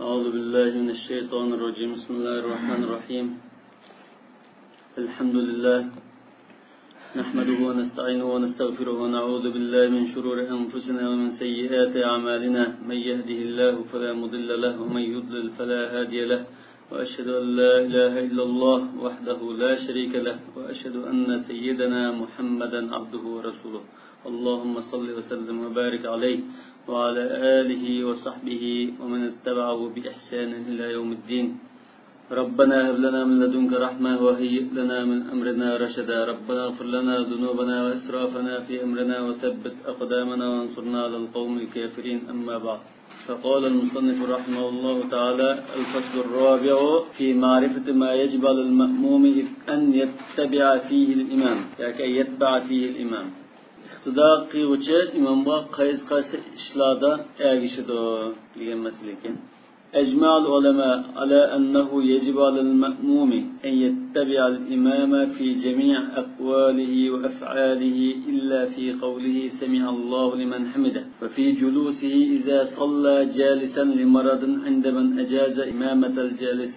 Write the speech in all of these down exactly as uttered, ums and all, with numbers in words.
أعوذ بالله من الشيطان الرجيم. بسم الله الرحمن الرحيم. الحمد لله. نحمده ونستعينه ونستغفره ونعوذ بالله من شرور أنفسنا ومن سيئات أعمالنا. من يهده الله فلا مضل له ومن يضلل فلا هادي له. وأشهد أن لا إله إلا الله وحده لا شريك له. وأشهد أن سيدنا محمدا عبده ورسوله. اللهم صل وسلم وبارك عليه وعلى آله وصحبه ومن اتبعه بإحسان إلى يوم الدين. ربنا هب لنا من لدنك رحمة وهيئ لنا من أمرنا رشدا. ربنا اغفر لنا ذنوبنا وإسرافنا في أمرنا وثبت أقدامنا وانصرنا على القوم الكافرين. أما بعد. فقال المصنف رحمه الله تعالى: الفصل الرابع في معرفة ما يجب على المأموم أن يتبع فيه الإمام، ياكى أن يتبع فيه الإمام. ئىقتىدا قىلغۇچى ئىمامغا قايسى قايسى ئىشلاردا ئەگىشىدۇ دېگەن مەسىلە ئىكەن. أجمع العلماء على أنه يجب على المأموم أن يتبع الإمام في جميع أقواله وأفعاله إلا في قوله سمع الله لمن حمده وفي جلوسه إذا صلى جالسا لمرض عند من أجاز إمامة الجالس.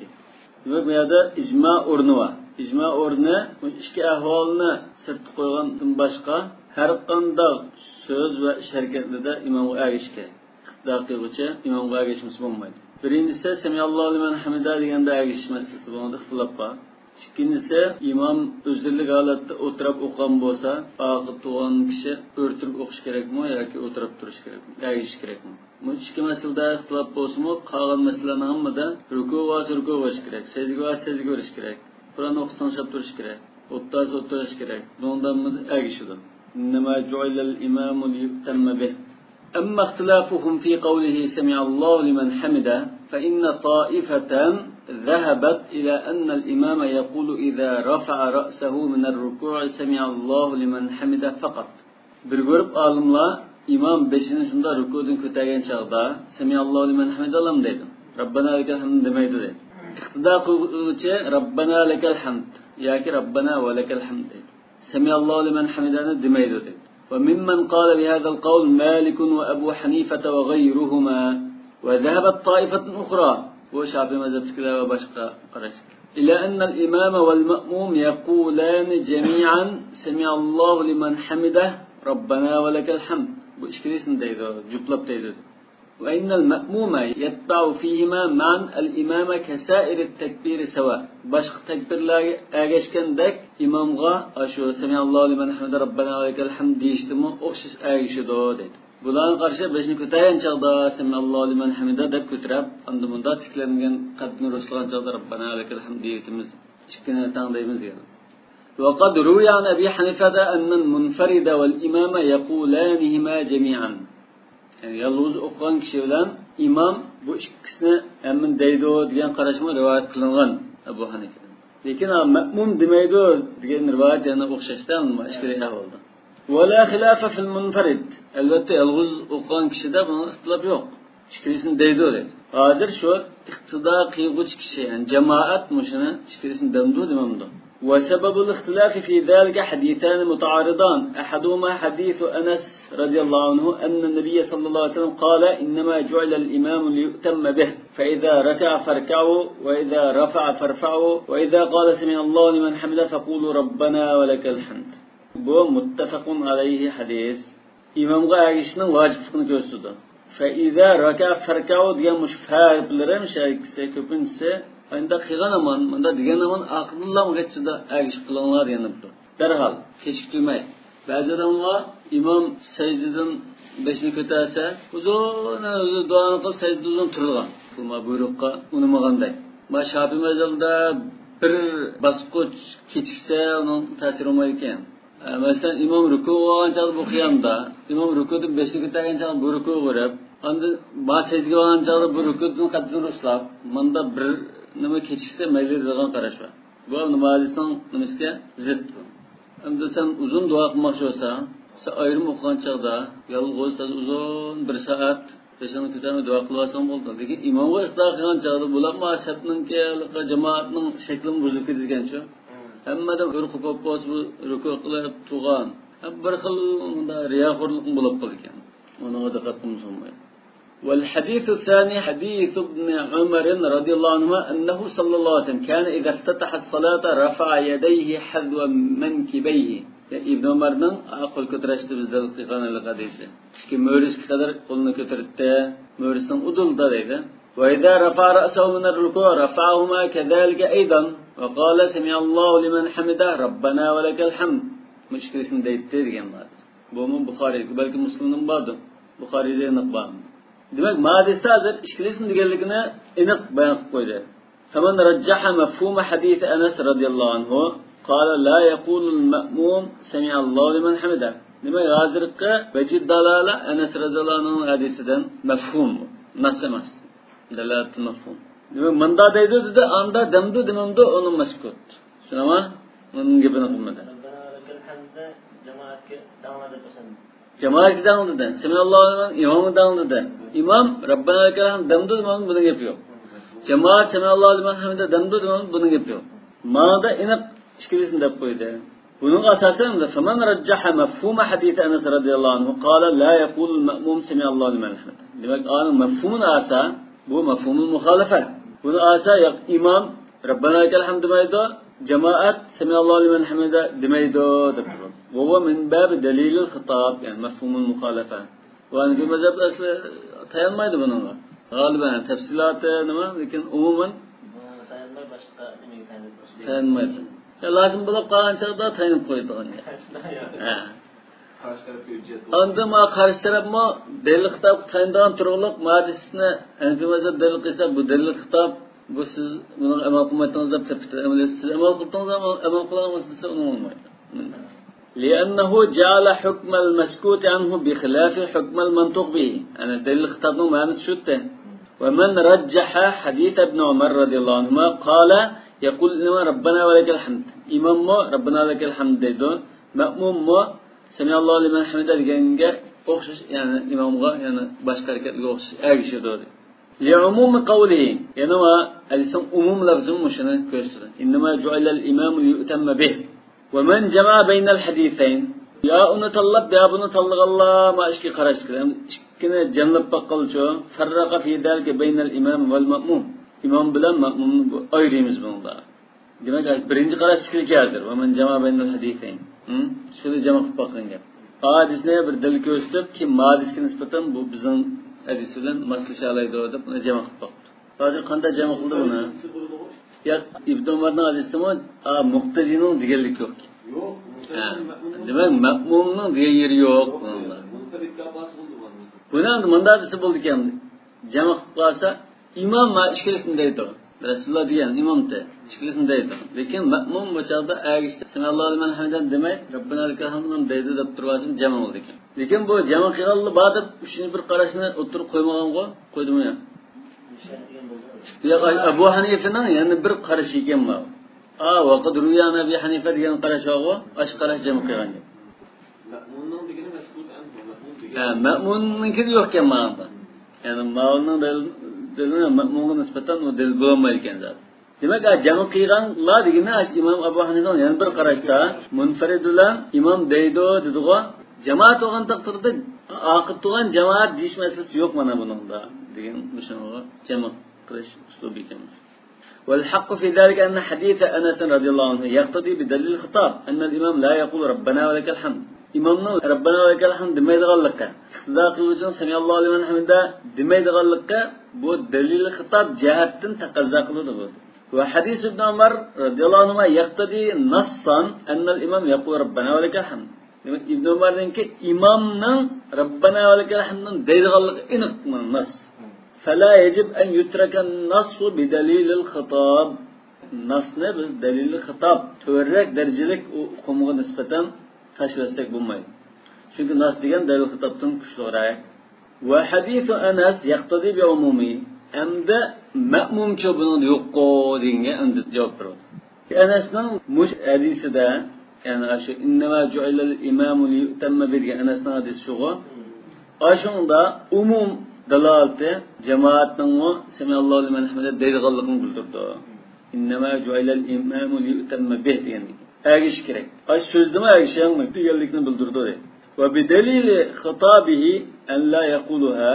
دېمەك، بۇ يەردە ئىجما ئورنى بار. ئىجما ئورنى بۇ ئىككى ئەھۋالنى سىرتقا قويغاندىن باشقا ھەر قانداق سۆز ۋە ئىش ھەرىكەتلىرىدە ئىمامغا ئەگىشىش كېرەك. ئىقتىدا قىلغۇچى ئىمامغا ئەگەشمىسە بولمايدۇ. بىرىنچىسى، سەمىئاللاھۇ لىمەن ھەمىدە دېگەندە ئەگىشىش مەسىلىسى، بۇنىڭدا ئىختىلاپ بار. ئىككىنچىسى، ئىمام ئۆزلۈكلۈك ھالەتتە ئولتۇراپ ئوقۇغان بولسا، ئارقىدا تۇرغان كىشى ئۆرە تۇرۇپ ئوقۇش كېرەكمۇ ياكى ئولتۇراپ تۇرۇش كېرەكمۇ، ئەگىشىش كېرەكمۇ؟ بۇ ئىككى مەسىلىدە ئىختىلاپ بولسىمۇ، قالغان مەسىلىلەرنىڭ ھەممىدە رۇكۇ بولسا رۇكۇ بولۇش كېرەك، سەجدە بولسا سەجدە بولۇش كېرەك، قۇرئان ئوقۇسا تىڭشاپ تۇرۇش كېرەك، ئولتۇرسا ئولتۇرۇش كېرەك. بۇنىڭدا ھەممىدە ئەگىشىدۇ. إنما جعل الإمام ليؤتم به. أما اختلافهم في قوله سمع الله لمن حمده، فإن طائفة ذهبت إلى أن الإمام يقول إذا رفع رأسه من الركوع سمع الله لمن حمده فقط. بىر گۇرۇپ ئالىملار ئىمام بېشىنى شۇنداق رۇكۇدىن كۆتەرگەن چاغدا سەمىئاللاھۇ لىمەن ھەمىدەللام دەيدۇ. رەببەنا لەكەل ھەمد دېمەيدۇ دەيدۇ. ئىقتىدا قىلغۇچى رەببەنا لەكەل ھەمد ياكى رەببەنا ۋە لەكەل ھەمد دەيدۇ. سەمىئاللاھۇ لىمەن ھەمىدەنى دېمەيدۇ دەيدۇ. وممن قال بهذا القول مالك وأبو حنيفة وغيرهما وذهبت طائفة أخرى. بۇ شافىئى مەزھەپتىكىلەر ۋە باشقا قاراش. إلى أن الإمام والمأموم يقولان جميعا سمع الله لمن حمده ربنا ولك الحمد. بۇ ئىككىلىسىنى دەيدۇ، جۈپلەپ دەيدۇ. وإن المأموم يتبع فيهما معا الإمام كسائر التكبير سواء. باشقا تەكبىرلەرگە ئەگەشكەندەك ئىمامغا ئاشۇ سەمىئاللاھۇ لىمەن ھەمىدە رەببەنا ۋە لەكەل ھەمد دېيىشتىمۇ ئوخشاش ئەگىشىدۇ دەيدۇ. بۇلارغا قارشى بېشىنى كۆتەرگەن چاغدا سەمىئاللاھۇ لىمەن ھەمىدە دەپ كۆتۈرۈپ، ئاندىن مۇنداق تىكلەنگەن قەددىنى رۇسلىغان چاغدا رەببەنا ۋە لەكەل ھەمد دېيىۋېتىمىز، ئىككىنى تەڭ دەيمىز دېگەن. وقد روي عن أبي حنيفة أن المنفرد والإمام يقولانهما جميعا. يەنى يالغۇز ئوقۇغان كىشى بىلەن ئىمام بۇ ئىككىسىنى ھەممىنى دەيدۇ دېگەن قاراشمۇ رىۋايەت قىلىنغان ئەبۇ ھەنىفىدىن. لېكىن، ھا، مەئمۇم دېمەيدۇ دېگەن رىۋايەت يەنە ئوخشاشتا، ئىككىلى ئەھۋالدا. ولا خلاف في المنفرد. ئەلۋەتتە، يالغۇز ئوقۇغان كىشىدە بۇنىڭ ئىختىلاپ يوق. ئىككىلىسىنى دەيدۇ دەيدۇ. ھازىر شۇ ئىقتىدا قىلغۇچى كىشى، يەنى جامائەت مۇشۇنى ئىككىلىسىنى دەمدۇ دېمەمدۇ؟ وسبب الاختلاف في ذلك حديثان متعارضان، أحدهما حديث أنس رضي الله عنه أن النبي صلى الله عليه وسلم قال: إنما جعل الإمام ليؤتم به، فإذا ركع فاركعوا، وإذا رفع فارفعوا، وإذا قال سمع الله لمن حمده فقولوا ربنا ولك الحمد. بۇ مۇتتەپەقۇن ئەلەيھى ھەدىس. ئىمامغا ئەگىشىشنىڭ ۋاجىپلىقىنى كۆرسىتىدۇ. فإذا ركع فاركعوا دېگەن مۇشۇ فە ھەرپلىرى مۇشۇ ئىككىسى كۆپىنچىسى، مۇنداق قىلغان ھامان، مۇنداق دېگەن ھامان ئارقىدىنلا ئۇنىڭغا ئەگىشىپ قىلىڭلار دېگەن بولىدۇ. دەرھال، كېچىكتۈرمەي. بەزى ئادەملەر ئىمام سەجدىدىن بېشىنى كۆتەرسە، ئۇزۇن، ئۇزۇن دۇئانى قىلىپ، سەجدىدە ئۇزۇن تۇرىدىغان. بۇ ما بۇيرۇققا ئۇنىمىغاندەك. ما شافىئى مەزھەبىدە بىر باسقۇچ كېچىكسە، ئۇنىڭ تەسىرى بولمايدىكەن. ئە، مەسىلەن، ئىمام رۇكۇغا بارغان چاغدا بۇ قىيامدا، ئىمام رۇكۇدىن بېشىنى كۆتەرگەن چاغدا بۇ رۇكۇغا بېرىپ، ئاندىن ما سەجدىگە بارغان چاغدا بۇ رۇكۇدىن قەددىنى رۇسلاپ، ماندا بىر نېمە كېچىكسە مەيلى دەيدىغان قاراش بار. بۇ نامازىنىڭ نېمىسىگە زىت بۇ. ئەمدى سەن ئۇزۇن دۇئا قىلماقچى بولساڭ، سەن ئايرىم ئوقۇغان چاغدا يالغۇز تازا ئۇزۇن بىر سائەت بېشىڭنى كۆتۈرمەي دۇئا قىلىۋالساڭ بولىدۇ. لېكىن ئىمامغا ئىقتىدا قىلغان چاغدا بۇلارمۇ سەپنىڭكى، جامائەتنىڭ شەكلىمۇ بۇزۇلۇپ كېتىدىكەنچۇ. ھەممە ئادەم بىر قوپۇپ بولسا، بۇ رۇكۇ قىلىپ تۇرغان. ھەم بىر خىل مۇنداق رىياخورلۇقمۇ بولۇپ قالىدىكەن. ئۇنىڭغا دىققەت قىلمىسا بولمايدۇ. والحديث الثاني حديث ابن عمر رضي الله عنهما أنه صلى الله عليه وسلم كان إذا افتتح الصلاة رفع يديه حذو منكبيه. ئىبن ئۆمەرنىڭ قول كۆتۈرۈشتە بىز دەل قىلغان ھېلىقى ھەدىسى. ئىككى مۈرىسىگە قەدەر قولىنى كۆتۈرۈتتى. مۈرىسىنىڭ ئۇدۇلىدا دەيدۇ. وإذا رفع رأسه من الركوع رفعهما كذلك أيضا وقال سمع الله لمن حمده ربنا ولك الحمد. مۇشۇ ئىككىلىسىنى دەيتتى دېگەن بار. بۇمۇ بۇخارىيدىكى، بەلكى مۇسلىمنىڭ باردۇ. بۇخارىيدا ئېنىق بار. دېمەك، ما ھەدىستە ھازىر ئىككىلىسىنى دېگەنلىكىنى ئېنىق بايان قىلىپ قويدى. فمن رجح مفهوم حديث أنس رضي الله عنه قال لا يقول المأموم سمع الله لمن حمده. دېمەك، ھازىرقى ۋەجىد دالالە ئەنەس رەزىياللاھۇ ئەنھۇنىڭ ھەدىسىدىن مەفھۇم، نەس ئەمەس. دالالەتۇل مەفھۇم. دېمەك، مۇندا دەيدۇ دېدى، ئاندا دەمدۇ دېمەمدۇ، ئۇنىڭ مەسكۇت. شۇنىڭغا ئۇنىڭ گېپىنى قىلمىدى. رەببەنا ۋەلەكەل ھەمدە جامائەتكە داڭلا دەپ ئوخشامدۇ؟ جامائەتكە داڭلىدى. سەمىئاللاھۇ لىمەن، ئىمامغا داڭلىدى. ئىمام رەببەنا ۋەلەكەل ھەمد دەمدۇ دېمەمدۇ، بۇنىڭ گېپى يوق. جامائەت سەمىئاللاھۇ لىمەن ھەمدە دەمدۇ دېمەمدۇ، بۇنىڭ گېپى يوق. ماڭىدا ئېنىق ئىككىلىسىنى دەپ قويدى. بۇنىڭغا ئاساسەن، فمن رجح مفهوم حديث أنس رضي الله عنه قال لا يقول المأموم سمع الله لمن حمده. دېمەك، ئانىڭ مەفھۇمىنى ئالسا، بۇ مەفھۇمۇل مۇخالىفە. بۇنى ئالسا، ياق، ئىمام رەببەنا لەكەل ھەمد دېمەيدۇ، جامائەت سەمىئاللاھۇ لىمەن ھەمىدە دېمەيدۇ دەپ تۇرىدۇ. وهو من باب دليل الخطاب، يەنى مەفھۇمۇل مۇخالىفە. بۇ ھەنەفىي مەزھەپتە ئەسلى تايانمايدۇ بۇنىڭغا. غالىبەن تەپسىلاتى نېمە، لېكىن ئومۇمەن بۇ تايانماي باشقا نېمىگە تايىنىپ باشقا تايانمايدۇ. يا، لازىم بولۇپ قالغان چاغدا تايىنىپ قويىدىغان گەپ. ھە. قارشى تەرەپكە ھۆججەت بولىدۇ. ئاندىن ما قارشى تەرەپمۇ دەلىل خىتابقا تايىنىدىغان تۇرۇقلۇق، ما ھەدىسنى ھەنەفىي مەزھەپ دەلىل قىلسا، بۇ دەلىل خىتاب، بۇ سىز بۇنىڭغا ئەمەل قىلمايتتىڭىز دەپ تېپىپ، ئەمەلىيەتتە سىز ئەمەل قىلدىڭىز، ئەمەل، ئەمەل قىلالمىسىڭىز دېسە، ئۇنىڭ بولمايدۇ. لأنه جعل حكم المسكوت عنه بخلاف حكم المنطوق به. يەنى دەلىل خىتابنىڭ مەنىسى شۇتى. ومن رجح حديث ابن عمر رضي الله عنهما قال يقول الإمام ربنا ولك الحمد. ئىماممۇ رەببەنا لەكەل ھەمد دەيدۇ. مەئمۇممۇ سەمىئاللاھۇ لىمەن ھەمىدە دېگەنگە ئوخشاش، يەنى ئىمامغا، يەنى باشقا ھەرىكەتلەرگە ئوخشاش ئەگىشىدۇ دەيدۇ. لعموم قوله، يەنى ھەدىسنىڭ ئومۇم لەپزىمۇ مۇشۇنى كۆرسىتىدۇ. إنما جعل الإمام ليؤتم به. ومن جمع بين الحديثين. يا ئۇنى تاللاپ، يا بۇنى تاللىغانلار ما ئىككى قاراشتىكى. ئىككىنى جەملەپ باققانلىچۇ، فرق في ذلك بين الإمام والمأموم. ئىمام بىلەن مەئمۇمنى بۇ ئايرىيمىز بۇنىڭدا. دېمەك، بىرىنچى قاراشتىكىلىكى ھازىر. ومن جمع بين الحديثين. ھە؟ شۇنى جەمع قىلىپ باققان گەپ. ئا ھەدىسنى بىر دەلىل كۆرسىتىپ، كېيىن ما ھەدىسكە نىسبەتەن بۇ بىزنىڭ ھەدىس بىلەن ماسلىشالايدۇ دەپ بۇنى جەمع قىلىپ باقىپتۇ. ھازىر قانداق جەمع قىلدى بۇنى؟ يا ئىبن ئۆمەرنىڭ ھەدىسىمۇ، ئا، مۇقتەدىنىڭ دېگەنلىكى يوق. يوق، ھە. دېمەك، مەئمۇمنىڭ دېگەن يېرى يوق بۇنىڭدا. بۇنى ئەمدى مۇنداق دېسە بولىدىكەن. جەمع قىلىپ قالسا، ئىمام ما ئىككىلىسىنى دەيدۇ. رەسۇلۇللا دېگەن ئىمامتى، ئىككىلىسىنى دەيدۇ. لېكىن مەئمۇم بۇ چاغدا ئەگىشتە سەمىئاللاھۇ لىمەن ھەمىدەن دېمەي، رەببەنا لەكەل ھەمدۇ دەيدۇ دەپ تۇرۇۋالسىمۇ جەمع بولىدىكەن. لېكىن بۇ جەمع قىلغانلا بار دەپ ئۈچىنچى بىر قاراشنى ئوتتۇرىغا قويمىغانغۇ؟ قويدىمۇ يا؟ ياق، ئەبۇ ھەنىفىنىڭ يەنە بىر قارىشى ئىكەن ماۋۇ. ئا، وقد روي عن أبي حنيفة دېگەن قاراش بارغۇ، ئاشۇ قاراش جەمع قىلغان گەپ. مەئمۇننىڭ دېگىنى مەسكۇت ئەنھۇ، مەئمۇن دېگەن. ھە، مەئمۇننىڭكىدە يوقكەن ماڭا. يەنى ماۋۇنىڭ دەل-، دەلىلى مەئمۇنغا نىسبەتەن ئۇ دەلىل بولالمايدىكەن زادى. دېمەك، ئا، جەمع قىلغانلار دېگىنى ئاشۇ ئىمام ئەبۇ ھەنىفەنىڭ يەنە بىر قاراشتا مۇنفەرىد بىلەن ئىمام دەيدۇ دېدىغۇ. جامائەت بولغان تەقدىردە ئاقىد تۇغان جامائەت دېيىش مەسىلىسى يوق مانا بۇنىڭدا دېگەن مۇشۇنىڭغا جەمع قىلىش ئۇسلۇبى ئىكەن. والحق في ذلك أن حديث أنس رضي الله عنه يقتضي بدليل الخطاب أن الإمام لا يقول ربنا ولك الحمد. ئىمامنىڭ رەببەنا ۋەلەكەل ھەمد دېمەيدىغانلىقى، ئىقتىدا قىلغۇچىنىڭ سەمىئاللاھۇ لىمەن ھەمىدە دېمەيدىغانلىقى بۇ دەلىل خىتاب جەھەتتىن تەقەززا قىلىدۇ بۇ. وحديث ابن عمر رضي الله عنهما يقتضي نصا أن الإمام يقول ربنا ولك الحمد. دېمەك، ئىبن ئۆمەرنىڭكى ئىمامنىڭ رەببەنا ۋەلەكەل ھەمدنى دەيدىغانلىقى ئېنىق ناس. فلا يجب أن يترك النص بدليل الخطاب. ناسنى بىز دەلىل خىتاب، تۆۋەنرەك دەرىجىلىك ئۇ ئۇقۇمغا نىسبەتەن تاشلىۋەتسەك بولمايدۇ. چۈنكى ناس دېگەن دەلىل خىتابتىن كۈچلۈكرەك. وحديث أنس يقتضي بعمومه. ئەمدى مەئمۇمچۇ بۇنىڭدا يوققۇ دېگەنگە ئەمدى جاۋاب بېرىۋاتىدۇ. ئەنەسنىڭ مۇشۇ ھەدىسىدە، يەنى ئاشۇ إنما جعل الإمام ليؤتم به دېگەن ئەنەسنىڭ ھەدىسى شۇغۇ. ئاشۇڭدا ئومۇم دالالىتى جامائەتنىڭمۇ سەمىئاللاھۇ لىمەن ھەمىدە دەيدىغانلىقىنى بىلدۈرىدۇ. إنما جعل الإمام ليؤتم به دېگەندىكىن ئەگىشىش كېرەك. ئاشۇ سۆزدىمۇ ئەگىشىڭ دېگەنلىكنى بىلدۈرىدۇ دەيدۇ. وبدليل خطابه أن لا يقولها.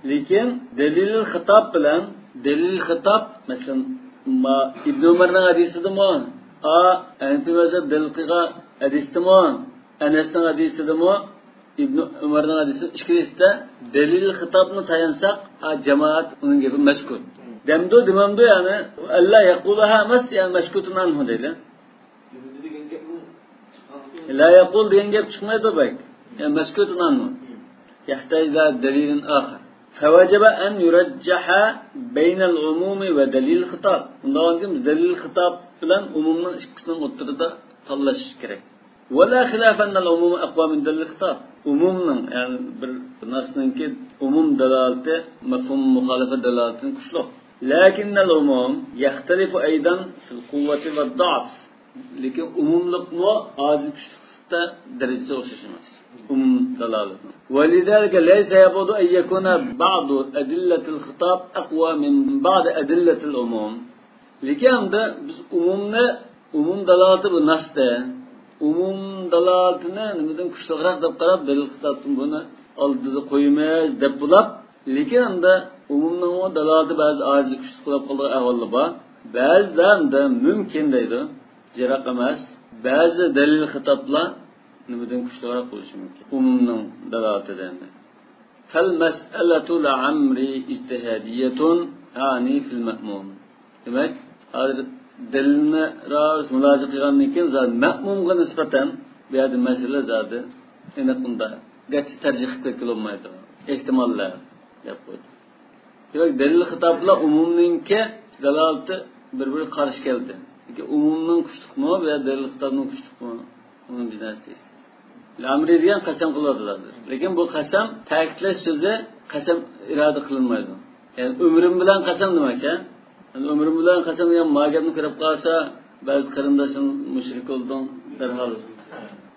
لېكىن دەلىل خىتاب بىلەن دەلىل خىتاب، مەسىلەن، ما-، ئىبن ئۆمەرنىڭ ھەدىسىدىمۇ، ئا، ھەنىفىي مەزھەپ دەلىل قىلغان ھەدىسىدىمۇ، ئەنەسنىڭ ھەدىسىدىمۇ، ئىبن ئۆمەرنىڭ ھەدىسى، ئىككىلىسىدە دەلىل خىتابنى تايانساق، ئا، جامائەت ئۇنىڭ گېپى مەسكۇت. دەمدۇ، دېمەمدۇ، يەنى، ئەللا يەقۇلۇھا ئەمەس، يەنى مەسكۇتۇن ئەنھۇ دەيلى. لا يقول دېگەن گەپ چىقمايدۇ بەك. يا مەسكۇتۇن ئەنھۇ. يحتاج إلى دليل آخر. فوجب أن يرجح بين العموم ودليل الخطاب. ئۇنداق بولغاندىكىن بىز دەلىل خىتاب بىلەن ئومۇمنىڭ ئىككىسىنىڭ ئوتتۇرىدا تاللاش كېرەك. ولا خلاف أن العموم أقوى من دليل الخطاب. ئومۇمنىڭ، يەنى بىر ناسنىڭكى ئومۇم دالالىتى مەفھۇم مۇخالىپە دالالىتىدىن كۈچلۈك. لكن العموم يختلف أيضا في القوة والضعف. لېكىن ئومۇملۇقمۇ ئاجىز كۈچلۈكتە دەرىجىسى ئوخشاش ئەمەس. ئومۇم دالالەتنىڭ. ولذلك ليس يبعد أن يكون بعض أدلة الخطاب أقوى من بعض أدلة العموم. لېكىن ئەمدى بىز ئومۇمنى، ئومۇم دالالىتى بۇ ناستا. ئومۇم دالالىتىنى نېمىدىن كۈچلۈكرەك دەپ قاراپ، دەلىل خىتابتىن بۇنى ئالدىدا قويىمىز دەپ بولۇپ، لېكىن ئەمدى ئومۇمنىڭمۇ دالالىتى بەزىدە ئاجىز كۈچلۈك بولۇپ قالىدىغان ئەھۋاللار بار. بەزىدە ئەمدى مۇمكىن دەيدۇ، يىراق ئەمەس. بەزى دەلىل خىتابلار نېمىدىن كۈچلۈكرەك بولۇشى مۇمكىن ئومۇمنىڭ دالالىتىدىن. فالمسألة لعمري اجتهادية، أعني في المأموم. دېمەك، ھازىر دەلىلنى راست مۇلاھىزە قىلغاندىن كېيىن، زادى مەمۇمغا نىسبەتەن بۇ يەردە مەسىلە زادى ئېنىق ئۇنداق. گەرچە تەرجىھ قىلىپ كېتىۋالمايدۇ. ئېھتىماللار دەپ قويدى. دېمەك، دەلىل خىتاب بىلەن ئومۇمنىڭكى دالالىتى بىر-بىرىگە قارشى كەلدى. لېكىن ئومۇمنىڭ كۈچلۈكمۇ ۋە دەلىل خىتابنىڭ كۈچلۈكمۇ؟ ئۇنى بىز نەرسە دېيىشىمىز. لەمرى دېگەن قەسەم قىلىۋاتىدۇ ھازىر. لېكىن بۇ قەسەم تەكىتلەش سۆزى، قەسەم ئىرادە قىلىنمايدۇ. يەنى ئۆمرۈم بىلەن قەسەم دېمەكچى. يەنى ئۆمرۈم بىلەن قەسەم دېگەن ما گەپنى كۆرۈپ قالسا، بەزى قېرىنداشلىرىم مۇشرىك بولدۇڭ، دەرھال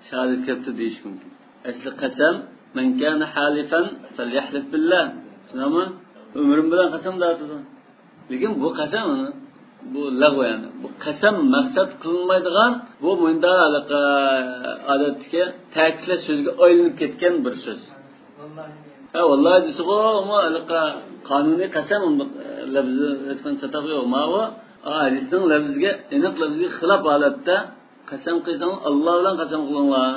شاھادەت كەپتۇ دېيىشى مۇمكىن. ئەسلى قەسەم، مەن كانە ھالىفەن فەليەھلىف بىللا. شۇنداقمۇ؟ ئۆمرۈم بىلەن قەسەم دەۋاتىدۇ. لېكىن بۇ قەسەم، بۇ لەغۋ يەنى. بۇ قەسەم مەقسەت قىلىنمايدىغان، بۇ مۇنداق ھېلىقى ئادەتتىكى تەكىتلەش سۆزىگە ئايلىنىپ كەتكەن بىر سۆز. ھە، ۋاللاھى دېسىغۇ، ئۇمۇ ھېلىقى قانۇنىي قەسەم، ئۇنداق، ئە، لەۋزى ھېچقانداق چاتاق يوق. ماۋۇ، ئا، ھەدىسنىڭ لەۋزىگە، ئېنىق لەۋزىگە خىلاپ ھالەتتە قەسەم قىلساڭ، ئاللا بىلەن قەسەم قىلىڭلار.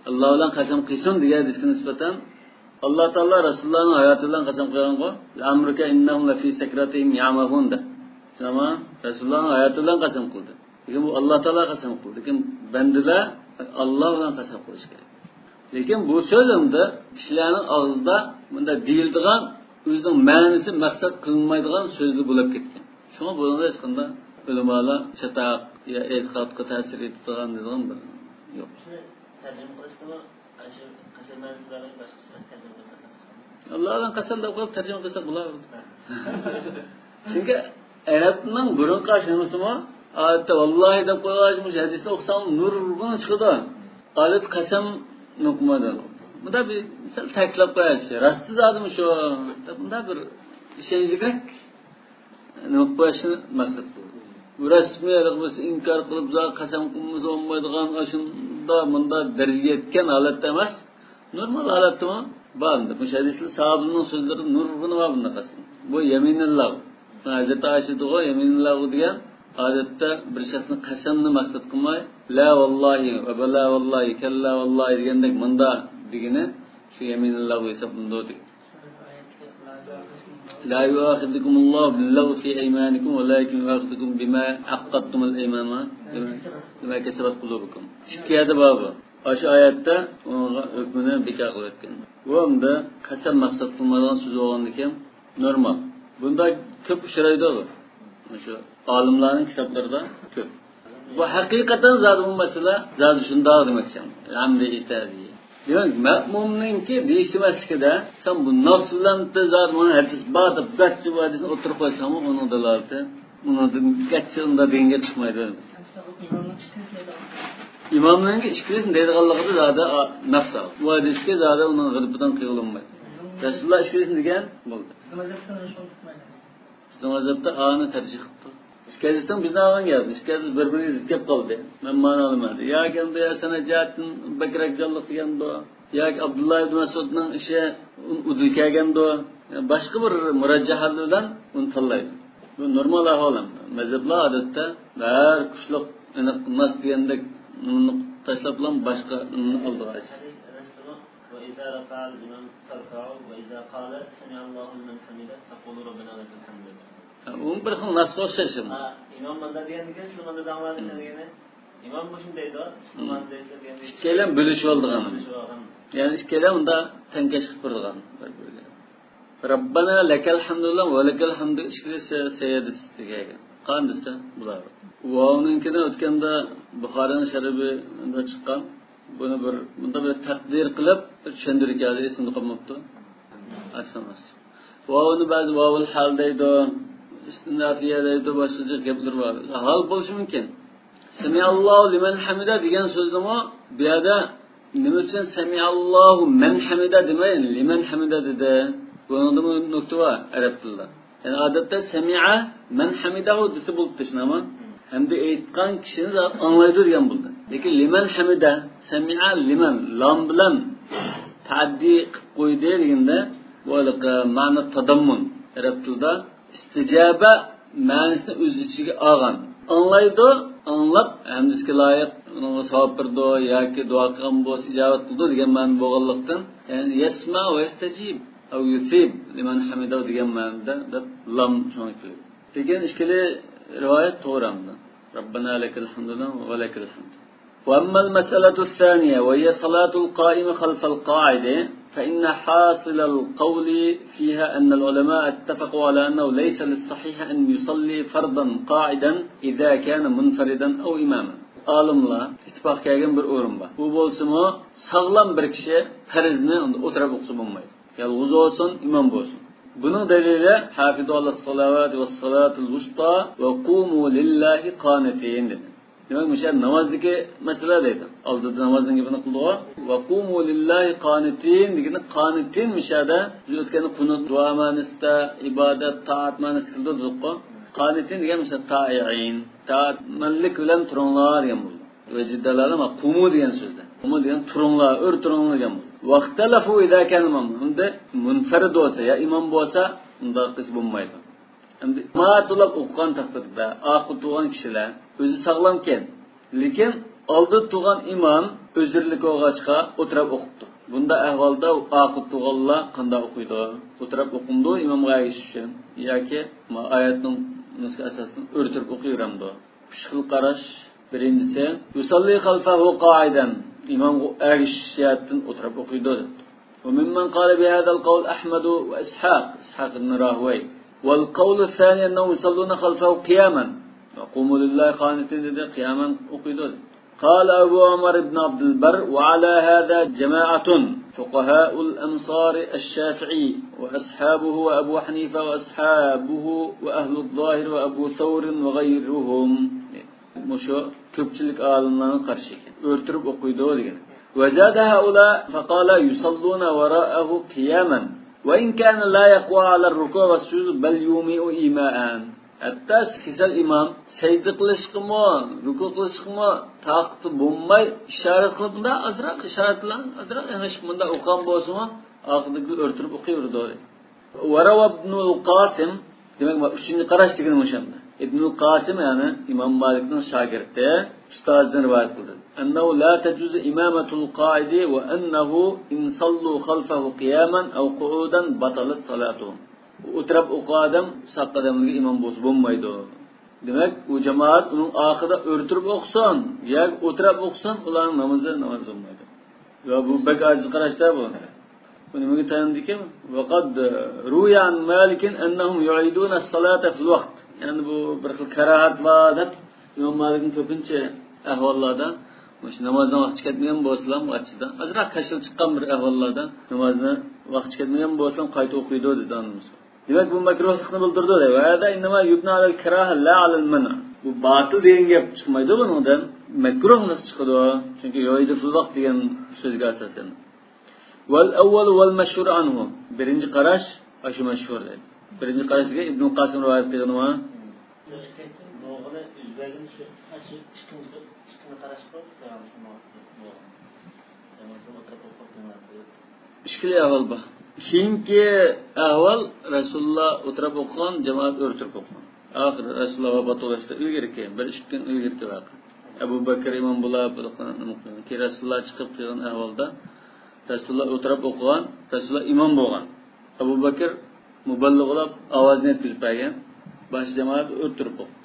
ئاللا بىلەن قەسەم قىلسۇن دېگەن ھەدىسكە نىسبەتەن، ئاللا تائالا رەسۇلۇللانىڭ ھاياتى بىلەن قەسەم قىلغانغۇ، لەئەمرىكە ئىننەھۇم لەفى سەكرەتىھىم يەمەھۇن دەپ. شۇنداقمۇ؟ رەسۇلۇللانىڭ ھاياتى بىلەن قەسەم قىلدى. لېكىن بۇ ئاللا تائالا قەسەم قىلدى. لېكىن بەندىلەر ئاللا بىلەن قەسەم قىلىش كېرەك. لېكىن بۇ سۆز ئەمدى كىشىلەرنىڭ ئاغزىدا مۇنداق دېيىلىدىغان، ئۆزىنىڭ مەنىسى مەقسەت قىلىنمايدىغان سۆزلەر بولۇپ كەتكەن. شۇڭا بۇنىڭدا ھېچقانداق ئۆلىمالار چاتاق يا ئېتىقادقا تەسىر يېتىدىغان دېگەن بىر يوق. شۇنى تەرجىمە قىلىشتىمۇ، ئاشۇ قەسەم مەنىسىلەرنى باشقىچە تەرجىمە قىلساق بولىدۇ. ئاللا بىلەن قەسەم دەپ قويۇپ تەرجىمە قىلساق بولار. چۈنكى ئەرەبنىڭ بۇرۇنقى ئاشۇنىسىمۇ، ئادەتتە ۋاللاھى دەپ قويغاچ، مۇشۇ ھەدىسنى ئوقۇساڭ نۇرغۇن چىقىدۇ. ئادەتتە قەسەم نوقۇما دەپ. بۇندا بىر سەل تەكىتلەپ قويايچى. راستى زادىمۇ شۇ دەپ، بۇندا بىر ئىشەنچلىك نېمە قىلىپ قويۇشنى مەقسەت قىلدى. بۇ رەسمىي ھېلىقى بىرسى ئىنكار قىلىپ، زادى قەسەم قىلمىسا بولمايدىغان، ئاشۇنداق مۇنداق دەرىجىگە يەتكەن ھالەتتە ئەمەس. نورمال ھالەتتىمۇ بار ئەمدى. مۇشۇ ھەدىسلەر ساھابىنىڭ سۆزلىرى نۇرغۇنى بار بۇنداق قەسەم. بۇ يەمىنىللاھۇ. ھەزرىتى ئائىشە دېدىغۇ، يەمىنىللاھۇ دېگەن ئادەتتە بىر شەخسنى قەسەمنى مەقسەت قىلماي، لا ۋاللاھى ۋە بەلا ۋاللاھى، كەللا ۋاللاھى دېگەندەك مۇنداق دېگىنى شۇ يەمىنىللاھۇ ھېسابلىنىدۇ دېگەن. لا يؤاخذكم الله باللغو في أيمانكم ولكن يؤاخذكم بما عقدتم الأيمان، بما كسبت قلوبكم. ئىككى يەردە بار بۇ. ئاشۇ ئايەتتە ئۇنىڭغا ھۆكمىنى بىكار قىلىۋەتكەن. بۇ ئەمدى قەسەم مەقسەت قىلمايدىغان سۆز بولغاندىكىن نورمال. بۇنداق كۆپ ئۇچرايدۇ بۇ. شۇ ئالىملارنىڭ كىتابلىرىدا كۆپ. بۇ ھەقىقەتەن زادى بۇ مەسىلە زادى شۇنداق دېمەكچى. ئەمدى ئىجتىھادىي. دېمەك، مەمۇمنىڭكى دېيىشمەسلىكىدە، سەن بۇ نەس بىلەن زادى مانا ھەدىس بار دەپ گەرچە بۇ ھەدىسنى ئوتتۇرىغا قويساڭمۇ، ئۇنىڭ دالالىتى، ئۇنىڭدىن گەرچە ئۇنداق دېگەن گەپ چىقمايدۇ. ئىمامنىڭكى ئىككىلىسىنى دەيدىغانلىقىدا زادى نەس ئال. بۇ ھەدىسكە زادى ئۇنىڭ غىرىپىدىن قىلغىلىنمايدۇ. رەسۇلۇللا ئىككىلىسىنى دېگەن بولدى. بىزنىڭ مەزھەپتە ئانا تەرجىھ قىپتۇ. ئىككىلىسىنىڭ بىزنى ئالغان گەپ. ئىككىلىسى بىر-بىرىگە زىت گەپ قىلدى. مەن مانا ئالىمەن. ياكى ئەمدى يا سەنەد جەھەتتىن بەكرەك جانلىق دېگەندۇ. ياكى ئابدۇللا ئىبن مەسئۇدنىڭ ئىشى ئۇدۇل كەلگەندۇ. باشقا بىر مۇراجىئەت بىلەن ئۇنى تاللايدۇ. بۇ نورمال ئەھۋال ئەمدى. مەزھەپلەر ئادەتتە ھەر كۈچلۈك ئېنىق ناس دېگەندەك نۇرنى تاشلاپلا باشقا نۇرنى ئالىدىغان. ھەدىس ئەنەستىنمۇ، وإذا رفع الإمام فارفعوا، وإذا قال سمع الله لمن حمده فقولوا ربنا ولك الحمد. ئۇ بىر خىل ناسقا ئوخشاش ئەمدى. ھە، ئىمام ماندا دېگەندىكىن، سىلەر ماندا دەڭلار دېسە دېگىنى. ئىمام مۇشۇنى دەيدۇ، سىلەر مانا دەيسىلەر دېگەندىكىن. ئىككىيلەن بۆلۈشۈۋالىدىغان. بۆلۈشۈۋالغان. يەنى ئىككىيلەن ئۇندا تەڭكەش قىلىپ بېرىدىغان بىر-بىرىگە. ربنا لك الحمد بىلەن ولك الحمد ئىككىلىسى سەييىدىسى كەلگەن. قان دېسە بۇلار. ۋاۋنىڭكىنى ئۆتكەندە بۇخارىنىڭ شەرھىدە چىققان. بۇنى بىر، بۇندا بىر تەقدىر قىلىپ بىر چۈشەندۈرۈپ كەلدى، ئېسىمدە قالماپتۇ. ئەسلىمەس. ۋاۋنى بەزى ۋاۋۇل ھال دەيدۇ، ئىستىنافىيە دەيدۇ، باشقىچە گەپلىرى بار. ھال بولۇشى مۇمكىن. سەمىئاللاھۇ لىمەن ھەمىدە دېگەن سۆزنىمۇ بۇ يەردە نېمە ئۈچۈن سەمىئاللاھۇ مەن ھەمىدە دېمەي، لىمەن ھەمىدە دېدى؟ بۇنىڭدىمۇ نۇكتە بار ئەرەب تىلىدا. يەنى ئادەتتە سەمىئە مەن ھەمىدەھۇ دېسە بولۇپتۇ، شۇنداقمۇ؟ ھەمدە ئېيتقان كىشىنى ئاڭلايدۇ دېگەن بولدى. لېكىن لىمەن ھەمىدە، سەمىئە لىمەن، لام بىلەن تەئەددى قىلىپ قويدى دېگەندە، بۇ ھېلىقى مەنە تاداممۇن ئەرەب تىلىدا. ئىستىجابە مەنىسىنى ئۆز ئىچىگە ئالغان. ئاڭلايدۇ، ئاڭلاپ، ھەمدىسىگە لايىق ئۇنىڭغا ساۋاب بېرىدۇ ياكى دۇئا قىلغان بولسا ئىجابەت قىلىدۇ دېگەن مەنە بولغانلىقتىن، يەنى يەسمە ۋە يەستەجىب ئەۋ يۇسىب لىمەن ھەمىدەھۇ دېگەن مەنىدە دەپ لام شۇڭا كېلىدۇ. لېكىن ئىككىلى رىۋايەت توغرا ئەمدى. رەببەنا لەكەل ھەمدۇ بىلەن ۋە لەكەل ھەمدۇ. وأما المسألة الثانية وهي صلاة القائم خلف القاعد، فإن حاصل القول فيها أن العلماء اتفقوا على أنه ليس للصحيح أن يصلي فرضا قاعدا إذا كان منفردا أو إماما. ئالىملار ئىتتىپاق كەلگەن بىر ئورۇن بار. بۇ بولسىمۇ ساغلام بىر كىشى پەرزنى ئولتۇرۇپ ئوقۇسا بولمايدۇ. يالغۇز بولسۇن، ئىمام بولسۇن. بۇنىڭ دەلىلى، حافىزۇ ئالا سالاۋاتى ۋەسسالاتىل ۋۇستا ۋە قۇمۇ لىللاھى قانىتىن دېدى. دېمەك، مۇشۇ يەردە نامازدىكى مەسىلە دەيدۇ. ئالدىدا نامازنىڭ گېپىنى قىلدىغۇ. ۋە قۇمۇ لىللاھى قانىتىن دېگىنى، قانىتىن مۇشۇ يەردە بىز ئۆتكەندە قۇنۇت دۇئا مەنىسىدە، ئىبادەت، تائەت مەنىسىدە كېلىدۇ دېدۇققۇ. قانىتىن دېگەن مۇشۇ تائىئىن، تائەتمەنلىك بىلەن تۇرۇڭلار دېگەن بولىدۇ. ۋە جىددەلەر قۇمۇ دېگەن سۆزدە. قۇمۇ دېگەن تۇرۇڭلار، ئۆر تۇرۇڭلار دېگەن بولىدۇ. ۋەختەلەفۇ ئىزا كان ئىمام. ئەمدى مۇنفەرىد بولسا يا ئىمام بولسا، ئۇنداق قىلسا بولمايدۇ. ئەمدى جامائەت توپلاپ ئوقۇغان تەقدىردە، ئارقىدا تۇرغان كىشىلەر ئۆزى ساغلامكەن، لېكىن ئالدىدا تۇرغان ئىمام ئۆزرىلىك بولغاچقا ئولتۇراپ ئوقۇپتۇ. بۇنداق ئەھۋالدا ئارقىدا تۇرغانلار قانداق ئوقۇيدۇ؟ ئولتۇراپ ئوقۇمدۇ ئىمامغا ئەگىشىش ئۈچۈن ياكى ئايەتنىڭ ئاساسىدىن ئۆرە تۇرۇپ ئوقۇيۋېرەمدۇ؟ ئۈچ خىل قاراش. بىرىنچىسى، يۇساللى خەلفەھۇ قائىدەن، ئىمامغا ئەگىشىش جەھەتتىن ئولتۇرۇپ ئوقۇيدۇ دەپتۇ. وممن قال بهذا القول أحمد وإسحاق، ئىسھاق ئىبن راھۇۋەي. والقول الثاني أنهم يصلون خلفه قياما. وقوموا لله قانتين دېدى، قىيامەن ئوقۇيدۇ. قال أبو عمر بن عبد البر: وعلى هذا جماعة فقهاء الأمصار الشافعي وأصحابه وأبو حنيفة وأصحابه وأهل الظاهر وأبو ثور وغيرهم. مۇشۇ كۆپچىلىك ئالىملارنىڭ قارىشى ئىكەن. ئۆرە تۇرۇپ ئوقۇيدۇ دېگىنى. وزاد هؤلاء فقال: يصلون وراءه قياما وإن كان لا يقوى على الركوع والسجود بل يومئ إيماء. ھەتتا كېسەل ئىمام سەجدە قىلىشقىمۇ، رۇكۇ قىلىشقىمۇ تاقىتى بولماي ئىشارە قىلىپ، مۇنداق ئازراق ئىشارە بىلەن ئازراق ئېڭىشىپ مۇنداق ئوقۇغان بولسىمۇ، ئارقىدىكىلەر ئۆرە تۇرۇپ ئوقۇيۋېرىدۇ. وروى ابن القاسم، دېمەك، ئۈچىنچى قاراش دېگىنى مۇشۇ ئەمدى. ئىبنۇل قاسىم، يەنى ئىمام مالىكنىڭ شاگىرتى، ئۇستازىدىن رىۋايەت قىلدى. أنه لا تجوز إمامة القاعد وأنه إن صلوا خلفه قياما أو قعودا بطلت صلاتهم. ئولتۇراپ ئوقۇغان ئادەم ساق ئادەملەرگە ئىمام بولسا بولمايدۇ. دېمەك، ئۇ جامائەت ئۇنىڭ ئارقىدا ئۆرە تۇرۇپ ئوقۇسۇن ياكى ئولتۇراپ ئوقۇسۇن، ئۇلارنىڭ نامىزى ناماز بولمايدۇ. يا، بۇ بەك ئاجىز قاراشتا بۇ. بۇ نېمىگە تايىنىدىكىن؟ وقد روي عن مالك أنهم يعيدون الصلاة في الوقت. يەنى بۇ بىر خىل كاراھەت بار دەپ، ئىمام مالىكنىڭ كۆپىنچە ئەھۋاللاردا مۇشۇ نامازنىڭ ۋاقتى كەتمىگەن بولسىلا، ئاچىدا ئازراق كاشىلا چىققان بىر ئەھۋاللاردا نامازنى ۋاقتى كەتمىگەن بولسىلا قايتا ئوقۇيدۇ دېدى ئانىمىز. دېمەك، بۇ مەكرۇھلۇقنى بىلدۈرىدۇ. وهذا إنما يبنى على الكراهة لا على المنع. بۇ باتىل دېگەن گەپ چىقمايدۇ بۇنىڭدىن. مەكرۇھلۇق چىقىدۇ. چۈنكى يۇئىدۇ فىل ۋاقت دېگەن سۆزگە ئاساسەن. والأول والمشهور عنه. بىرىنچى قاراش، ئاشۇ مەشھۇر دەيدۇ. بىرىنچى قاراش دېگەن ئىبنۇل قاسىم رىۋايەت قىلغىنى. بولغىنى يۈز بەرگەن شۇ، شۇ ئىككىنچى، ئىككىنچى قاراش قىلىپ، ئىككىلى ئەھۋال بار. كېيىنكى ئەھۋال، رەسۇلۇللا ئولتۇراپ ئوقۇغان، جامائەت ئۆرە تۇرۇپ ئوقۇغان. ئاخىرى رەسۇلۇللا ۋاپات بولۇشتا ئىلگىرىكى، بىر ئىككى كۈن ئىلگىرىكى ۋەقە. ئەبۇ بەكرى ئىمام بولاپ، كېيىن رەسۇلۇللا چىقىپ قىلغان ئەھۋالدا، رەسۇلۇللا ئولتۇراپ ئوقۇغان، رەسۇلۇللا ئىمام بولغان. ئەبۇ بەكرى مۇبەللىغ بولاپ ئاۋازىنى يەتكۈزۈپ بەرگەن. باشقا جامائەت ئۆرە تۇرۇپ ئوقۇغان.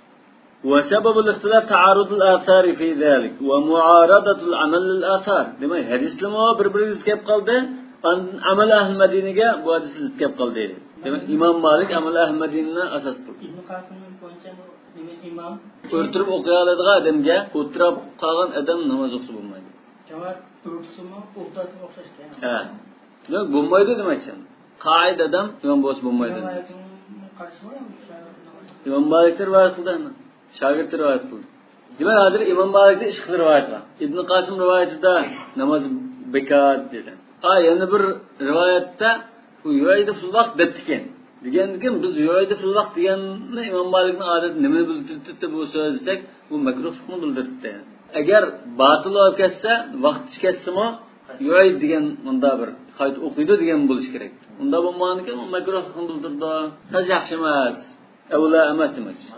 وسبب الاختلاف تعارض الآثار في ذلك ومعارضة العمل للآثار. دېمەك، ھەدىسلىرىمۇ بىر-بىرىگە زىت كەپ قالدى. ئاندىن ئەمەل ئەھلى مەدىنىگە بۇ ھەدىس زىت كەپ قالدى. دېمەك، ئىمام مالىك ئەمەل ئەھلى مەدىنىنى ئاساس قىلدى. ئىبن قاسىمنىڭ بويىچە بۇ، دېمەك، ئىمام. ئۆرە تۇرۇپ ئوقۇيالىدىغان ئادەمگە ئولتۇراپ قالغان ئادەم ناماز ئوقۇسا بولمايدۇ. جامائەت ئۆرە تۇرسىمۇ ئولتۇرسا ئوخشاش ئىكەن. ھە. دېمەك، بولمايدۇ دېمەكچى. قائىدە ئادەم ئىمام بولسا بولمايدۇ دېمەكچى. ئىمام مالىكتىن رىۋايەت قىلدى ئەمدى. شاگىرتى رىۋايەت قىلدى. دېمەك، ھازىر ئىمام مالىكتىن ئىككى خىل رىۋايەت بار. ئىبن قاسىم رىۋايىتىدە ناماز بىكار دېدى. ئا، يەنە بىر رىۋايەتتە بۇ يۇئىدۇ فىل ۋاقت دەپتىكەن. دېگەندىكىن، بىز يۇئىدۇ فىل ۋاقت دېگەننى ئىمام مالىكنىڭ ئادەتى نېمىنى بىلدۈرتتى بۇ سۆز دېسەك، بۇ مەكرۇھلۇقنى بىلدۈرتتى. ئەگەر باتىل بولۇپ كەتسە، ۋاقتى كەتسىمۇ، يۇئىد دېگەن مۇندا بىر قايتا ئوقۇيدۇ دېگەن بولۇشى كېرەك. ئۇنداق بولمىغاندىكىن، ئۇ مەكرۇھلۇقنى بىلدۈرىدۇ. تازا ياخشى ئەمەس. ئەۋلا ئەمەس دېمەكچى.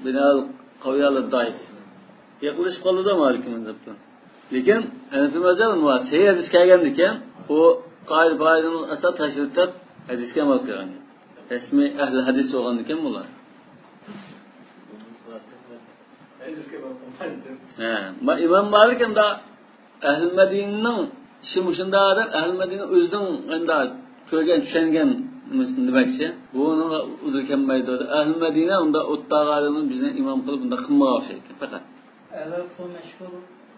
بىنال قەۋىيەلى دائىف. يېقىنلىشىپ قالدى مالىكى مەزھەپتىن. لېكىن ھەنەفىي مەزھەپ سەھىھ ھەدىس كەلگەندىكىن، ئۇ قائىدە-پائىدىنى ئاستا تاشلىتىپ، ھەدىسكە ئەمەل قىلغان. رەسمىي ئەھلى ھەدىس بولغاندىكىن بۇلار. ھە، ما-، ئىمام مالىك ئەمدى ئەھلى مەدىنىنىڭ ئىشى مۇشۇنداق دەپ، ئەھلى مەدىنە ئۆزىنىڭ ئەمدى كۆرگەن، چۈشەنگەن نېمىسىنى دېمەكچى. بۇنىڭغا ئۇدۇر كەلمەيدۇ. ئەھلى مەدىنە ئۇنداق ئوتتاق ئادەمنى بىزنى ئىمام قىلىپ بۇنداق قىلمىغان ئوخشايدۇ پەقەت. ئەلۋەتتە، شۇ مەشھۇر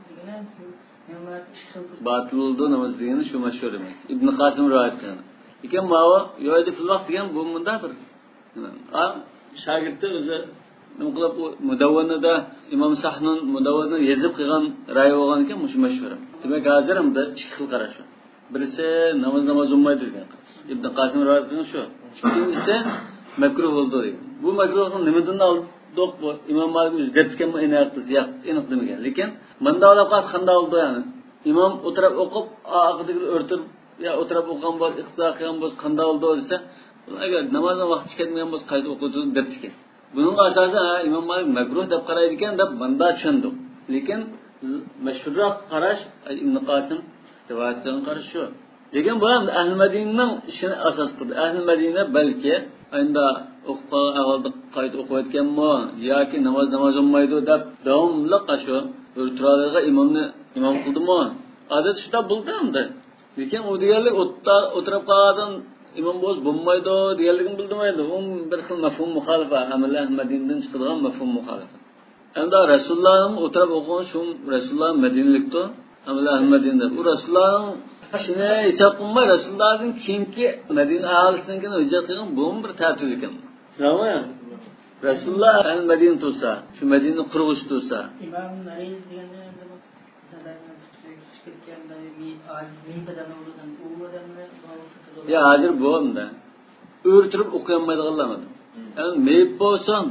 دېگىنى شۇ نېمە ئىككى خىل. باتىل بولىدۇ ناماز دېگىنى شۇ مەشھۇر دېمەك. ئىبن قاسىم رىۋايەت قىلغان. لېكىن ماۋۇ يۇئىدۇ فىل ۋاقت دېگەن بۇ مۇنداق بىر ئا، شاگىرتى ئۆزى نېمە قىلىپ، ئۇ مۇدەۋۋەنىدە، ئىمام سەھنۇن مۇدەۋۋەنىدە يېزىپ قىلغان رايى بولغانىكەن، مۇشۇ مەشھۇر. دېمەك، ھازىر ئەمدى ئىككى خىل قاراش بار. بىرسى ناماز، ناماز بولمايدۇ دېگەن قاراش. ئىبن قاسىم رىۋايەت قىلغان شۇ. ئىككىنچىسى مەكرۇھ بولىدۇ دېگەن. بۇ مەكرۇھنى نېمىدىن ئالدۇق؟ بۇ ئىمام مالىك ئۆزى دەپتىكەنمۇ، ئېنىق قىلسا، ياق، ئېنىق دېمىگەن. لېكىن مۇنداق ئوقۇپ قالسا قانداق بولىدۇ يەنى؟ ئىمام ئولتۇرۇپ ئوقۇپ، ئارقىدىكىلەر ئۆرە تۇرۇپ، يا ئولتۇرۇپ ئوقۇغان بولسا، ئىقتىدا قىلغان بولسا قانداق بولىدۇ دېسە، ئەگەر نامازنىڭ ۋاقتى كەتمىگەن بولسا قايتا ئوقۇتىدۇ دەپتىكەن. بۇنىڭغا ئاساسەن، ھە، ئىمام مالىك مەكرۇھ دەپ قارايدىكەن دەپ مۇنداق چۈشەندۇق. لېكىن مەشھۇرراق قاراش، ئىبن قاسىم رىۋايەت قىلغان قاراش شۇ. لېكىن بۇ ئەمدى ئەھلى مەدىنىنىڭ ئىشىنى ئاساس قىلدى. ئەھلى مەدىنە بەلكى ئەمدى ئوقۇپ قالغان ئەھۋالدا قايتا ئوقۇۋەتكەنمۇ ياكى ناماز ناماز بولمايدۇ دەپ داۋاملىق ئاشۇ ئۆرە تۇرالىغان ئىمامنى ئىمام قىلدىمۇ؟ ئادەتتە شۇنداق بولدى ئەمدى. لېكىن ئۇ دېگەنلىك ئوتتا-، ئولتۇرۇپ قالغان ئىمام بولسا بولمايدۇ دېگەنلىكىنى بىلدۈرمەيدۇ. ئۇ بىر خىل مەفھۇم مۇخالىپە، ئەمەل ئەھلى مەدىنىدىن چىقىدىغان مەفھۇم مۇخالىپە. ئەمدى رەسۇلۇللانىڭ ئولتۇرۇپ ئوقۇغان شۇ رەسۇلۇللا مەدىنىلىكتۇ، ئەمەل ئەھلى مەدىنىدە. ئۇ رەسۇلۇللانىڭ ئىشىنى ھېساب قىلماي، رەسۇلۇللادىن كېيىنكى مەدىنە ئاھالىسىنىڭكىنى ھىجرەت قىلغان بۇمۇ بىر تەتۈر ئىكەن. شۇنداقمۇ؟ رەسۇلۇللا ئەھلى مەدىنە تۇرسا، شۇ مەدىنىنى قۇرغۇچى تۇرسا. ئىمام مەرىز دېگەندە ئەمدى يا، ھازىر بۇ ئەمدى ئۆرە تۇرۇپ ئوقۇيالمايدىغانلار ئەمدى. يەنى مېيىپ بولسۇن،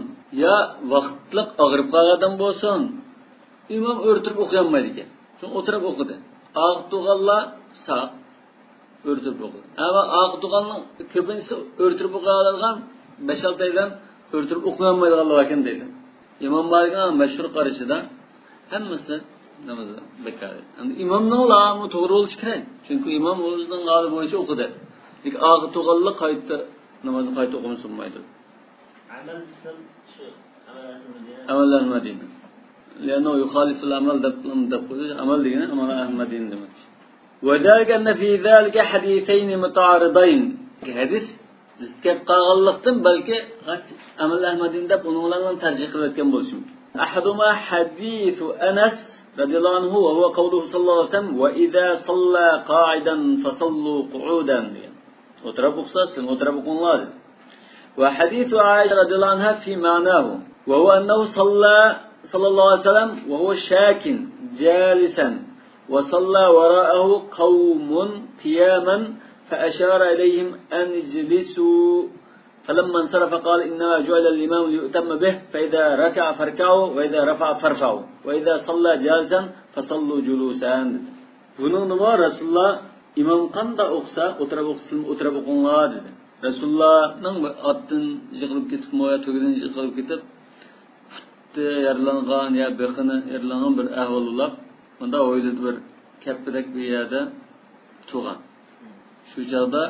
يا ۋاقىتلىق ئاغرىپ قالغان ئادەم بولسۇن، ئىمام ئۆرە تۇرۇپ ئوقۇيالمايدىكەن. شۇڭا ئولتۇرۇپ ئوقۇدى. ئاغرىق تۇرغانلار ساق. ئۆرە تۇرۇپ ئوقۇيدۇ. ئەمما ئاغرىق تۇرغاننىڭ كۆپىنچىسى ئۆرە تۇرۇپ ئوقۇيالىدىغان، بەش-ئالتەيلەن ئۆرە تۇرۇپ ئوقۇيالمايدىغانلار باركەن دەيدۇ. ئىمام مالىكنىڭ مەشھۇر قارىشىدا ھەممىسى نامازى بىكار. ئەمدى ئىمامنىڭلا توغرا بولۇشى كېرەك. چۈنكى ئىمام ئۆزىنىڭ ھالى بويىچە ئوقۇدى. لېكىن ئاغرىق تۇرغانلار قايتا نامازنى قايتا ئوقۇمىسا بولمايدۇ. ئەمەل دېسەم شۇ، ئەمەل ئەھلى مەدىنە. ئەمەل ئەھلى مەدىنە. لأنه يخالف العمل دەپ، دەپ قويدى. ئەمەل دېگىنى ئەمەل ئەھلى مەدىنە دېمەكچى. وذلك أن في ذلك حديثين متعارضين. ھەدىس زىت كەپ قالغانلىقتىن بەلكى ئەمەل ئەھلى مەدىنە دەپ ئۇنىڭ بىلەن تەرجىھ قىلىۋەتكەن بولۇشى مۇمكىن. أحدهما حديث أنس رضي الله عنه وهو قوله صلى الله عليه وسلم: وإذا صلى قاعدا فصلوا قعودا دېگەن. ئولتۇرۇپ ئوقۇسا، سىلەر ئولتۇرۇپ ئوقۇڭلار دېدى. وحديث عائشة رضي الله عنها في معناه، وهو أنه صلى، صلى الله عليه وسلم وهو شاك جالسا، وصلى وراءه قوم قياما، فأشار إليهم أن اجلسوا، فلما انصرف قال: إنما جعل الإمام ليؤتم به، فإذا ركع فاركعوا، وإذا رفع فارفعوا، وإذا صلى جالسا فصلوا جلوسا، دېدى. بۇنىڭدىمۇ رەسۇلۇللا ئىمام قانداق ئوقۇسا، ئولتۇرۇپ ئوقۇسا، ئولتۇرۇپ ئوقۇڭلار، دېدى. رەسۇلۇللانىڭ بىر ئاتتىن يىقىلىپ كېتىپمۇ يا تۆگىدىن يىقىلىپ كېتىپ، پۇتى يارىلانغان يا بېقىنى يارىلانغان بىر ئەھۋال بولۇپ، مۇنداق ھويلىدا بىر كەپپىدەك بىر يەردە تۇرغان. شۇ چاغدا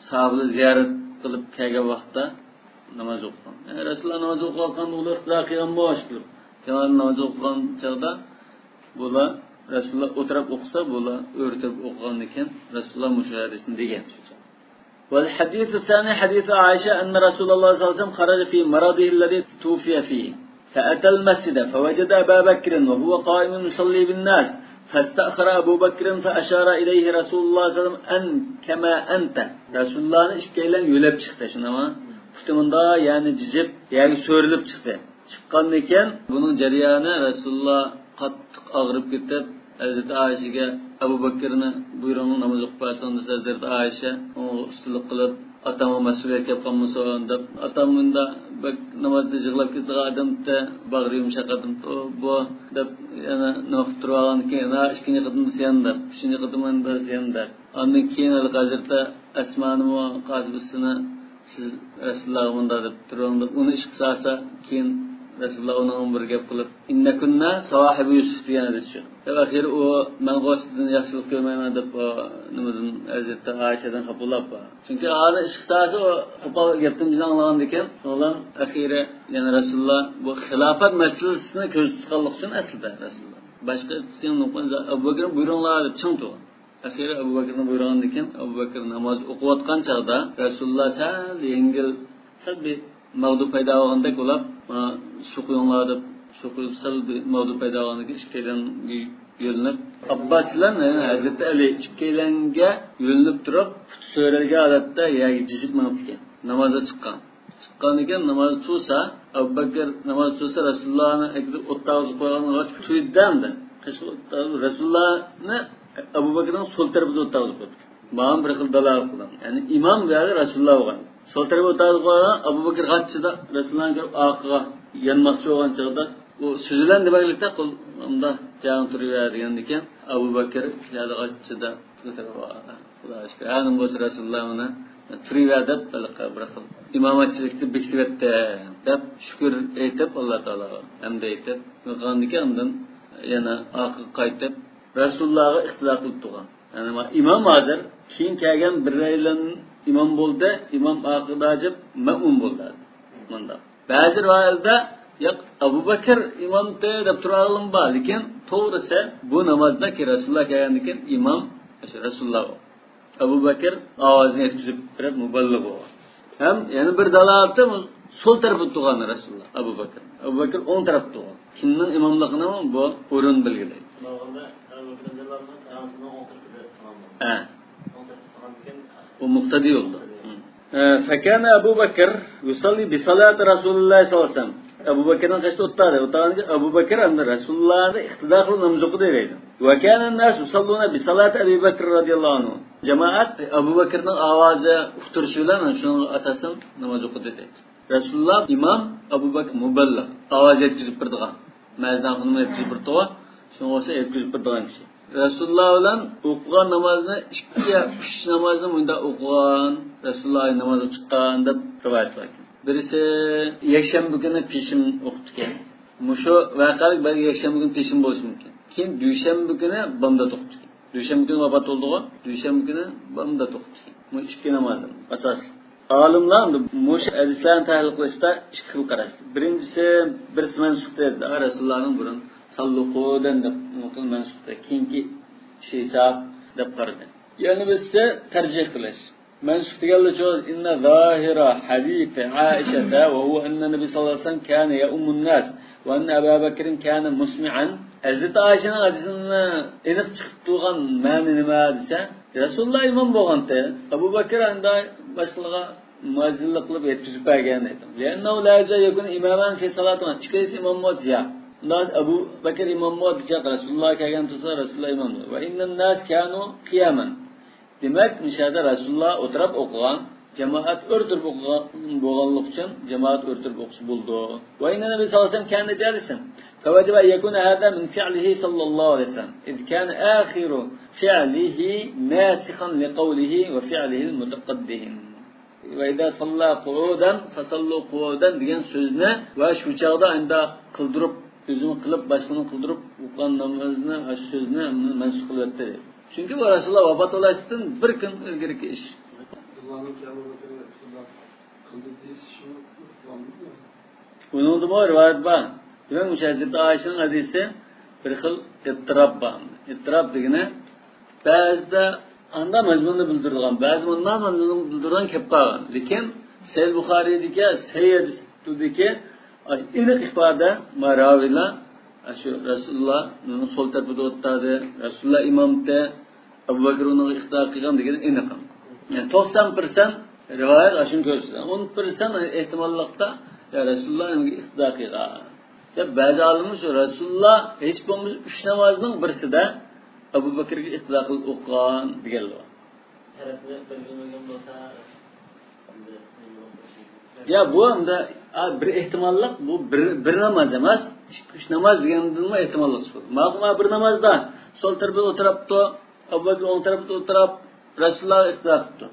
ساھابىلەر زىيارەت قىلىپ كەلگەن ۋاقىتتا ناماز ئوقۇغان. يەنى رەسۇلۇللا ناماز ئوقۇۋاتقاندا ئۇلار ئىقتىدا قىلغان بولۇش كېرەك. جامائەت ناماز ئوقۇغان چاغدا بۇلار، رەسۇلۇللا ئولتۇرۇپ ئوقۇسا، بۇلار ئۆرتەپ ئوقۇغاندىكىن، رەسۇلۇللا مۇشۇ ھەدىسنى دېگەن. والحديث الثاني حديث عائشة أن رسول الله صلى الله عليه وسلم خرج في مرضه الذي توفي فيه، فأتى المسجد فوجد أبا بكر وهو قائم يصلي بالناس، فاستأخر أبو بكر فأشار إليه رسول الله صلى الله عليه وسلم أن كما أنت. رەسۇلۇللانى ئىككىيلەن يۆلەپ چىقتى، شۇنداقمۇ؟ پۇتى مۇنداق، يەنى جىجىپ، يەرگە سۆرىلىپ چىقتى. چىققاندىكىن، بۇنىڭ جەريانى رەسۇلۇللا قاتتىق ئاغرىپ كېتىپ، ھەزرىتى ئائىشىگە ئەبۇ بەكرنى بۇيرۇڭ، ناماز ئوقۇپ بەرسۇن دېسە، ھەزرىتى ئائىشە ئۇنىڭغا ئۇستىلىق قىلىپ، ئاتامغا مەسئۇلىيەت كەپ قالمىسۇن دەپ، ئاتام مۇنداق بەك نامازدا يىغلاپ كېتىدىغان ئادەمتى، باغرى يۇمشاق ئادەمتى ئۇ، بۇ دەپ يەنە نېمە قىلىپ تۇرۇۋالغاندىكىن، يەنە ئىككىنچى قېتىم دېسە يەنە دەپ، ئۈچىنچى قېتىم يەنە دېسە يەنە دەپ. ئاندىن كېيىن ھېلىقى ھەزرىتى ئەسمانىمۇ قاسىبىسىنى، سىز رەسۇلۇللاغا مۇنداق دەپ تۇرۇڭ دەپ، ئۇنى ئىشقا سالسا، كېيىن رەسۇلۇللا ئۇنىڭغا بىر گەپ قىلىپ، إنكن صواحب يوسف دېگەن ھەدىس شۇ. دەپ ئاخىرى ئۇ، مەن سىزدىن ياخشىلىق كۆرمەيمەن دەپ، ئۇ نېمىدىن، ھەزرىتى ئائىشەدىن خاپا بولۇپ. چۈنكى ئانى ئىشقا سالسا، ئۇ قوپال گەپتىن بىزنى ئاڭلىغاندىكىن، ئۇلار ئەخىرى يەنە رەسۇلۇللا بۇ خىلاپەت مەسىلىسىنى كۆزدە تۇتقانلىقى ئۈچۈن ئەسلىدە رەسۇلۇللا. باشقا ئەبۇ بەكرىم بۇيرۇڭلار دەپ چىڭ تۇرغان. ئەخىرى ئەبۇ بەكرىنى بۇيرۇغاندىن كېيىن، ئەبۇ بەكىر ناماز ئوقۇۋاتقان چاغدا رەسۇلۇللا سەل يەڭگىل، سەل بىر مەغدۇ پەيدا بولغاندەك بولۇپ، مانا سۇ قۇيۇڭلار دەپ، سۇ قۇيۇپ سەل بىر مەغدۇ پەيدا بولغاندىن كېيىن ئىككىيلەنگە يۆلىنىپ، ئابباس بىلەن ھەزرىتى ئەلى ئىككىيلەنگە يۆلىنىپ تۇرۇپ، پۇتى سۆرەلگەن ھالەتتە يەرگە جىجىپ مېڭىپتىكەن. نامازغا چىققان. چىققاندىكىن ناماز تۇرسا، ئەبۇ بەكىر ناماز تۇرسا، رەسۇلۇللانى ئەكېلىپ ئوتتاغۇزۇپ قويغانغا تۇيدى دەمدى. قېشىغا ئوتتاغۇزۇپ، رەسۇلۇللانى ئەبۇ بەكرىنىڭ سول تەرىپىدە ئوتتاغۇزۇپ قويدى. مانا بىر خىل دالالەت قىلدى. يەنى ئىمام بۇ يەردە رەسۇلۇللا بولغان. سول تەرەپكە ئولتۇرغۇزۇپ قويغان، ئەبۇ بەكىر غاچچىدا رەسۇلۇللانى كۆرۈپ ئارقىغا يانماقچى بولغان چاغدا، ئۇ سۈزۈلەن دېمەكلىكتە، قول مۇنداق جايىڭدا تۇرۇۋەر دېگەندىكىن، ئەبۇ بەكىر يەردە غاچچىدا كۆتۈرۈپ، خۇدا شۈكۈر، ھەنىم بولسا رەسۇلۇللا مانا تۇرۇۋەر دەپ، بىر خىل ئىمامەتچىلىكنى بېكىتىۋەتتى دەپ شۈكۈر ئېيتىپ، ئاللا تائالاغا ھەمدە ئېيتىپ، يىغغاندىكىن ئاندىن يەنە ئارقىغا قايتىپ، رەسۇلۇللاغا ئىقتىدا قىلىپ تۇرغان. يەنى ما-، ئىمام ھازىر، كېيىن كەلگەن بىرەيلەن ئىمام بولدى، ئىمام ئارقىدا جىپ مەئمۇم بولدى. مۇنداق. بەزى رىۋايەتلەردە، ياق، ئەبۇ بەكىر ئىمامتى دەپ تۇرغانلىرىمۇ بار، لېكىن توغرىسى بۇ نامازدا كېيىن رەسۇلۇللا كەلگەندىن كېيىن ئىمام ئاشۇ رەسۇلۇللا بولغان. ئەبۇ بەكىر ئاۋازىنى يەتكۈزۈپ بېرىپ مۇبەللىغ بولغان. ھەم يەنە بىر دالالىتى، سول تەرەپتە تۇرغان رەسۇلۇللا، ئەبۇ بەكىر. ئەبۇ بەكىر ئوڭ تەرەپتە تۇرغان. كىمنىڭ ئىماملىقىنى بۇ ئورۇن بەلگىلەيدۇ. ئەبۇ بەكىر رەزىياللاھۇ ئەنھۇ ئەڭ ئوڭ تەرىپىدە تۇرغان. ھە. ئوڭ تەرەپتە تۇرغاندىكىن، ئۇ مۇقتەدى بولدى. مۇقتەدى. فكان أبو بكر يصلي بصلاة رسول الله صلى الله عليه وسلم. ئەبۇ بەكىرنىڭ قېشىدا ئولتۇردى. ئولتۇرغاندىن كېيىن ئەبۇ بەكىر ئەمدى رەسۇلۇللاغا ئىقتىدا قىلىپ ناماز ئوقۇدى دەيدۇ. وكان الناس يصلون بصلاة أبي بكر رضي الله عنه. جامائەت ئەبۇ بەكىرنىڭ ئاۋازى ئۇقتۇرۇشى بىلەن شۇنىڭغا ئاساسەن ناماز ئوقۇدى دەيدۇ. رەسۇلۇللا ئىمام، ئەبۇ بەكىر مۇبەللىغ، ئاۋاز يەتكۈزۈپ بېرىدىغان. مەزىن خانىم يەتكۈزۈپ بېرىدىغان، شۇنىڭغا ئوخشاش يەتكۈزۈپ بېرىدىغان كىشى. رەسۇلۇللا بىلەن ئوقۇغان نامازنى ئىككى يا ئۈچ نامازنى مۇنداق ئوقۇغان، رەسۇلۇللا نامازغا چىققان دەپ رىۋايەت بار ئىكەن. بىرسى يەكشەنبە كۈنى پېشىن ئوقۇپتىكەن. مۇشۇ ۋەقەلىك بەلكى يەكشەنبە كۈنى پېشىن بولۇشى مۇمكىن. كېيىن دۈشەنبە كۈنى بامدات ئوقۇپتىكەن. دۈشەنبە كۈنى ۋاپات بولدىغۇ، دۈشەنبە كۈنى بامدات ئوقۇپتىكەن. بۇ ئىككى نامازنىڭ ئاساسلىق. ئالىملار مۇشۇ ھەدىسلەرنى تەھلىل قىلىشتا ئىككى خىل قاراشتا. بىرىنچىسى، بىرسى مەنسۇخ دەيدۇ، رەسۇلۇللانىڭ بۇرۇن ساللۇ قۇدەن دەپ مەنسۇخ دەيدۇ، كېيىنكى ئىشى ھېساب دەپ قارىدى. يەنە بىرسى تەرجىھ قىلىش. مەنسۇخ دېگەنلىكى، إن ظاهر حديث عائشة وهو أن النبي صلى الله عليه وسلم كان يؤم الناس وأن أبا بكر كان مسمعا. ھەزرىتى ئائىشىنىڭ ھەدىسىدىن ئېنىق چىقىپ تۇرغان مەنە نېمە دېسە، رەسۇلۇللا ئىمام بولغانتى، ئەبۇ بەكىر ئەمدى باشقىلارغا مۇئەززىنلىك قىلىپ يەتكۈزۈپ بەرگەن دەيدۇ. لأنه لا يجوز أن يكون إماما في صلاة واحدة. ئىككىلىسى ئىمام بولسا يا. ئەبۇ بەكىر ئىمام بولسا، رەسۇلۇللا كەلگەن تۇرسا، رەسۇلۇللا ئىمام بولىدۇ. وإن الناس كانوا قياما. دېمەك، مۇشۇ يەردە رەسۇلۇللا ئولتۇرۇپ ئوقۇغان، جامائەت ئۆرتۈرۈپ ئوقۇغان بولغانلىقى ئۈچۈن جامائەت ئۆرتۈرۈپ ئوقۇسا بولىدۇ. وإن النبي صلى الله عليه وسلم كان جالسا فوجب أن يكون هذا من فعله صلى الله عليه وسلم إذ كان آخر فعله ناسخا لقوله وفعله المتقدم. وإذا صلى قعودا فصلوا قعودا دېگەن سۆزنى ۋە شۇ چاغدا ئەندە قىلدۇرۇپ، ئۆزىمۇ قىلىپ، باشقىنى قىلدۇرۇپ ئوقۇغان نامازنى، شۇ سۆزنى مەنسۇخ قىلىۋەتتى. چۈنكى بۇ رەسۇلۇللا ۋاپات بولۇشتىن بىر كۈن ئىلگىرىكى ئىش. ئۇنىڭدىمۇ رىۋايەت بار. دېمەك، مۇشۇ ھەزرىتى ئائىشىنىڭ ھەدىسى بىر خىل ئىتتىراب بار. ئىتتىراب دېگىنى بەزىدە ئاندا مەزمۇننى بىلدۈرىدىغان، بەزىدە مۇندا مەزمۇننى بىلدۈرىدىغان كەپ قالغان. لېكىن سەھىھ بۇخارىدىكى، سەھىھ ھەدىستىكى ئېنىق ئىپادە، ما راۋىلار، شۇ رەسۇلۇللا سول تەرىپىدە ئولتۇردى، رەسۇلۇللا ئىمامتى، ئەبۇ بەكرى ئۇنىڭغا ئىقتىدا قىلغان دېگىنى ئېنىق. يەنى توقسان پىرسەنت رىۋايەت ئاشۇنى كۆرسىتىدۇ. ئون پىرسەنت ئېھتىماللىقتا، يا رەسۇلۇللا ئۇنىڭغا ئىقتىدا قىلغان. يا بەزى ئالىملار شۇ رەسۇلۇللا ھېچ بولمىسا ئۈچ نامازنىڭ بىرسىدە ئەبۇ بەكرىگە ئىقتىدا قىلىپ ئوقۇغان دېگەنلەر بار. تەرەپنى بەلگىلىمىگەن بولسا، ئەمدى نېمە بولۇپ قالىدۇ؟ يا بۇ ئەمدى، ئا، بىر ئېھتىماللىق، بۇ بىر، بىر ناماز ئەمەس، ئىككى، ئۈچ ناماز دېگەندىنمۇ ئېھتىماللىق چىقىدۇ. ماقۇل، ما بىر نامازدا سول تەرىپىدە ئولتۇرۇپتۇ، ئەبۇ بەكرى ئوڭ تەرىپىدە ئولتۇرۇپ، رەسۇلۇللاغا ئىقتىدا قىپتۇ.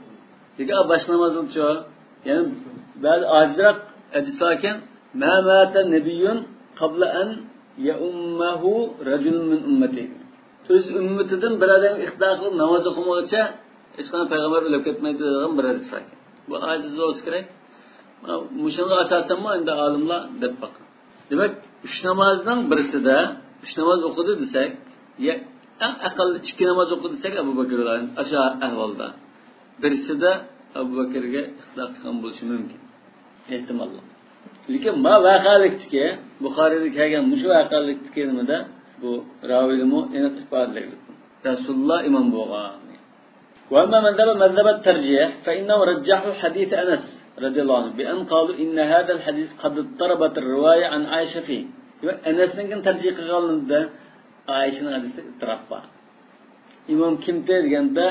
لېكىن، ئا، باشقا نامازدىچۇ؟ يەنى بەزى ئاجىزراق ھەدىس باركەن، ما مات نبي قبل أن يؤمه رجل من أمته. ئۆز ئۈممىتىدىن بىر ئادەمگە ئىقتىدا قىلىپ ناماز ئوقۇمىغۇچە ھېچقانداق پەيغەمبەر ئۆلۈپ كەتمەيدۇ دېگەن بىر ھەدىس بار ئىكەن. بۇ ئاجىز بولسا كېرەك. مۇشۇنىڭغا ئاساسەنمۇ ئەمدى ئالىملار دەپ باققان. دېمەك، ئۈچ نامازنىڭ بىرسىدە ئۈچ ناماز ئوقۇدى دېسەك، يا ئەڭ ئەقەللى ئىككى ناماز ئوقۇدى دېسەك، ئەبۇ بەكرى ئاشۇ ئەھۋالدا بىرسىدە ئەبۇ بەكرىگە ئىقتىدا قىلغان بولۇشى مۇمكىن. ئېھتىماللىق. لېكىن ما ۋەقەلىكتىكى، بۇخارىيدا كەلگەن مۇشۇ ۋەقەلىكتىكى نېمىدە بۇ راۋىدىمۇ ئېنىق ئىپادىلەيدۇ. رەسۇلۇللا ئىمام بولغان. وأما من ذهب مذهب الترجيح فإنهم رجحوا حديث أنس رضي الله عنه بأن قالوا إن هذا الحديث قد اضطربت الرواية عن عائشة فيه. دېمەك، ئەنەسنىڭكىنى تەرجىھ قىلغانلىرىدا ئائىشىنىڭ ھەدىسىدە ئىتتىراپ بار. ئىمام كىمتى دېگەندە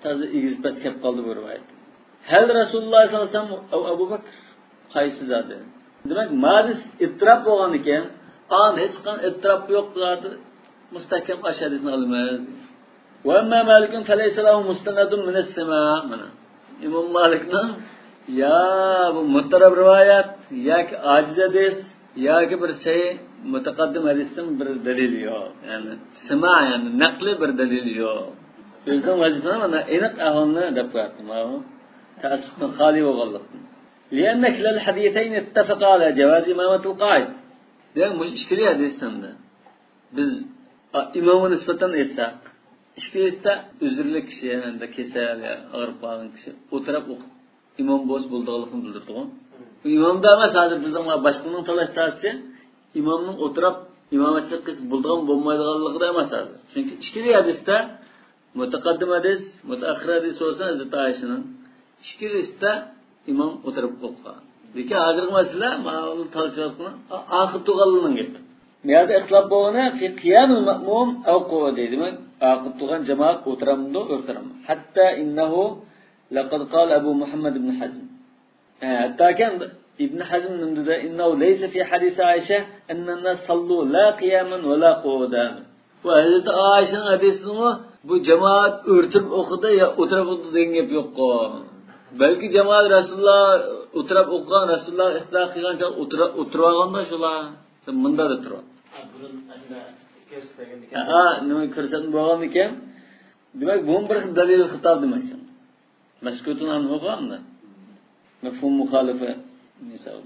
تازا ئېگىز پەس كەپ قالدى بۇ رىۋايەت. هل رسول الله صلى الله عليه وسلم أو أبو بكر؟ قايسى زادى؟ دېمەك، مادىس ئىتتىراپ بولغان ئىكەن، ئان ھېچقان ئىتتىراپ يوق زادى، مۇستەھكەم ئاشۇ ھەدىسنى ئالىمىز. وأما مالك فليس له مستند من السماع. مانا، ئىمام مالىكنىڭ يا بۇ مۇتتەرەپ رىۋايەت، ياكى ئاجىز ھەدىس، ياكى بىر سەھىھ مۇتەقەددىم ھەدىستىن بىر دەلىل يوق. يەنى سىما، يەنى نەقلى بىر دەلىل يوق. ئۆزىنىڭ ۋەزىپىسىنى مانا ئېنىق ئەھۋالنى دەپ بەردى. ماۋۇ تەئەسسۇپتىن خالىي بولغانلىقتىن. لأن كلا الحديثين اتفقا على جواز إمامة القاعد. دېمەك، مۇشۇ ئىككىلا ھەدىستىن بىز ئىمامغا نىسبەتەن ئېيتساق، ئىككىلىسىدە ئۆزۈرلۈك كىشى، يەنى كېسەل يا ئاغرىپ قالغان كىشى ئولتۇرۇپ ئوقۇپ ئىمام بولسا بولىدىغانلىقىنى بىلدۈرىدىغۇ. بۇ ئىمامدا ئەمەس، ھازىر بىزنىڭ باشقىنىڭ تالاش تارتىشى، ئىمامنىڭ ئولتۇرۇپ ئىمامەتچىلىك قىلسا بولىدىغان بولمايدىغانلىقىدا ئەمەس ھازىر. چۈنكى ئىككىلا ھەدىستە مۇتەقەددىم ھەدىس، مۇتەئەخخىر ھەدىس بولسا ھەزرىتى ئائىشىنىڭ، ئىككىلىسىدە ئىمام ئولتۇرۇپ ئوقۇغان. لېكىن ھازىرقى مەسىلە، مانا تالىشىۋاتقىنى ئا-، ئاخىر تۇرغانلىرىنىڭ گېپى. بۇ يەردە ئىختىلاپ بولغىنى قىيامۇل مەئمۇم ئەۋ قۇئۇدى، دېمەك، ئاخىر تۇرغان جامائەت ئولتۇرامدۇ، ئولتۇرامدۇ؟ حتى إنه لقد قال أبو محمد بن حزم. ھە، ھەتتاكى ئىبن ھەزم نېمە دېدى؟ إنه ليس في حديث عائشة أن الناس صلوا لا قياما ولا قعودا. بۇ ھەزرىتى ئائىشىنىڭ ھەدىسىدىمۇ بۇ جامائەت ئۆرتۈرۈپ ئوقۇدى يا ئولتۇرۇپ ئوقۇدى دېگەن گەپ يوققۇ. بەلكى جامائەت رەسۇلۇللا ئولتۇرۇپ ئوقۇغان، رەسۇلۇللاغا ئىقتىدا قىلغان چاغ ئولتۇرۇپ، ئولتۇرۇۋالغاندا شۇلار. مۇنداقلا تۇرۇپ. ھە، بۇرۇن ئەمدى كۆرسەتمىگەن ئىكەن. ھە، نېمە كۆرسەتمە بولغان ئىكەن. دېمەك، بۇمۇ بىر خىل دەلىل خىتاب دېمەكچى. مەسكۇتۇن ئەنھۇغا ئەمدى. مەفھۇم مۇخالىفە مىسال.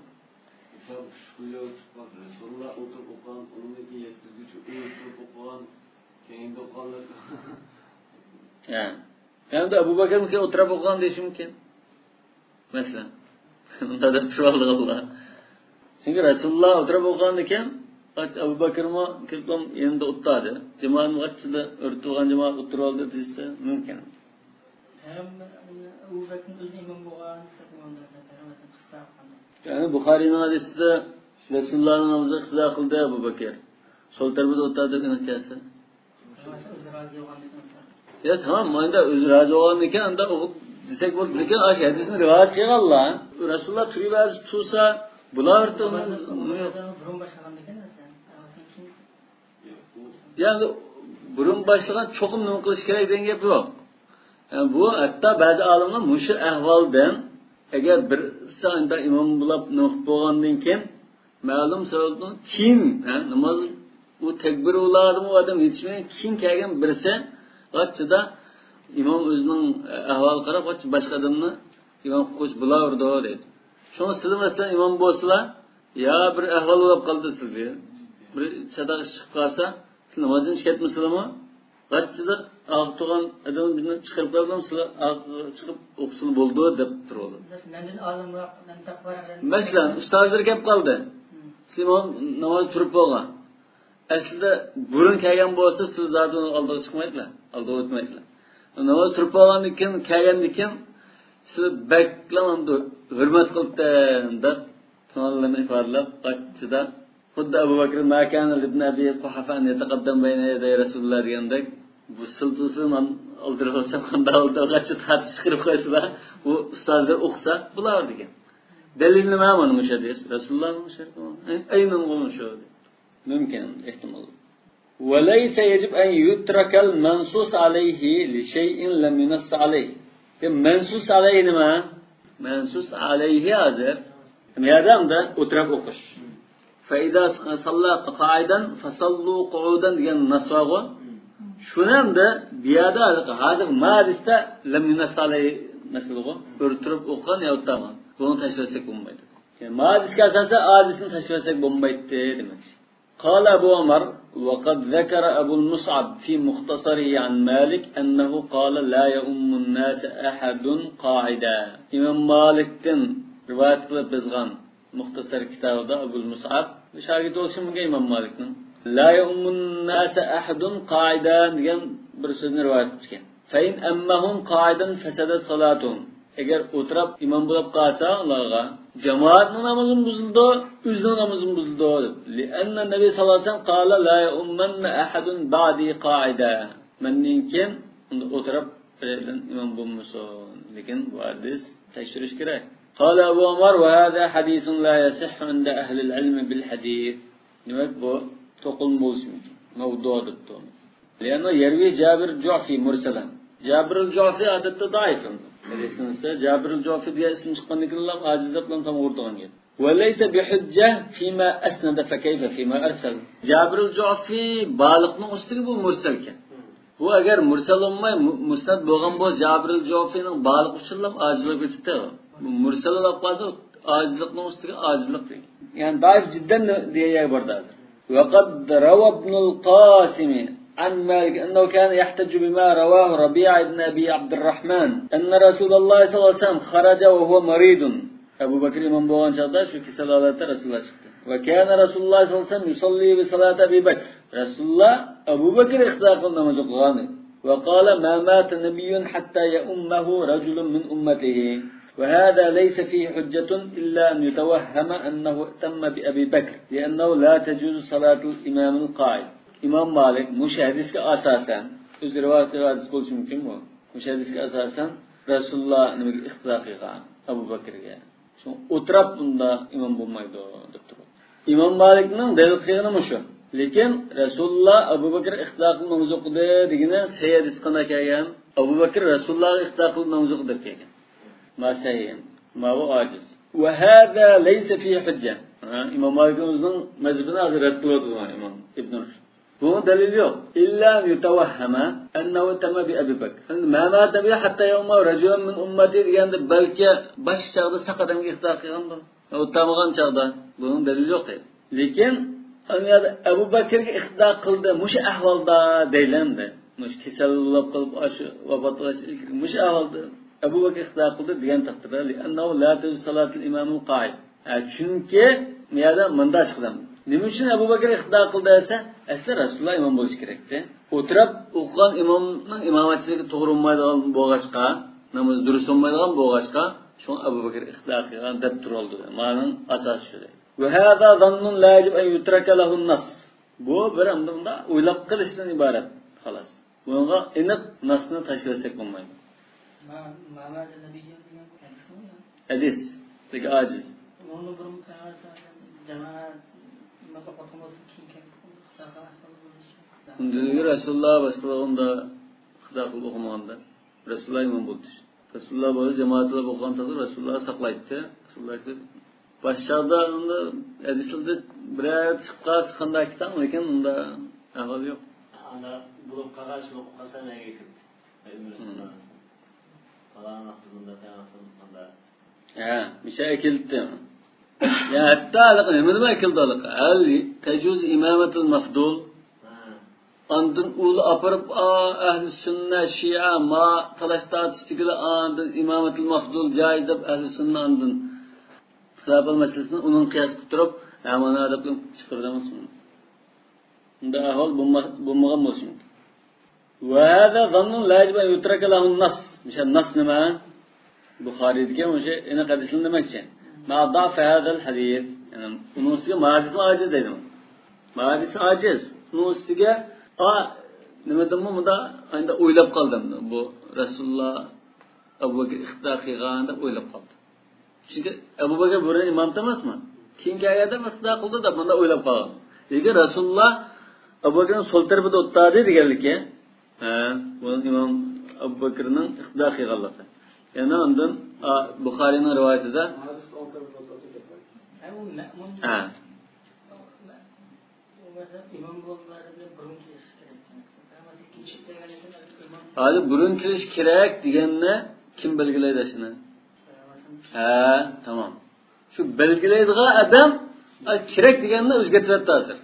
مىسال، شۇ يول تۇتقان، رەسۇلۇللا ئولتۇرۇپ ئوقۇغان، ئۇنىڭدىن كېيىن يەتكۈزگۈچى ئۇ ئولتۇرۇپ ئوقۇغان، كېيىنكى ئوقۇغانلار. ھە. ئەمدى ئەبۇ بەكرىمكى ئولتۇرۇپ ئوقۇغان دېيىشى مۇمكىن. مەسىلەن. ئۇنداق دەپ تۇرۇۋالىدىغانلار. چۈنكى رەسۇلۇللا ئولتۇرۇپ ئوقۇغاندىكىن، ئەبۇ بەكرىمۇ كېلىپ يېنىدا ئولتۇردى. جامائەتمۇ قاچىلا ئۆرتىۋالغان جامائەت ئولتۇرۇۋالدى دېسە مۇمكىن. پەيغەمبەر، ئەبۇ بەكرىنىڭ ئۆزى ئىمام بولغان دەپ ئىمام بەرسە، پەيغەمبەر قىلسا قانداق؟ يەنى بۇخارىينىڭ ھەدىسىدە رەسۇلۇللانىڭ نامىزىغا ئىقتىدا قىلدى ئەبۇ بەكىر. سول تەرىپىدە ئولتۇردى دەپ ئېنىق كەلسە. پەيغەمبەر ئۆزى رازى بولغاندىكىن ئولتۇردى. يا، تامام، ئەمدى ئۆزى رازى بولغاندىكىن ئەمدى ئوقۇپ دېسەك بولىدۇ. لېكىن ئاشۇ ھەدىسنى رىۋايەت قىلغانلار، رەسۇلۇللا تۇرۇۋەرسە تۇرسا، بۇلار بۇرۇن باشلىغاندىكىن، يەنى بۇرۇن باشلىغان چوقۇم نېمە قىلىش كېرەك دېگەن گەپ يوق. يەنى بۇ ھەتتا بەزى ئالىملار مۇشۇ ئەھۋالدىن، ئەگەر بىرسى ئانداق ئىمام بولاپ نېمە قىلىپ بولغاندىن كېيىن، مەلۇم سەۋەبتىن كېيىن، ھە، ناماز، ئۇ تەكبىر ئۇلاردىمۇ ئادەم يېتىشمىگەن، كېيىن كەلگەن بىرسى غاچچىدا ئىمام ئۆزىنىڭ ئەھۋالىغا قاراپ غاچچى باشقا ئادەمنى ئىمام قىلىپ بولاۋېرىدۇ دەيدۇ. شۇڭا سىلى مەسىلەن ئىمام بولسىلا، يا بىر ئەھۋال بولۇپ قالدى سىزگە، بىر چاتاق ئىش چىقىپ قالسا، سىز نامازدىن چىقىپ كەتمىسىلىمۇ، غاچچىدا ئارقا تۇرغان ئادەم بىزنى چىقىرىپ قويۇپ، سىلەر ئارقىغا چىقىپ ئوقۇسىلا بولىدۇ دەپ تۇرۇۋالىدۇ. مەندىن ئالىمراق، مەن تەقۋاراق. مەسىلەن، ئۇستازلىرى كەپ قالدى. سىلەر ناماز تۇرۇپ بولغان. ئەسلىدە بۇرۇن كەلگەن بولسا، سىلەر زادى ئۇنىڭ ئالدىغا چىقمايدىلا، ئالدىغا ئۆتمەيدىلا. ناماز تۇرۇپ بولغاندىن كېيىن، كەلگەندىن كېيىن، سىلەر بەكلا ئەمدى ھۆرمەت قىلىپتىم دەپ، كۆڭۈللىرىنى ئىپادىلەپ، غاچچىدا خۇددى ئەبۇ بەكرى، ما كان لابن أبي قحافة أن يتقدم بين يدي رسول الله دېگەندەك، بۇ سىلتىسى مەن ئالدىراپ ئالسام قانداق بولىدۇ؟ غاچچىدا تارتىپ چىقىرىپ قويسىلا، بۇ ئۇستازلار ئوقۇسا بولار دېگەن. دەلىل نېمە مانا مۇشۇ ھەدىس؟ رەسۇلۇللانىڭ شەرتى ئەينەن مۇشۇ. مۇمكىن، ئېھتىمال. وليس يجب أن يترك المنصوص عليه لشيء لم ينص عليه. يا مەنسۇس ئەلەيھى نېمە؟ مەنسۇس ئەلەيھى ھازىر. يەردە ئەمدى ئولتۇرۇپ ئوقۇش. فإذا صلى قاعدا فصلوا قعودا دېگەن نەس بارغۇ. شۇنى ئەمدى بۇ يەردە ھازىر، ھازىر ما ھەدىستە لم ينص عليه مەسىلىغۇ. ئولتۇرۇپ ئوقۇغان يا ئولتۇرمىغان. بۇنى تەشۋىش قىلساق بولمايدۇ. ما ھەدىسكە ئاساسەن ئا ھەدىسنى تەشۋىش قىلساق بولمايتتى دېمەكچى. قال أبو عمر: وقد ذكر أبو المصعب في مختصره عن مالك أنه قال: لا يؤم الناس أحد قاعدا. ئىمام مالىكتىن رىۋايەت قىلىپ يازغان مۇختەسەر كىتابىدا ئەبۇل مۇسئەب، شاگىرتى بولۇشى مۇمكىن ئىمام مالىكنىڭ. لا يؤم الناس أحد قاعدا دېگەن بىر سۆزنى رىۋايەت قىلىپتىكەن. فإن أمهم قاعدا فسدت صلاتهم. ئەگەر ئولتۇرۇپ ئىمام بولۇپ قالسا ئۇلارغا، جامائەتنىڭ نامىزىمۇ بۇزۇلىدۇ، ئۆزىنىڭ نامىزىمۇ بۇزۇلىدۇ دەپ. لأن النبي صلى الله عليه وسلم قال: لا يؤمن أحد بعدي قاعدا. مەندىن كېيىن ئولتۇرۇپ بىرەيلەن ئىمام بولمىسۇن. لېكىن بۇ ھەدىس تەكشۈرۈش كېرەك. قال أبو عمر: وهذا حديث لا يصح عند أهل العلم بالحديث. دېمەك، بۇ توقۇلما بولۇشى مۇمكىن. مەۋدۇ دەپتۇ. لأنه يروي جابر الجعفي مرسلا. جابر الجعفي ئادەتتە زەئىپ. ھەدىسنىڭ ئۈستىدە جابر الجعفي دېگەن ئىسىم چىققاندىن كېيىن ئاجىز دەپ تامغا ئۇرىدىغان گەپ. وليس بحجة فيما أسند فكيف فيما أرسل. جابر الجعفي بالىغنىڭ ئۈستىگە بۇ مۇرسەلكەن. بۇ ئەگەر مۇرسەل بولماي، مۇ-، مۇسنەد بولغان بولسا، جابر الجعفىنىڭ بالىغ ئۈچۈنلا ئاجىزلىق ئۆتۈپتۇ. بۇ مۇرسەل بولۇپ قالسا، ئاجىزلىقنىڭ ئۈستىگە ئاجىزلىق دېگەن. يەنى زەئىپ جىددەن دېگەن يەر بار ھازىر. وقد روى ابن القاسم عن مالك أنه كان يحتج بما رواه ربيعة بن أبي عبد الرحمن أن رسول الله صلى الله عليه وسلم خرج وهو مريض. ئەبۇ بەكرى ئىمام بولغان چاغدا شۇ كېسەل ھالەتتە رەسۇلۇللا چىقتى. وكان رسول الله صلى الله عليه وسلم يصلي بصلاة أبي بكر. رەسۇلۇللا ئەبۇ بەكرى ئىقتىدا قىلىپ ناماز ئوقۇغان ئىدى. وقال: ما مات نبي حتى يؤمه رجل من أمته. وهذا ليس فيه حجة إلا أن يتوهم أنه ائتم بأبي بكر، لأنه لا تجوز صلاة الإمام القاعد. ئىمام مالىك مۇشۇ ھەدىسكە ئاساسەن، ئۆزى رىۋايەت ھەدىس بولۇشى مۇمكىنمۇ؟ مۇشۇ ھەدىسكە ئاساسەن رەسۇلۇللا نېمىگە ئىقتىدا قىلغان؟ ئەبۇ بەكرىگە. شۇڭا ئولتۇرۇپ بۇندا ئىمام بولمايدۇ دەپ تۇرۇپتۇ. ئىمام مالىكنىڭ دەلىل قىلغىنى مۇشۇ. لېكىن رەسۇلۇللا ئەبۇ بەكرى ئىقتىدا قىلىپ ناماز ئوقۇدى دېگىنى سەھىھ ھەدىس قانداق كەلگەن؟ ئەبۇ بەكرى رەسۇلۇللاغا ئىقتىدا قىلىپ ناماز ئوقۇدى دەپ كەلگەن. ما سەھىھ، ماۋۇ ئاجىز. وهذا ليس فيه حجة. ھە، ئىمام مالىكنىڭ ئۆزىنىڭ مەزھىپىنى ھازىر رەت قىلىۋاتىدۇ ئىمام ئىبن رۇشد. بۇنىڭ دەلىلى يوق. إلا أن يتوهم أنه ائتم بأبي بكر. ما مات نبي حتى يؤم رجلا من أمتي دېگەندە بەلكى باشقا چاغدا ساق ئادەمگە ئىقتىدا قىلغاندۇ. ئولتۇرمىغان چاغدا بۇنىڭ دەلىلى يوق دەيدۇ. لېكىن ئەبۇ بەكرگە ئىقتىدا قىلدى مۇشۇ ئەھۋالدا دەيلى ئەمدى. مۇشۇ كېسەل بولۇپ قېلىپ، ئاشۇ ۋاپات بولۇش، مۇشۇ ئەھۋالدا ئەبۇ بەكرگە ئىقتىدا قىلدى دېگەن تەقدىردە، لأنه لا تجوز صلاة الإمام القاعد. ھە، چۈنكى بۇ يەردە مۇنداق چىقىدۇ. نېمە ئۈچۈن ئەبۇ بەكرى ئىقتىدا قىلدى دېسە، ئەسلى رەسۇلۇللا ئىمام بولۇشى كېرەكتى. ئولتۇرۇپ ئوقۇغان ئىمامنىڭ ئىمامەتچىلىكى توغرا بولمايدىغان بولغاچقا، نامىزى دۇرۇس بولمايدىغان بولغاچقا، شۇڭا ئەبۇ بەكرى ئىقتىدا قىلغان دەپ تۇرۇۋالدى. مانىڭ ئاساسى شۇ. وهذا ظن لا يجب أن يترك له النص. بۇ بىر ئەمدى مۇنداق ئويلاپ قېلىشتىن ئىبارەت، خالاس. بۇنىڭغا ئېنىق ناسنى تاشلىۋەتسەك بولمايدۇ. ما، ما بعد النبيين دېگەن ھەدىسمۇ يا؟ ھەدىس. لېكىن ئاجىز. ئۇنىڭدىن بۇرۇن پەيغەمبەر سەللەللاھۇ ئەلەيھى ۋەسەللەم جامائەت نامازغا ئولتۇرماسلىق كېيىن كەلگەن خىلاپلار بولۇشى. ئۇندىن ئىلگىرى رەسۇلۇللا باشقىلار ئۇنداق خىتاب قىلىپ ئوقۇمىغاندا. رەسۇلۇللا ئىمام بولدى. رەسۇلۇللا بولسا جامائەت بىلەن ئوقۇغان چاغدا رەسۇلۇللا ساقلايتتى. رەسۇلۇللا كېلىپ، باشلاردا ئۇندا ھەدىسلەردە بىرەر چىقىپ قالسا قانداق كېتەڭ، لېكىن ئۇندا ئەھۋال يوق. ئاندا بولۇپ قالغان شۇ قاسا نەگە كىردى. پالان ۋاقتى بۇندا پەيغەمبەر مۇنداق. ھە، مىشە ئەكېلىپتۇ. يا ھەتتا ھېلىقى نېمە دېمەي ئەكېلىدۇ ھېلىقى؟ ھەل تەجۇز ئىمامەتۇل مەفدۇل. ئاندىن ئۇلار ئاپىرىپ، ئا، ئەھلى سۈننە، شىئە، ما تالاش تارتىشتىكىلەر ئاندىن ئىمامەتۇل مەفدۇل جاي دەپ ئەھلى سۈننە ئاندىن خىلاپەل مەسىلىسىنى ئۇنىڭ قىياس قىلىپ تۇرۇپ، ھە، مانا دەپ چىقىرىدۇ ئەمەسمۇ؟ بۇنداق ئەھۋال بولما-، بولمىغان بولسۇن. وهذا ظن لا يجب أن يترك له النص. مۇشۇ ناس نېمە؟ بۇخارىيدىكى مۇشۇ ئېنىق ھەدىسنى دېمەكچى. مع ضعف هذا الحديث. يەنى ئۇنىڭ ئۈستىگە ما ھەدىسمۇ ئاجىز دەيدۇ. ما ھەدىس ئاجىز. ئۇنىڭ ئۈستىگە، ئا، نېمە دېدىممۇ، مۇندا ئايندا ئويلاپ قالدىم. بۇ رەسۇلۇللا ئەبۇ بەكرى ئىقتىدا قىلغان دەپ ئويلاپ قالدىم. چۈنكى ئەبۇ بەكرى بۇرۇن ئىمام ئەمەسمۇ؟ كېيىن كەلگەندە ئىقتىدا قىلدى دەپ مۇندا ئويلاپ قالغان. لېكىن رەسۇلۇللا ئەبۇ بەكرىنىڭ سول تەرىپىدە ئولتۇردى دېگەنلىكى، ھە، بۇ ئىمام ئەبۇ بەكرىنىڭ ئىقتىدا قىلغانلىقى. يەنە ئاندىن، ئا، بۇخارىينىڭ رىۋايىتىدە، ھە. ھازىر بۇرۇن كېلىش كېرەك دېگەننى كىم بەلگىلەيدۇ شۇنى؟ ھە، تامام. شۇ بەلگىلەيدىغان ئادەم، ئا، كېرەك دېگەننى ئۆزگەرتىۋەتتى ھازىر.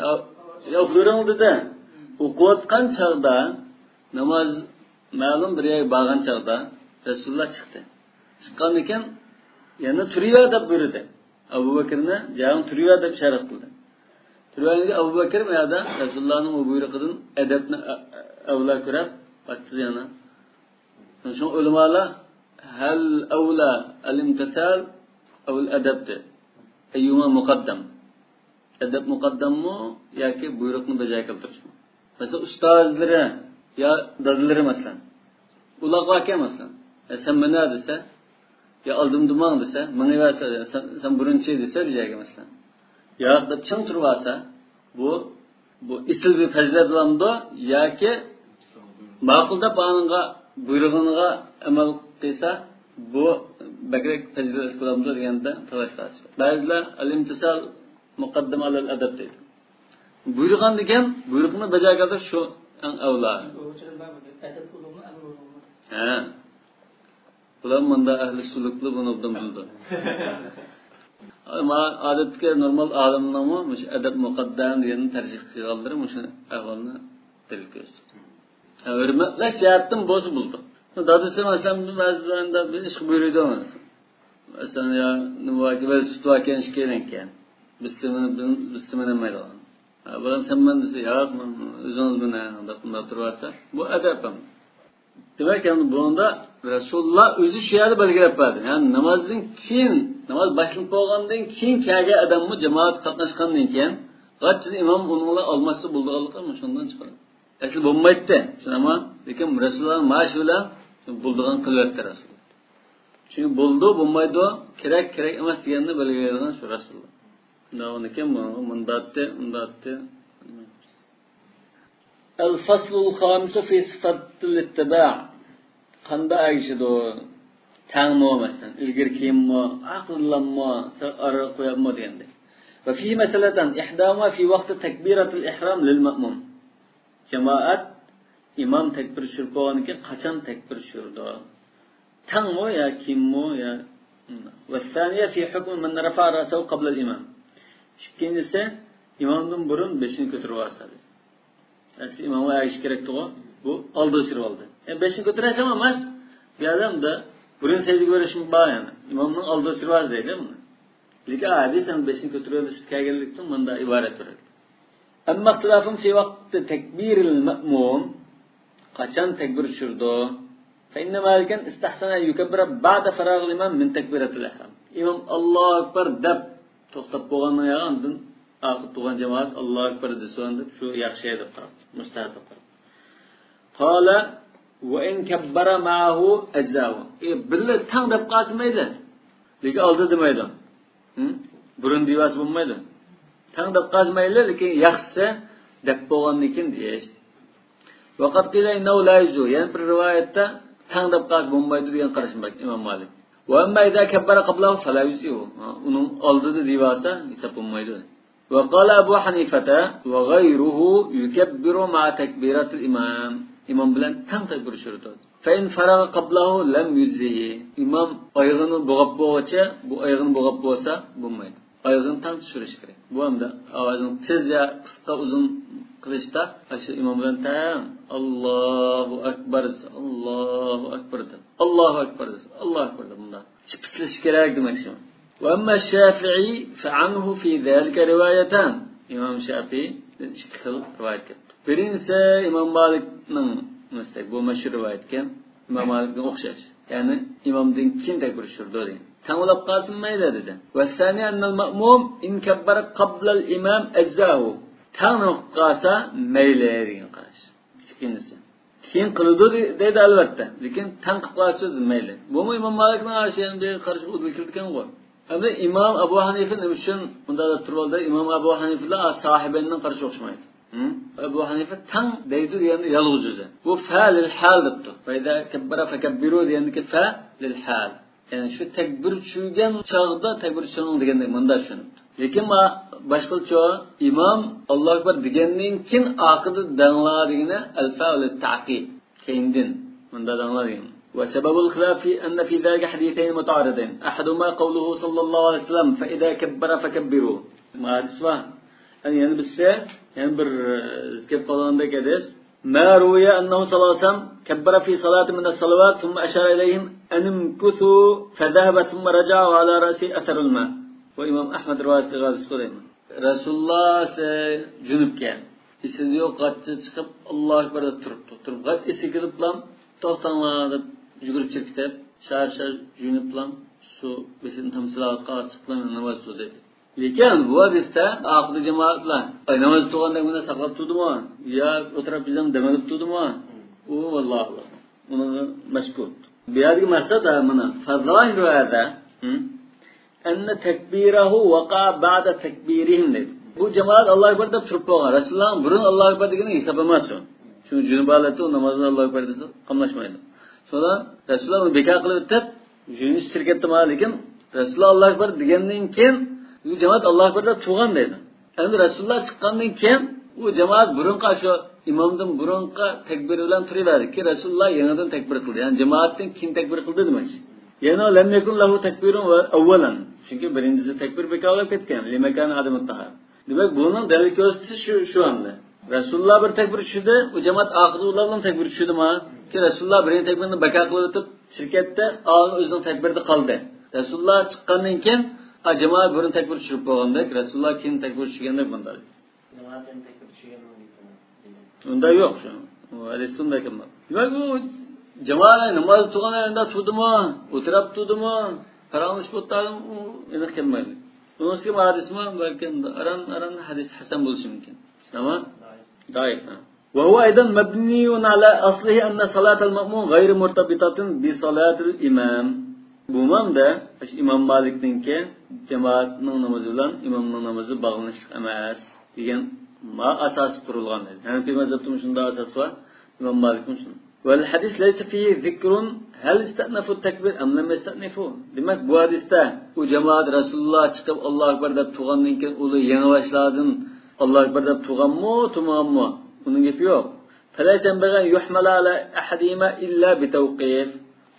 يا، يا، كۆرۈڭ دېدى. ئوقۇۋاتقان چاغدا، ناماز مەلۇم بىر يەرگە بارغان چاغدا رەسۇلۇللا چىقتى. چىققاندىن كېيىن يەنە تۇرۇۋەر دەپ بۇيرۇدى. ئەبۇ بەكرىنى جايىڭ تۇرۇۋەر دەپ ئىشارەت قىلدى. تۇرۇۋەرگەندە ئەبۇ بەكرى بۇ يەردە رەسۇلۇللانىڭ بۇ بۇيرۇقىدىن ئەدەپنى ئە-، ئە-، ئەۋلا كۆرۈپ قايتتى يەنە. شۇڭا ئۆلىمالار ھەل ئەۋلا ئەل ئىمتىسال ئەۋ ئەدەب دېدى. ئەييۇما مۇقەددەم. ئەدەب مۇقەددەممۇ ياكى بۇيرۇقنى بەجا كەلتۈرۈشمۇ؟ مەسىلەن، ئۇستازلىرى يا دادىلىرى، مەسىلەن، ئۇلارغا باركەن، مەسىلەن، يا سەن مانا دېسە، يا ئالدىمدا ماڭ دېسە، مېڭىۋەرسە، سەن، سەن بۇرۇنچى دېسە، بىر يەرگە، مەسىلەن، ياق دەپ چىڭ تۇرۇۋالسا، بۇ، بۇ ئېسىل بىر پەزىلەت بولامدۇ ياكى ماقۇل دەپ ئانىڭغا، بۇيرۇغىنىغا ئەمەل قىلسا، بۇ بەكرەك پەزىلەتلىك بولامدۇ دېگەندە تالاش تارتىش بار. بەزىلەر ئەل ئىمتىسال مۇقەددەم ئەلەل ئەدەب دەيدۇ. بۇيرۇغان دېگەن، بۇيرۇقنى بەجا كەلتۈرۈش شۇ ئەڭ ئەۋلا. ھە. بۇلار مۇندا ئەھلى سۈلۈكلەر بۇنى ئوبدان بىلىدۇ. ئەمما ئادەتتىكى نورمال ئالىملارمۇ مۇشۇ ئەدەب مۇقەددەم دېگەننى تەرجىھ قىلغانلىرى مۇشۇ ئەھۋالنى دەلىل كۆرسىتىدۇ. ھە، ھۆرمەتلەش جەھەتتىن بولسا بولىدۇ. دادىسى، مەسىلەن، بەزىدە بىر ئىشقا بۇيرۇيدۇ، مەسىلەن. مەسىلەن، يا، نېمە باركى، ۋېلىسىپىت باركەن، ئىككىيلەنكەن. بىرسى مىنىپ، بىرسى مىنەلمەيدىغان. ھە، بالام، سەن مىن دېسە، ياق، مەن، ئۆزىڭىز مىنىڭ دەپ مۇنداق تۇرۇۋەرسە، بۇ ئەدەپ ئەمدى. دېمەك، ئەمدى بۇنىڭدا رەسۇلۇللا ئۆزى شۇ يەردە بەلگىلەپ بەردى. يەنى نامازدىن كېيىن، ناماز باشلىنىپ بولغاندىن كېيىن كەلگەن ئادەممۇ جامائەتكە قاتناشقاندىن كېيىن، غاچچىدە ئىمام ئۇنىڭ بىلەن ئالماشسا بولىدىغانلىقى مۇشۇندىن چىقىدۇ. ئەسلى بولمايتتى، شۇنداقمۇ؟ لېكىن رەسۇلۇللانىڭ مائاشى بىلەن بولىدىغان قىلىۋەتتى رەسۇلۇللا. چۈنكى بولىدۇ، بولمايدۇ، كېرەك، كېرەك ئەمەس دېگەننى بەلگىلەيدىغان شۇ رەسۇلۇللا. شۇنداق بولغاندىكىن بۇ مۇنداتتى، ئۇنداتتى. الفصل الخامس في صفة الاتباع. قانداق ئەگىشىدۇ؟ تەڭمۇ، مەسىلەن، ئىلگىرى كېيىنمۇ، ئارقىدىنلاممۇ، سەل ئارىغا قويۇپمۇ دېگەندەك. وفيه مسألتان، إحداهما في وقت تكبيرة الإحرام للمأموم. جامائەت ئىمام تەكبىر چۈشۈرۈپ بولغاندىن كېيىن قاچان تەكبىر چۈشۈرىدۇ؟ تەڭمۇ يا كېيىنمۇ يا؟ والثانية في حكم من رفع رأسه قبل الإمام. ئىككىنچىسى، ئىمامدىن بۇرۇن بېشىنى كۆتۈرۈۋالسا دېدى. ئەسلى ئىمامغا ئەگىشىش كېرەكتىغۇ. بۇ ئالدىغا چۈشۈرۈۋالدى. يەنى بېشىنى كۆتۈرەلسەڭ ئەمەس، بۇ يەردە ئۇنداق بۇرۇن سەجدىگە بېرىشمۇ بار يەنى. ئىمامنىڭ ئالدىغا چۈشۈرۈۋالسا دەيلى بۇنى. لېكىن ھەدىس ھەم بېشىنى كۆتۈرۈۋېلىشتا كەلگەنلىكتىن مۇندا ئىبارەت بېرىلدى. أما اختلاف في وقت تكبير المأموم، قاچان تەكبىر چۈشۈرىدۇ؟ فإن مالكا استحسن أن يكبر بعد فراغ الإمام من تكبيرة الإحرام. ئىمام ئاللاھۇ ئەكبەر دەپ توختاپ بولغاندىن كېيىن ئاندىن ئارقىدا تۇرغان جامائەت ئاللاھۇ ئەكبەر دېسۇن دەپ، شۇ ياخشى دەپ قاراپتۇ، مۇستەھەب دەپ قاراپتۇ. قال، وإن كبر معه أجزأه. ئى، بىللە تەڭ دەپ قالسا مەيلى. لېكىن ئالدى دېمەيدۇ. ھە؟ بۇرۇن دېۋەسە بولمايدۇ. تەڭ دەپ قالسا مەيلى، لېكىن ياخشىسى دەپ بولغاندىن كېيىن دېيىش. وقد قيل إنه لا يجزئ. يەنە بىر رىۋايەتتە تەڭ دەپ قالسا بولمايدۇ دېگەن قارىشىم بار ئىمام مالىك. وأما إذا كبر قبله فلا يجزئ. ھە، ئۇنىڭ ئالدىدا دېۋەسە ھېساب بولمايدۇ. وقال أبو حنيفة وغيره يكبر مع تكبيرة الإمام. ئىمام بىلەن تەڭ تەكبىر چۈشۈرىدۇ. فإن فرغ قبله لم يجزه. ئىمام ئايىغىنى بوغاپ بولغۇچە، بۇ ئايىغىنى بوغاپ بولسا بولمايدۇ. ئايىغىنى تەڭ چۈشۈرۈش كېرەك. بۇ ھەمدە ئاۋازىنى تېز يا قىسقا ئۇزۇن قىلىشتا، ئاشۇ ئىمام بىلەن تەڭ، ئاللاھۇ ئەكبەر دېسە، ئاللاھۇ ئەكبەر دەپ، ئاللاھۇ ئەكبەر دېسە، ئاللاھۇ ئەكبەر دەپ، مۇنداق چىپىسلىشىش كېرەك دېمەكچى. وأما الشافعي فعنه في ذلك روايتان. ئىمام شافىئىدىن ئىككى خىل رىۋايەت كەپتۇ. بىرىنچىسى ئىمام مالىكنىڭ، بۇ مەشھۇر رىۋايەتكەن، ئىمام مالىكنىڭ ئوخشاش. يەنى ئىمامدىن كېيىن تەكبىر چۈشۈرىدۇ دېگەن. تەڭ بولاپ قالسىمۇ مەيلى دېدى. والثاني أن المأموم إن كبر قبل الإمام أجزأه. تەڭ نېمە قىلىپ قالسا مەيلى دېگەن قاراش. ئىككىنچىسى. كېيىن قىلىدۇ دەيدۇ ئەلۋەتتە. لېكىن تەڭ قىلىپ قالسا مەيلى. بۇمۇ ئىمام مالىكنىڭ ئاشۇ يەنە بىر قارىشى ئۇدۇل كىرىدىكەنغۇ. ئەمدى ئىمام ئەبۇ ھەنىفە نېمە ئۈچۈن مۇنداق دەپ تۇرۇۋالدى؟ ئىمام ئەبۇ ھەنىفە بىلەن ساھىبەننىڭ قارىشى ئوخشىمايدۇ. ھە؟ ئەبۇ ھەنىفە تەڭ دەيدۇ دېگەندە يالغۇز ئۆزى. بۇ فە لىل ھال دەپتۇ. فإذا كبر فكبروا دېگەندىكى فە لىل ھال. يەنى شۇ تەكبىر چۈشۈرگەن چاغدا تەكبىر چۈشۈرۈڭ دېگەندەك مۇنداق چۈشىنىپتۇ. لېكىن ما-، باشقىچە ئىمام ئاللاھۇ ئەكبەر دېگەندىن كېيىن ئارقىدا دەڭلا دېگىنى ئەلفا لىل تەقىب. كەينىدىن مۇنداق دەڭلا دېگەن. وسبب الخلاف أن في ذلك حديثين متعارضين. أحدهما قوله صلى الله عليه وسلم: فإذا كبر فكبروا. ما ھەدىس بار. يەنە، يەنە بىرسى، يەنە بىر، ئە، كېلىپ قالغاندەك ھەدىس. ما روي أنه صلى الله عليه وسلم كبر في صلاة من الصلوات ثم أشار إليهم أن امكثوا فذهب ثم رجع وعلى رأسه أثر الماء. بۇ ئىمام ئەھمەد رىۋايەت قىلغان ھەدىس بۇ دەيمەن. رەسۇلۇللا جۈنۈپكەن. ئېسىدە يوق، غاچچا چىقىپ، ئاللاھۇ ئەكبەر دەپ تۇرۇپتۇ. تۇرۇپ، غاچ ئېسىگە كېلىپلا، توختاڭلار دەپ يۈگۈرۈپ چىقىپ كېتىپ، شار-شار جۈنۈپلا، سۇ بېشىدىن تامچىلاۋاتقان، چىقىپلا ناماز تۇردى. لېكىن بۇ ھەدىستە ئارقىدا جامائەتلەر، ئاي، ناماز تۇرغاندەك مانا ساقلاپ تۇردىمۇ؟ يا ئولتۇرۇپ بىزنى دەم ئېلىپ تۇردىمۇ؟ ئۇ ۋاللاھۇ ئەلەم. ئۇنىڭغا مەسكۇت. بۇ يەردىكى مەقسەت، ھە، مانا، فالظاهر هذا، ھە؟ أن تكبيره وقع بعد تكبيرهم دەيدۇ. بۇ جامائەت ئاللاھۇ ئەكبەر دەپ تۇرۇپ بولغان. رەسۇلۇللاھنىڭ بۇرۇن ئاللاھۇ ئەكبەر دېگىنى ھېساب ئەمەس ئۇ. چۈنكى جۈنۈپ ھالەتتە ئۇ نامازدا ئاللاھۇ ئەكبەر دېسە قاملاشمايدۇ. شۇڭا رەسۇلۇللا ئۇنى بىكار قىلىۋېتىپ، يۈرۈش شىركەتتە مانا، لېكىن رەسۇلۇللا ئاللاھۇ ئەكبەر دېگەندىن كېيىن بۇ جامائەت ئاللاھۇ ئەكبەر دەپ تۇرغان دەيدۇ. ئەمدى رەسۇلۇللا چىققاندىن كېيىن ئۇ جامائەت بۇرۇنقى شۇ ئىمامدىن بۇرۇنقى تەكبىرى بىلەن تۇرۇۋەردى. كېيىن رەسۇلۇللا يېڭىدىن تەكبىر قىلدى. يەنى جامائەتتىن كېيىن تەكبىر قىلدى دېمەكچى. يەنى لم يكن له تكبير أولا. چۈنكى بىرىنچىسى تەكبىر بىكارلاپ كەتكەن. لمكان عدم الطهارة. دېمەك، بۇنىڭ دەلىل كۆرسىتىشى شۇ، شۇ ئەمدى. رەسۇلۇللا بىر تەكبىر چۈشۈردى، ئۇ جامائەت ئارقىدا ئۇلار بىلەن تەكبىر چۈشۈردىما؟ كېيىن رەسۇلۇللا بىرىنچى تەكبىرنى بىكار قىلىۋېتىپ، شىركەتتە ئاڭ ئۆزىنىڭ تەكبىرىدە قالدى. رەسۇلۇللا چىققاندىن كېيىن، ئا، جامائەت بۇرۇن تەكبىر چۈشۈرۈپ بولغاندەك، رەسۇلۇللا كېيىن تەكبىر چۈشۈرگەندەك بۇنداق. جامائەت يەنە تەكبىر چۈشۈرگەن بولدى. ئۇنداق يوق شۇ. ئۇ ھەدىستە ئۇنداق كەلمەپتۇ. دېمەك، ئۇ جامائەت ناماز تۇرغان يەردە تۇردىمۇ، ئولتۇراپ تۇردىمۇ، پاراڭلىشىپ ئولتۇردىمۇ، ئۇ ئېنىق كەلمەيدۇ. ئۇنىڭ ئۈستىگە ھەدىسمۇ بەلكىم ئاران، ئاران ھەدىس ھەسەن بولۇشى مۇمكىن. شۇنداقمۇ؟ دائىف. ھە. وهو أيضا مبني على أصله أن صلاة المأموم غير مرتبطة بصلاة الإمام. بۇمۇ ھەمدە ئىمام مالىكنىڭكى جامائەتنىڭ نامىزى بىلەن ئىمامنىڭ نامىزى باغلىنىشلىق ئەمەس دېگەن ما ئاساس قۇرۇلغان. ھەنەفىي مەزھەپتىمۇ شۇنداق ئاساس بار، ئىمام مالىكمۇ شۇنداق. والحديث ليس فيه ذكر هل استأنفوا التكبير أم لم يستأنفوا. دېمەك، بۇ ھەدىستە ئۇ جامائەت رەسۇلۇللا چىقىپ ئاللاھۇ ئەكبەر دەپ تۇرغاندىن كېيىن ئۇلار يېڭى باشلاردىن ئاللاھۇ ئەكبەر دەپ تۇرغانمۇ، تۇرمىغانمۇ؟ ئۇنىڭ گېپى يوق. فليس ينبغي أن يحمل على أحدهما إلا بتوقيف.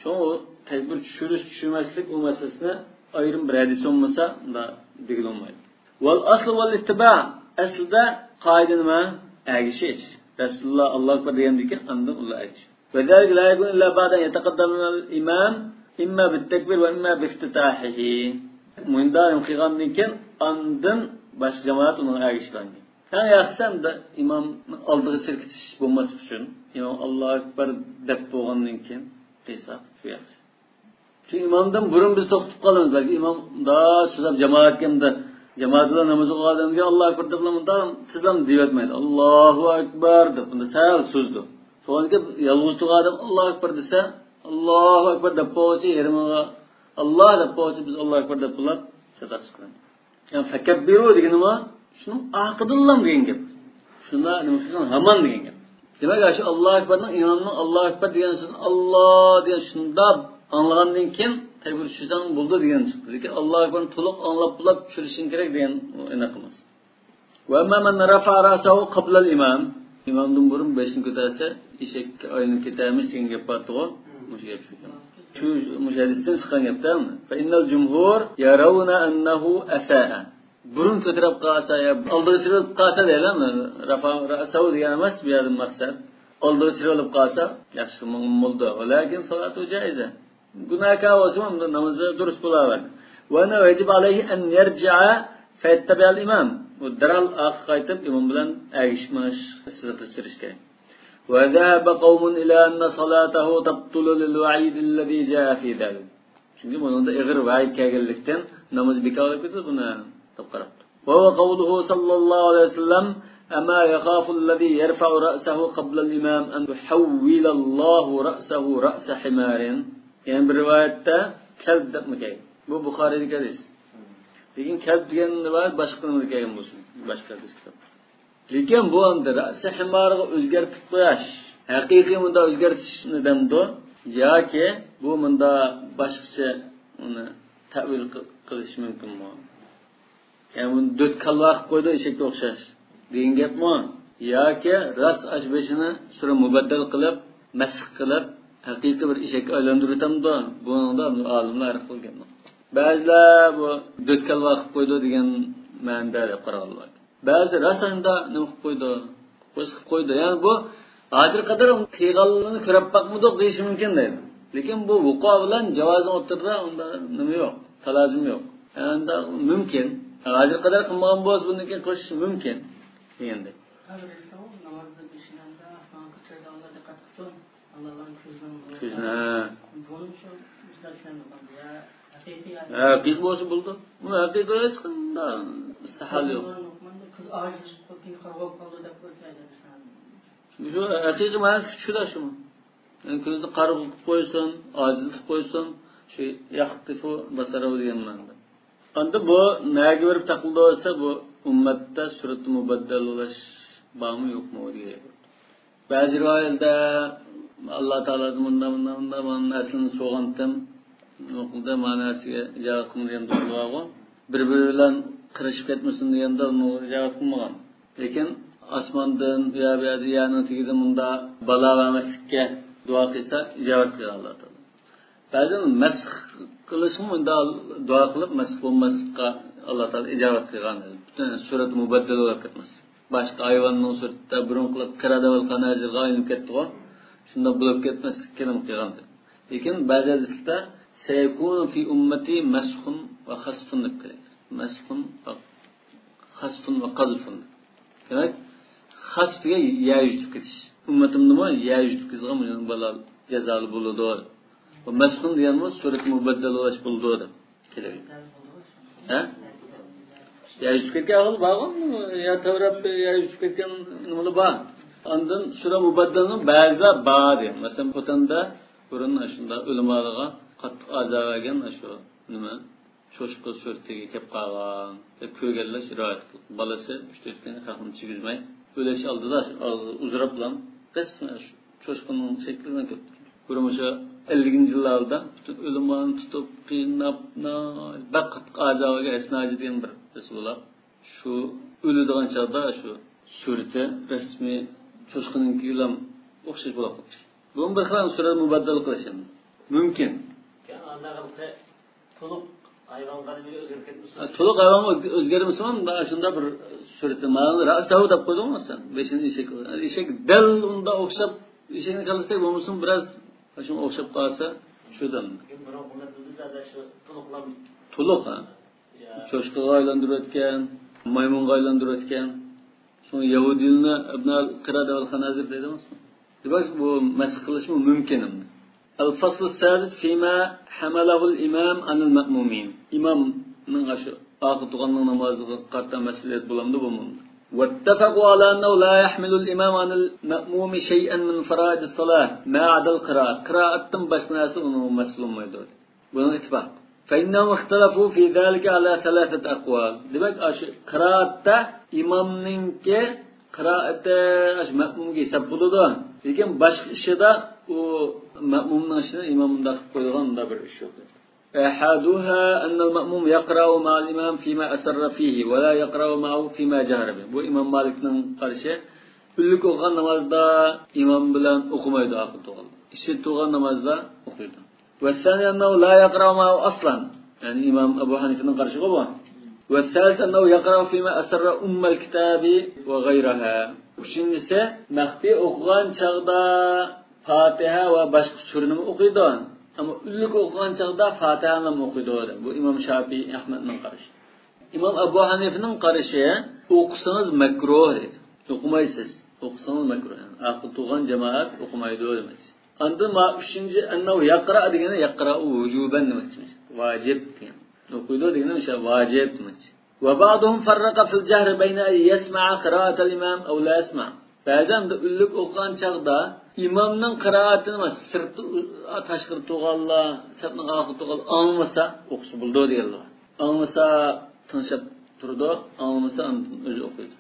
شۇڭا ئۇ تەكبىر چۈشۈرۈش، چۈشۈرمەسلىك ئۇ مەسىلىسىنى ئايرىم بىر ھەدىس بولمىسا، ئۇنداق دېگىلى بولمايدۇ. والأصل والاتباع. ئەسلىدە قائىدە نېمە؟ ئەگىشىش. رەسۇلۇللا ئاللاھۇ ئەكبەر دېگەندىن كېيىن ئاندىن ئۇلار ئەگىشىش. وذلك لا يكون إلا بعد أن يتقدم الإمام إما بالتكبير وإما بافتتاحه. مۇنداق قىلغاندىن كېيىن ئاندىن باشقا جامائەت ئۇنىڭغا ئەگىشىدىغان گەپ. ئەڭ ياخشىسى ئەمدى ئىمامنى ئالدىغا سىركىتىش بولماسلىق ئۈچۈن، ئىمام ئاللاھۇ ئەكبەر دەپ بولغاندىن كېيىن قىلساق شۇ ياخشى. چۈنكى ئىمامدىن بۇرۇن بىز توختىتىپ قالىمىز. بەلكى ئىمام مۇنداق سۆزلەپ جامائەتكە ئەمدى جامائەت بىلەن ناماز ئوقۇغان ئادەمگە ئاللاھۇ ئەكبەر دەپلا مۇنداق تېزلا دېيىۋەتمەيدۇ. ئاللاھۇ ئەكبەر دەپ بۇندا سەل سوزىدۇ. شۇنىڭدىن كېيىن يالغۇز تۇرغان ئادەم ئاللاھۇ ئەكبەر دېسە، ئاللاھۇ ئەكبەر دەپ بولغۇچە يېرىمىغا، ئاللا دەپ بولغۇچە بىز ئاللاھۇ ئەكبەر دەپ بولۇپ سەدەقە چىقىرىمىز. يەنى فەكەببىرۇ دېگىنىمۇ شۇنىڭ ئارقىدىنلا دېگەن گەپ. شۇنداق نېمە قىلغان ھامان دېگەن گەپ. دېمەك، شۇ ئاللاھۇ ئەكبەرنىڭ ئىمامنىڭ ئاللاھۇ ئەكبەر دېگەن سۆزىنى ئاللا دېگەن شۇنداق ئاڭلىغاندىن كېيىن تەكبىر چۈشۈرسەڭ بولىدۇ دېگەن چىقتى. لېكىن ئاللاھۇ ئەكبەرنى تولۇق ئاڭلاپ بولۇپ چۈشۈرۈشۈڭ كېرەك دېگەن ئېنىق ئەمەس. وأما من رفع رأسه قبل الإمام، ئىمامدىن بۇرۇن بېشىنى كۆتەرسە ئېشەككە ئايلىنىپ كېتەرمىش دېگەن گەپ بارتىغۇ. مۇشۇ گەپ شۇ. شۇ، مۇشۇ ھەدىستىن چىققان گەپتە. فإن الجمهور يرون أنه أساء. بۇرۇن كۆتۈرۈپ قالسا يا ئالدىغا سېلىپ قالسا دەيلى، رەفە رەسەھۇ دېگەن ئەمەس بۇ يەردىن مەقسەت. ئالدىغا سېلىپ قالسا ياخشى بولدى. ولكن صلاته جائزة. گۇناھكار بولسىمۇ نامىزى دۇرۇس بولاۋەردى. وأنه يجب عليه أن يرجع فيتبع الإمام. ئۇ دەرھال ئارقىغا قايتىپ ئىمام بىلەن ئەگىشىپ مېڭىش، سىزىققا چۈشۈرۈش كېرەك. وذهب قوم إلى أن صلاته تبطل للوعيد الذي جاء في ذلك. چۈنكى بۇنىڭدا ئېغىر ۋەئىد كەلگەنلىكتىن نامىزى بىكار بولۇپ كېتىدۇ بۇنى دەپ قاراپتۇ. وهو قوله صلى الله عليه وسلم: أما يخاف الذي يرفع رأسه قبل الإمام أن يحول الله رأسه رأس حمار. يەنە بىر رىۋايەتتە كەلب دەپمۇ كەلگەن. بۇ بۇخارىدىكى ھەدىس. لېكىن كەلب دېگەن رىۋايەت باشقا نېمىدە كەلگەن بولسۇن، باشقا ھەدىس كىتابتا. لېكىن بۇ ئەمدى رەسە ھىمارىغا ئۆزگەرتىپ قويۇش، ھەقىقىي مۇنداق ئۆزگەرتىشنى دەمدۇ ياكى بۇ مۇنداق باشقىچە ئۇنى تەۋىل قىل-، قىلىش مۇمكىنمۇ؟ يەنى بۇنى دۆت كالۋا قىلىپ قويدى ئېشەككە ئوخشاش دېگەن گەپمۇ؟ ياكى راست ئاش بېشىنى سۈرە مۇبەددەل قىلىپ، مەسخ قىلىپ، ھەقىقىي بىر ئېشەككە ئايلاندۇرۇۋېتەمدۇ؟ بۇنىڭدا ئالىملار ھەر خىل گەپنى. بەزىلەر بۇ دۆت كالۋا قىلىپ قويدى دېگەن مەنىدە دەپ قارىغانلار بار. بەزى راست ئاشۇنداق نېمە قىلىپ قويدى، قوش قىلىپ قويدى. يەنى بۇ ھازىرغا قەدەر قىلغانلىرىنى كۆرۈپ باقمىدۇق دېيىشى مۇمكىن دەيدۇ. لېكىن بۇ ۋۇقۇ بىلەن جاۋازنىڭ ئوتتۇرىدا ئۇنداق نېمە يوق، تالازۇم يوق. يەنى ئۇنداق مۇمكىن. ھازىرغا قەدەر قىلمىغان بولسا بۇندىن كېيىن قىلىشى مۇمكىن دېگەندەك. ھازىر ئېيتساڭ، نامازدا بېشىنى ئاسمانغا كۆتۈرىدۇ، ئاللا دىققەت قىلسۇن. ئاللانىڭ كۆزىنىڭ نۇرى. كۆزىنى، ھە. بۇنى شۇ مۇشۇنداق چۈشەندۈرگەن. يا ھەقىقىي يا ھەقىقىي بولسا بولىدۇ. بۇنى ھەقىقىي ھېچ قانداق ئىستىھالە يوق. كۆز ئاجىز بولۇپ كېيىن قارىغۇ قالدى دەپ قويۇپ. شۇ ھەقىقىي مەنىسى شۇلا شۇمۇ. يەنى كۆزنى قارىغۇ قىلىپ قويسۇن، ئاجىزلىتىپ قويسۇن، شۇ يەختىفۇ بەسەرەھۇ دېگەن مەنىدە. ئاندىن بۇ نەگە بېرىپ تاقىلىدۇ دېسە، بۇ ئۈممەتتە سۈرەتتە مۇبەددەل بولاش بارمۇ يوقمۇ دېگەن گەپ. بەزى رىۋايەتلەردە ئاللا تائالادىن مۇنداق، مۇنداق، مۇنداق، مانا نەرسىلەرنى سورىغانتىم، نېمە قىلدى، مانا نەرسىگە ئىجابەت قىلمىدى دېگەن دۇئا بار. بىر-بىرى بىلەن قىرىشىپ كەتمىسۇن دېگەندە ئۇنىڭغا ئىجابەت قىلمىغان. لېكىن ئاسماندىن يا بۇ يەردە يەرنىڭ تېگىدىن مۇنداق بالا بەرمەسلىككە دۇئا قىلسا ئىجابەت قىلغان ئاللا تائالا. بەزىدە مەسخ قىلىشمۇ مۇنداق دۇئا قىلىپ مەسخ بولماسلىققا ئاللا تائالا ئىجابەت قىلغان. پۈتۈن سۈرەت مۇبەددەل بولۇپ كەتمەس. باشقا ھايۋاننىڭ سۈرىتىدە بۇرۇنقىلار قىرا دەۋالغان ھازىرغا ئايلىنىپ كەتتىغۇ. شۇنداق بولۇپ كەتمەسلىككە نېمە قىلغان. لېكىن بەزى ھەدىسلەردە سەيكۇنۇ فى ئۈممەتى مەسخۇن ۋە خەسفۇن دەپ كېلىدۇ. مەسخۇن ۋە خەسفۇن ۋە قەزفۇن. دېمەك، خەسف دېگەن يەر يۈتۈپ كېتىش. ئۈممىتىمدىمۇ يەر يۈتۈپ كېتىدىغان بۇ بالا جازالىق بولىدۇ. ۋە مەسخۇن دېگەنمۇ سۈرەت مۇبەددەل بولۇش بولىدۇ دەپ كېلىدۇ. ھە؟ يەر يۈتۈپ كەتكەن ئەھۋال بارغۇ، يەر تەۋرەپ، يەر يۈتۈپ كەتكەن نېمىلەر بار. ئاندىن سۈرە مۇبەددەلنىڭ بەزىلەر بار دېگەن. مەسىلەن، خوتەندە بۇرۇن شۇنداق ئۆلىمالارغا قاتتىق ئازار بەرگەن شۇ نېمە، چوشقا سۈرىتىگە كەپ قالغان دەپ كۆرگەنلەر رىۋايەت قىلدى. بالىسى ئۈچ تۆت كۈن خەقنى چىگىزمەي ئۆلۈش ئالدىدا ئۇزراپلا رەسمەن شۇ چوشقىنىڭ شەكلى بىلەن كەپ. بۇرۇن مۇشۇ ئەللىكىنچى يىللاردا پۈتۈن ئۆلىمالارنى تۇتۇپ، قىيناپ، بەك قاتتىق ئازابىگە ھەسەن ھاجى دېگەن بىر بىرسى بولاپ، شۇ ئۆلىدىغان چاغدا شۇ سۈرىتى رەسمىي چوشقىنىڭكىگىلا ئوخشاش بولاپ قاپتۇ. بۇمۇ بىر خىل سۈرەت مۇبەددەل قىلىش ئەمدى. مۇمكىن. يەنى ئانداق قىلىپ تولۇق ھايۋانغا نېمىگە ئۆزگىرىپ كەتمىسۇن؟ ھە، تولۇق ھايۋانغا ئۆز-، ئۆزگەرمىسىمۇ، مانا شۇنداق بىر سۈرىتى. مانا رەسەھۇ دەپ قويدۇڭغۇ سەن. بېشىنى ئېشەك، ئېشەك دەل ئۇنداق ئوخشاپ، ئېشەكنى كاللىسىدەك بولمىسۇن، بىراز شۇنىڭغا ئوخشاپ قالسا، شۇ دەم. لېكىن بۇرۇنقى مىللەتلىرىمىزدە شۇ تولۇقلام. تولۇق، ھە. يا. چوشقىغا ئايلاندۇرۇۋەتكەن، مايمۇنغا ئايلاندۇرۇۋەتكەن. شۇڭا يەھۇدىيلارنى ئىبن ئەل قىرا دەۋالغان ھازىر دەيدۇ ئەمەسمۇ؟ دېمەك، بۇ مەسخ قىلىشمۇ مۇمكىن ئەمدى. الفصل السادس فيما حمله الإمام عن المأمومين. ئىمامنىڭ ئاشۇ ئاخۇن تۇغاننىڭ نامازىغا قارىتا مەسئۇلىيەت بولامدۇ، بولمامدۇ؟ واتفقوا على أنه لا يحمل الإمام عن المأموم شيئا من فرائض الصلاة ما عدا القراءة. قىرائەتتىن باشقا نەرسە ئۇنىڭغا مەسئۇل بولمايدۇ. بۇنىڭ ئىتتىپاق. فإنهم اختلفوا في ذلك على ثلاثة أقوال. دېمەك، ئاشۇ قىرائەتتە ئىمامنىڭكى قىرائىتى ئاشۇ مەمۇمغا ھېساب بولىدۇ. لېكىن باشقا ئىشىدا ئۇ مەمۇمنىڭ ئىشىنى ئىمام مۇنداق قىلىپ قويىدىغان مۇنداق بىر ئىش يوق. أحدها أن المأموم يقرأ مع الإمام فيما أسر فيه ولا يقرأ معه فيما جهر به. بۇ ئىمام مالىكنىڭ قارىشى. ئۈنلۈك ئوقۇغان نامازدا ئىمام بىلەن ئوقۇمايدۇ ئاخۇن تۇغان. ئىچىدە تۇرغان نامازدا ئوقۇيدۇ. والثاني أنه لا يقرأ معه أصلا. يەنى ئىمام ئەبۇ ھەنىفىنىڭ قارىشىغۇ بۇ. والثالث أنه يقرأ فيما أسر أم الكتاب وغيرها. ئۈچىنچىسى، مەخپىي ئوقۇغان چاغدا پاتىھە ۋە باشقا سۈرىنىمۇ ئوقۇيدۇ. ئەمما ئۈنلۈك ئوقۇغان چاغدا پاتىھەنىمۇ ئوقۇيدۇ. بۇ ئىمام شاپىي ئەھمەدنىڭ قارىشى. ئىمام ئەبۇ ھەنىفىنىڭ قارىشى، ئوقۇسىڭىز مەكرۇھ دەيدۇ. ئوقۇمايسىز. ئوقۇسىڭىز مەكرۇھ. يەنى ئاخۇن تۇغان جامائەت ئوقۇمايدۇ دېمەكچى. ئاندىن ما ئۈچىنچى، أنه يقرأ دېگىنى يقرأ وجوبا دېمەكچىمىش. ۋاجىپ دېگەن. ئوقۇيدۇ دېگىنى مۇشۇ ۋاجىپ دېمەكچى. وبعضهم فرق في الجهر بين أن يسمع قراءة الإمام أو لا يسمع. بەزەن ئۈنلۈك ئوقۇغان چاغدا ئىمامنىڭ قىرائىتىنى سىرتتا، تاشقىرىدا تۇرغانلار، سەپنىڭ ئارقىدا تۇرغانلار ئاڭلىمىسا ئوقۇسا بولىدۇ دېگەنلەر بار. ئاڭلىسا تىڭشاپ تۇرىدۇ، ئاڭلىمىسا ئاندىن ئۆزى ئوقۇيدۇ.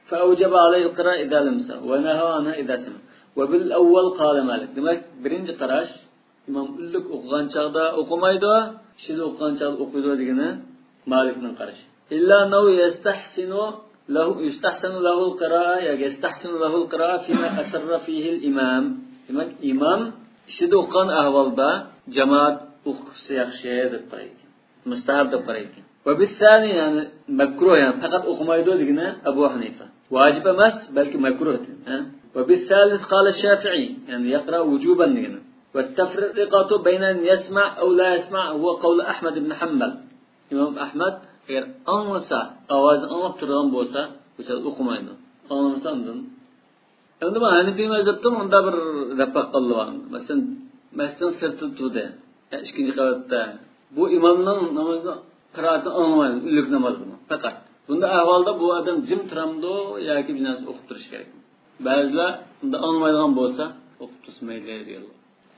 فأوجب عليه القراءة إذا لم يسمع، ونهى عنها إذا سمع. وبالأول قال مالك. دېمەك، بىرىنچى قاراش، ئىمام ئۈنلۈك ئوقۇغان چاغدا ئوقۇمايدۇ، ئىچىدە ئوقۇغان چاغدا ئوقۇيدۇ دېگىنى مالىكنىڭ قارىشى. إلا أنه يستحسن له، يستحسن له القراءة ياكى يستحسن له القراءة فيما أسر فيه الإمام. دېمەك، ئىمام ئىچىدە ئوقۇغان ئەھۋالدا جامائەت ئوقۇسا ياخشى دەپ قارايدىكەن. مۇستەھەب دەپ قارايدىكەن. وبالثاني، يەنى مەكرۇھ، يەنى پەقەت ئوقۇمايدۇ دېگىنى ئەبۇ ھەنىفە. ۋاجىپ ئەمەس، بەلكى مەكرۇھ دېگەن. ھە؟ وبالثالث قال الشافعي، يەنى يقرأ وجوبا دېگىنى. والتفرقة بين أن يسمع أو لا يسمع هو قول أحمد بن حنبل. ئىمام ئەھمەد ئەگەر ئاڭلىسا، ئاۋازنى ئاڭلاپ تۇرىدىغان بولسا، بۇ چاغدا ئوقۇمايدۇ. ئاڭلىمىسا ئاندىن ئەمدى مانا ھەنىپىي مەزھەپتە مۇنداق بىر رەپەق قىلىۋالغان. مەسىلەن، مەسچىتنىڭ سىرتىدا تۇردى. يا ئىككىنچى قەۋەتتە. بۇ ئىمامنىڭ نامازىنى، قىرائىتىنى ئاڭلىمايدۇ، ئۈنلۈك نامازدىمۇ پەقەت. بۇنداق ئەھۋالدا بۇ ئادەم جىم تۇرامدۇ ياكى بىر نەرسە ئوقۇپ تۇرۇشى كېرەكمۇ؟ بەزىلەر بۇنداق ئاڭلىمايدىغان بولسا، ئوقۇپ تۇرسا مەيلى دېگەنلەر.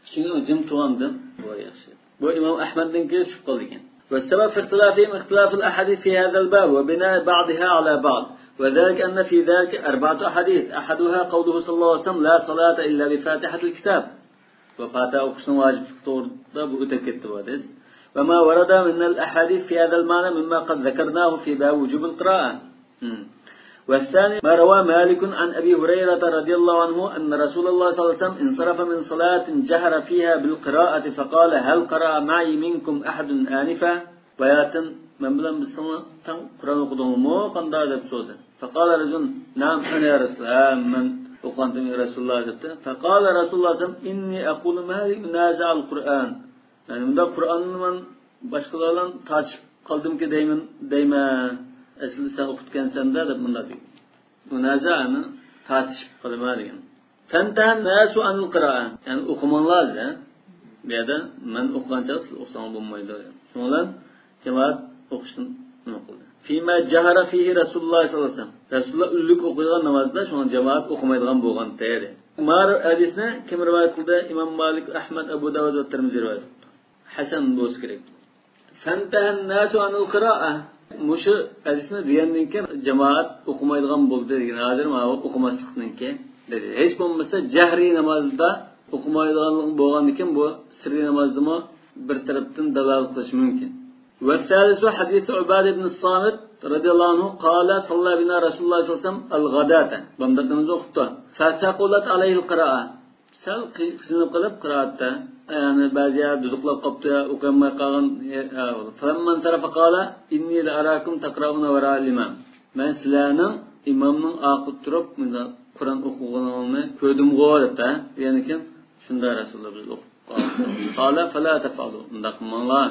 چۈنكى ئۇ جىم تۇرغاندىن بۇ ياخشى. بۇ ئىمام ئەھمەدنىڭكى چۈشۈپ قالىدىكەن. والسبب في اختلافهم اختلاف الأحاديث في هذا الباب وبناء بعضها على بعض، وذلك أن في ذلك أربعة أحاديث، أحدها قوله صلى الله عليه وسلم: لا صلاة إلا بفاتحة الكتاب. بۇ پاتىھە ئوقۇشنىڭ ۋاجىپلىقى توغرىدا بۇ ئۆتۈپ كەتتى بۇ ھەدىس. وما ورد من الأحاديث في هذا المعنى مما قد ذكرناه في باب وجوب القراءة. مم. والثاني ما روى مالك عن أبي هريرة رضي الله عنه أن رسول الله صلى الله عليه وسلم انصرف من صلاة جهر فيها بالقراءة فقال: هل قرأ معي منكم أحد آنفا؟ باياتىن مەن بىلەن بىرسىڭلار تەڭ قۇرئان ئوقۇدۇڭلارمۇ قانداق؟ دەپ سورىدى. فقال رجل: نعم، أنا يا رسول الله. ھە، مەن ئوقۇغانتىم يا رەسۇلۇللاھ دەپتۇ. فقال رسول الله صلى الله عليه وسلم: إني أقول مالك نازع القرآن. يەنى مۇنداق قۇرئاننى مەن باشقىلار بىلەن تارتىشىپ قالدىمكى دەيمەن، دەيمەن. ئەسلىدە سەن ئوقۇتقانسەن-دە دەپ مۇنداق دېگەن. مۇنازەئەنى تارتىشىپ قالىمەن دېگەن. فانتهى الناس عن القراءة. يەنى ئوقۇماڭلار دېدى. بۇ يەردە مەن ئوقۇغان چاغدا سىز ئوقۇساڭلار بولمايدۇ دېگەن. شۇنىڭ بىلەن جامائەت ئوقۇشتىن نېمە قىلدى. فيما جهر فيه رسول الله صلى الله عليه وسلم. رەسۇلۇللاھ ئۈنلۈك ئوقۇيدىغان نامازدا شۇڭا جامائەت ئوقۇمايدىغان بولغانتى دېدى. ما ھەدىسنى كىم رىۋايەت قىلدى؟ ئىمام مالىك، ئەھمەد، ئەبۇ داۋۇد ۋە تىرمىزى رىۋايەت قىلدى. ھەسەن بولسا كېرەك. فانتهى الناس عن القراءة. مۇشۇ ھەدىسنى دېگەندىن كېيىن جامائەت ئوقۇمايدىغان بولدى دېگەن. ھازىر ماۋۇ ئوقۇماسلىقنىڭكى دېدى. ھېچ بولمىسا جەھرىي نامازدا ئوقۇمايدىغانلىقى بولغاندىكىن بۇ سىررىي نامازدىمۇ بىر تەرەپتىن دالالەت قىلىشى مۇمكىن. والثالث حديث عبادة بن الصامت رضي الله عنه قال صلى بنا رسول الله صلى الله عليه وسلم الغداة. بامدات نامىزى ئوقۇپتۇ. فثقلت عليه القراءة. سەل قىي-، قىينىلىپ قېلىپ قىرائەتتە، يەنى بەزى يەردە دۇدۇقلاپ قاپتۇ، ئوقۇيالماي قالغان. فلما انصرف قال: إني لأراكم تقرؤون وراء الإمام. مەن سىلەرنىڭ ئىمامنىڭ ئارقىدا تۇرۇپ مۇنداق قۇرئان ئوقۇغىنىڭلارنى كۆردۈمغۇ دەپتۇ. دېگەندىن كېيىن، شۇنداق رەسۇلۇللاھ، بىز ئوقۇپ قالدۇق. قال: فلا تفعلوا. ئۇنداق قىلماڭلار.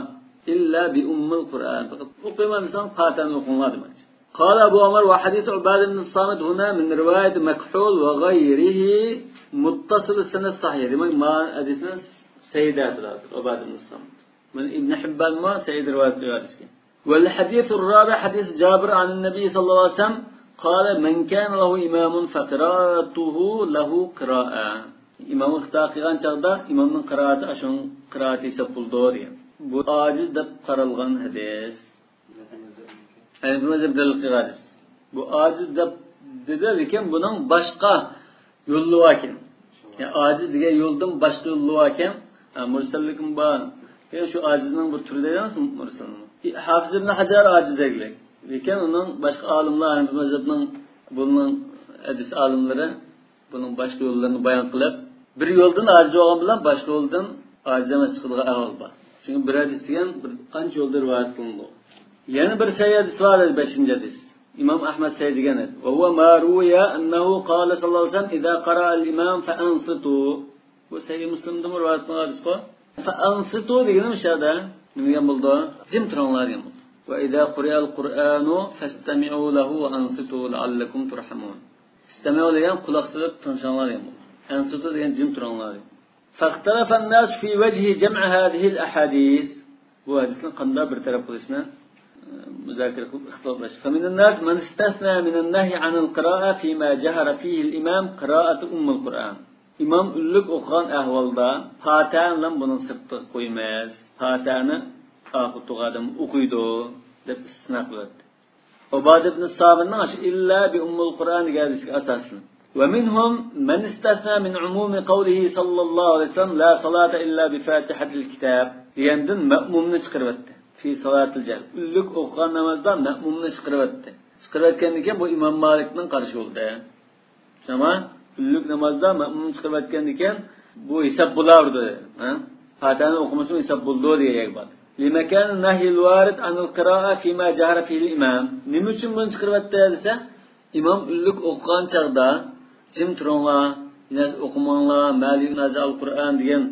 إلا بأم القرآن. پەقەت ئوقۇيمەن دېسەڭ، پاتىھەنى ئوقۇڭلار دېمەكچى. قال أبو عمر: وحديث عبادة بن الصامت هنا من رواية مكحول وغيره متصل السند صحيح. دېمەك، ما ھەدىسنى سەھىھ دەۋاتىدۇ ئۇبادە ئىبن سامىت. مانا ئىبن ھىببانمۇ سەھىھ رىۋايەت قىلىۋاتىدىكەن. والحديث الرابع، حديث جابر عن النبي صلى الله عليه وسلم قال: من كان له إمام فقراءته له قراءة. ئىمامغا ئىقتىدا قىلغان چاغدا ئىمامنىڭ قىرائىتى ئاشۇنىڭ قىرائىتى ھېساب بولىدۇ دېگەن. بۇ ئاجىز دەپ قارالغان ھەدىس. ھەنەفىي مەزھەپ دەلىل قىلغان ھەدىس. بۇ ئاجىز دەپ دېدى، لېكىن بۇنىڭ باشقا يولى باركەن. يا ئاجىز دېگەن يولدىن باشقا يولى باركەن. ھە، مۇرسەللىكمۇ بار. يا شۇ ئاجىزنىڭ بىر تۈرى دەيمىز مۇرسەلنى. ھافىز ئىبن ھەجەر ئاجىز دەيدىلەر. لېكىن ئۇنىڭ باشقا ئالىملار، ھەنەفىي مەزھەپنىڭ بۇنىڭ ھەدىس ئالىملىرى بۇنىڭ باشقا يوللىرىنى بايان قىلىپ، بىر يولدىن ئاجىز بولغان بىلەن باشقا يولدىن ئاجىز ئەمەس چىقىدىغان ئەھۋال بار. چۈنكى بىر ھەدىس دېگەن بىر قانچە يولدا رىۋايەت قىلىنىدۇ. يەنە بىر سەھىھ ھەدىس بار، بەشىنچى ھەدىس. ئىمام ئەھمەد سەھىھ دېگەن ھەدىس. وهو ما روي أنه قال صلى الله عليه وسلم: إذا قرأ الإمام فأنصتوا. بۇ سەھىھ مۇسلىمدىمۇ رىۋايەت قىلىنغان ھەدىسقۇ. فأنصتوا دېگىنىم شۇ يەردە نېمە دېگەن بولىدۇ؟ جىم تۇرۇڭلار دېگەن بولىدۇ. وإذا قرئ القرآن فاستمعوا له وأنصتوا لعلكم ترحمون. استمعوا دېگەن قۇلاق سېلىپ تىڭشاڭلار دېگەن بولىدۇ. أنصتوا دېگەن جىم تۇرۇڭلار دېگەن. فاختلف الناس في وجه جمع هذه الأحاديث. بۇ ھەدىسنى قانداق بىر تەرەپ قىلىشنى، ئە، مۇزاكىرە قىلىپ ئىختىلاپلاشتى. فمن الناس من استثنى من النهي عن القراءة فيما جهر فيه الإمام قراءة أم القرآن. ئىمام ئۈنلۈك ئوقۇغان ئەھۋالدا پاتىھەنى بۇنىڭ سىرتىغا قويىمىز. پاتىھەنى ئاخىرى تۇرغان ئادەم ئوقۇيدۇ دەپ ئىستىسنا قىلىۋەتتى. ئۇبادە ئىبن سامىتنىڭ ئاشۇ «إلا بأم القرآن» دېگەن ھەدىسىگە ئاساسەن. ومنهم من استثنى من عموم قوله صلى الله عليه وسلم: لا صلاة إلا بفاتحة الكتاب دېگەندىن مەئمۇمنى چىقىرىۋەتتى. في صلاة الجهر. ئۈنلۈك ئوقۇغان نامازدا مەئمۇمنى چىقىرىۋەتتى. چىقىرىۋەتكەندىن كېيىن بۇ ئىمام مالىكنىڭ قارىشى بولدى. شۇڭا ئۈنلۈك نامازدا مەئمۇمنى چىقىرىۋەتكەندىن كېيىن بۇ ھېساب بولاۋېرىدۇ. ھە؟ پاتىھەنى ئوقۇمىسىمۇ ھېساب بولىدۇ دېگەن گەپ بار. لمكان النهي الوارد عن القراءة فيما جهر فيه الإمام. نېمە ئۈچۈن بۇنى چىقىرىۋەتتى دېسە، ئىمام ئۈنلۈك ئوقۇغان چاغدا جىم تۇرۇڭلار، بىر نەرسە ئوقۇماڭلار، ما لينازع القرآن دېگەن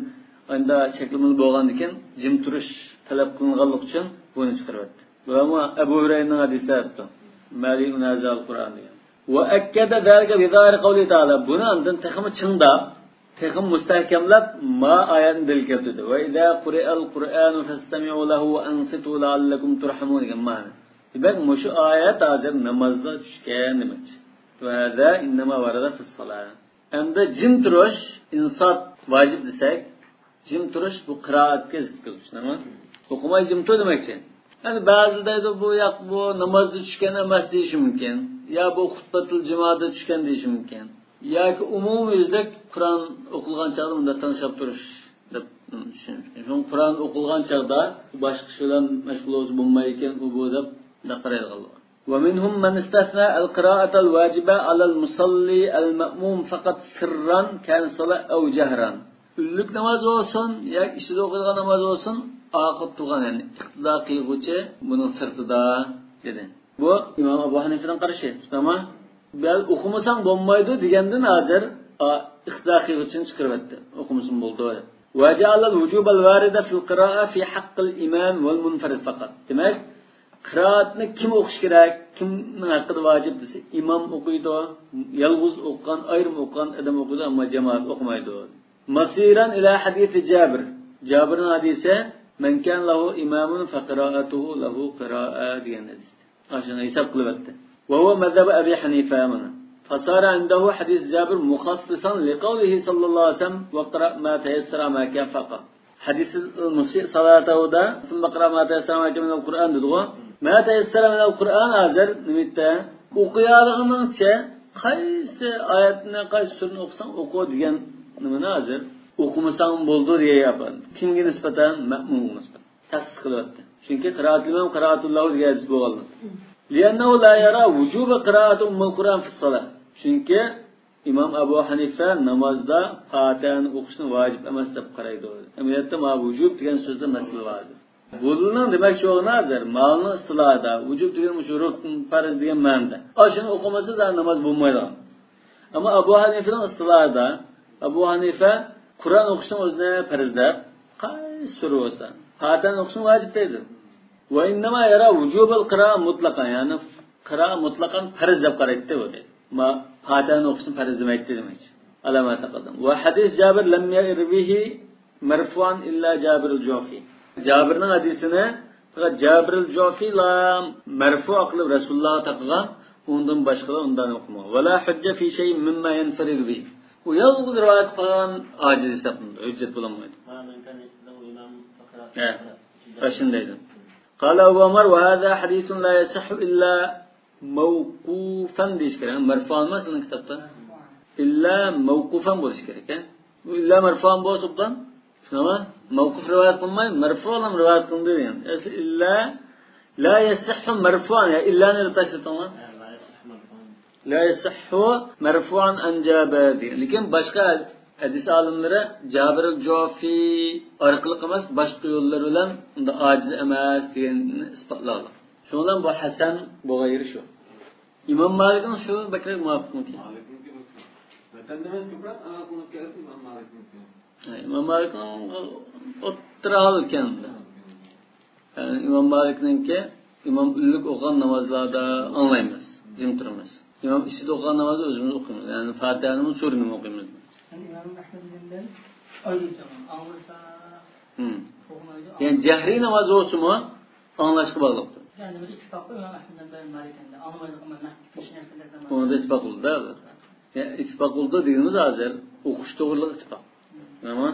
ئاندا چەكلىمىلەر بولغاندىكىن جىم تۇرۇش تەلەپ قىلىنغانلىقى ئۈچۈن بۇنى چىقىرىۋەتتى. بۇمۇ ئەبۇ ھۇرەيرىنىڭ ھەدىسى دەپتۇ. ما لينازع القرآن دېگەن. وأكد ذلك بظاهر قوله تعالى. بۇنى ئاندىن تېخىمۇ چىڭداپ، تېخىمۇ مۇستەھكەملەپ، ما ئايەتنى دەلىل كەلتۈردى. وإذا قرئ القرآن فاستمعوا له وأنصتوا لعلكم ترحمون دېگەن مەنە. دېمەك، مۇشۇ ئايەت ھازىر نامازدا چۈشكەن دېمەكچى. وهذا إنما ورد في الصلاة. ئەمدى جىم تۇرۇش، ئىنسات ۋاجىپ دېسەك، جىم تۇرۇش بۇ قىرائەتكە زىت كېلىدۇ، چۈشىنەڭلار؟ ئوقۇماي جىم تۇر دېمەكچى. يەنى بەزىلەر دەيدۇ، بۇ ياق، بۇ نامازدا چۈشكەن ئەمەس دېيىشى مۇمكىن. يا بۇ خۇتبەتۇل جۇمائەدە چۈشكەن دېيىشى مۇمكىن. ياكى ئومۇميۈزلۈك قۇرئان ئوقۇلغان چاغدا مۇنداق تىڭشاپ تۇرۇش دەپ چۈشىنىش مۇمكىن. چۈنكى قۇرئان ئوقۇلغان چاغدا باشقا ئىش بىلەن مەشغۇل بولسا بولمايدىكەن، ئۇ بۇ دەپ مۇنداق قارايدىغانلار. ومنهم من استثنى القراءة الواجبة على المصلي المأموم فقط سرا كان صلاة أو جهرا. ئۈنلۈك ناماز بولسۇن ياكى ئىچىدە ئوقۇيدىغان ناماز بولسۇن، ئاخىرى تۇرغان، يەنى ئىقتىدا قىلغۇچى بۇنىڭ سىرتىدا، دېدى. بۇ ئىمام ئەبۇ ھەنىفىنىڭ قارىشى، تۇتامە؟ بەل ئوقۇمىساڭ بولمايدۇ دېگەندىن ھازىر، ئا، ئىقتىدا قىلغۇچىنى چىقىرىۋەتتى. ئوقۇمىسىمۇ بولىدۇ. وجعل الوجوب الوارد في القراءة في حق الإمام والمنفرد فقط. دېمەك، قىرائەتنى كىم ئوقۇش كېرەك؟ كىمنىڭ ھەققىدە ۋاجىپ دېسە، ئىمام ئوقۇيدۇ، يالغۇز ئوقۇغان، ئايرىم ئوقۇغان ئادەم ئوقۇيدۇ، ئەمما جامائەت ئوقۇمايدۇ. مصيرا إلى حديث جابر. جابىرنىڭ ھەدىسى، من كان له إمام فقراءته له قراءة دېگەن ھەدىس. ئاشۇنى ھېساب قىلىۋەتتى. وهو مذهب أبي حنيفة مانا. فصار عنده حديث جابر مخصصا لقوله صلى الله عليه وسلم: واقرأ ما تيسر معك فقط. حديث المسيء صلاته ثم اقرأ ما تيسر معك من القرآن دېدىغۇ. ما تيسر من القرآن ھازىر نېمە دېدى؟ ئوقۇيالىغىنىڭچە قايسى ئايەتنى، قايسى سۈرىنى ئوقۇساڭ ئوقۇ دېگەن نېمىنى ھازىر ئوقۇمىساڭ بولىدۇ دېگەن گەپ. كىمگە نىسبەتەن؟ مەئمۇمغا نىسبەتەن. تەخسىس قىلىۋەتتى. چۈنكى قىرائەتۇل ئىمام قىرائەتۇللاھۇ دېگەن ھەدىس بولغانلىقتىن. لأنه لا يرى وجوب قراءة أم القرآن في الصلاة. چۈنكى ئىمام ئەبۇ ھەنىفە نامازدا پاتىھەنى ئوقۇشنى ۋاجىپ ئەمەس دەپ قارايدۇ. ئەمەلىيەتتە مانا ۋۇجۇب دېگەن سۆزدە مەسىلە بار ھازىر. بۇلارنىڭ دېمەكچى بولغىنى ھازىر، مالنىڭ ئىستىلاھىدا ۋۇجۇب دېگەن مۇشۇ رۇكن، پەرز دېگەن مەنىدە. ئاشۇنى ئوقۇمىسا دا ناماز بولمايدىغان. ئەمما ئەبۇ ھەنىفىنىڭ ئىستىلاھىدا، ئەبۇ ھەنىفە قۇرئان ئوقۇشنىڭ ئۆزىنى پەرز دەپ، قايسى سۈرە بولسا، پاتىھەنى ئوقۇشنى ۋاجىپ دەيدۇ. وإنما يرى وجوب القراءة مطلقا، يەنى قىرائە مۇتلەقەن پەرز دەپ قارايتتى بۇ دەيدۇ. ما پاتىھەنى ئوقۇشنى پەرز دېمەيتتى دېمەكچى. على ما تقدم. وحديث جابر لم يروه مرفوعا إلا جابر الجعفي. جابىرنىڭ ھەدىسىنى جابر الجعفي لا مرفوع قىلىپ رەسۇلۇللاغا تاقىغان، ئۇندىن باشقىلار ئۇنداق ئوقۇمىغان. ولا حجة في شيء مما ينفرد به. ئۇ يالغۇز رىۋايەت قىلغان ئاجىز ھېسابلىنىدۇ، ھۆججەت بولالمايدۇ. ھە، ئاشۇندايدۇ. قال أبو عمر: وهذا حديث لا يصح إلا موقوفا دېيىش كېرەك. مەرفۇئان ئەمەس ئۇنىڭ كىتابتا. ئىللا مەۋقۇفەن بولۇشى كېرەك، ھە؟ بۇ ئىللا مەرفۇئان بولسا ئوبدان. شۇنداقمۇ؟ مەۋقۇف رىۋايەت قىلماي، مەرفۇئان رىۋايەت قىلدى دېگەن. ئەسلى ئىللا لا يەسىھھۇ مەرفۇئان، يا ئىللانى تاشلىتىڭلار. لا يەسىھھۇ مەرفۇئان ئەن جابىر دېگەن. لېكىن باشقا ھەدىس ئالىملىرى جابىر جوفى ئارقىلىق ئەمەس، باشقا يوللار بىلەن ئۇنداق ئاجىز ئەمەس دېگەننى ئىسپاتلىغان. شۇنىڭ بىلەن بۇ ھەسەن بولغان يېرى شۇ. ئىمام مالىكنىڭ شۇ بەكرەك مۇۋاپىقمىكىن؟ مالىكنىڭكى بىر خىل. ۋەتەندە مەن كۆپرەك ئاڭلىغان گەپ ئىمام مالىكنىڭكى. ھە، ئىمام مالىكنىڭ ئوتتۇرا ھال ئىكەن. يەنى ئىمام مالىكنىڭكى ئىمام ئۈنلۈك ئوقۇغان نامازلاردا ئاڭلايمىز، جىم تۇرىمىز. ئىمام ئىچىدە ئوقۇغان نامازدا ئۆزىمىز ئوقۇيمىز. يەنى فاتىھەنىمۇ، سۈرىنىمۇ ئوقۇيمىز. يەنى ئىمام ئەھمەد بىلەن ئايرىلىپ ئاڭلىسا، ھىم. ئوقۇمايدۇ. يەنى جەھرىي ناماز بولسىمۇ ئاڭلاشقا باغلىقتۇر. يەنى بىر ئىتتىپاق بار ئىمام ئەھمەد بىلەن مالىك ئەمدى ئاڭلىمايدۇ، ئەمما مەھكۇم پېشىن نەرسىلەردىن ئۇنىڭدا ئىتتىپاق بولىدۇ. يەنى ئىتتىپاق بولىدۇ دېگىنىمىز ھازىر ئوقۇش توغرىلىق ئىتتىپاق. نېمە؟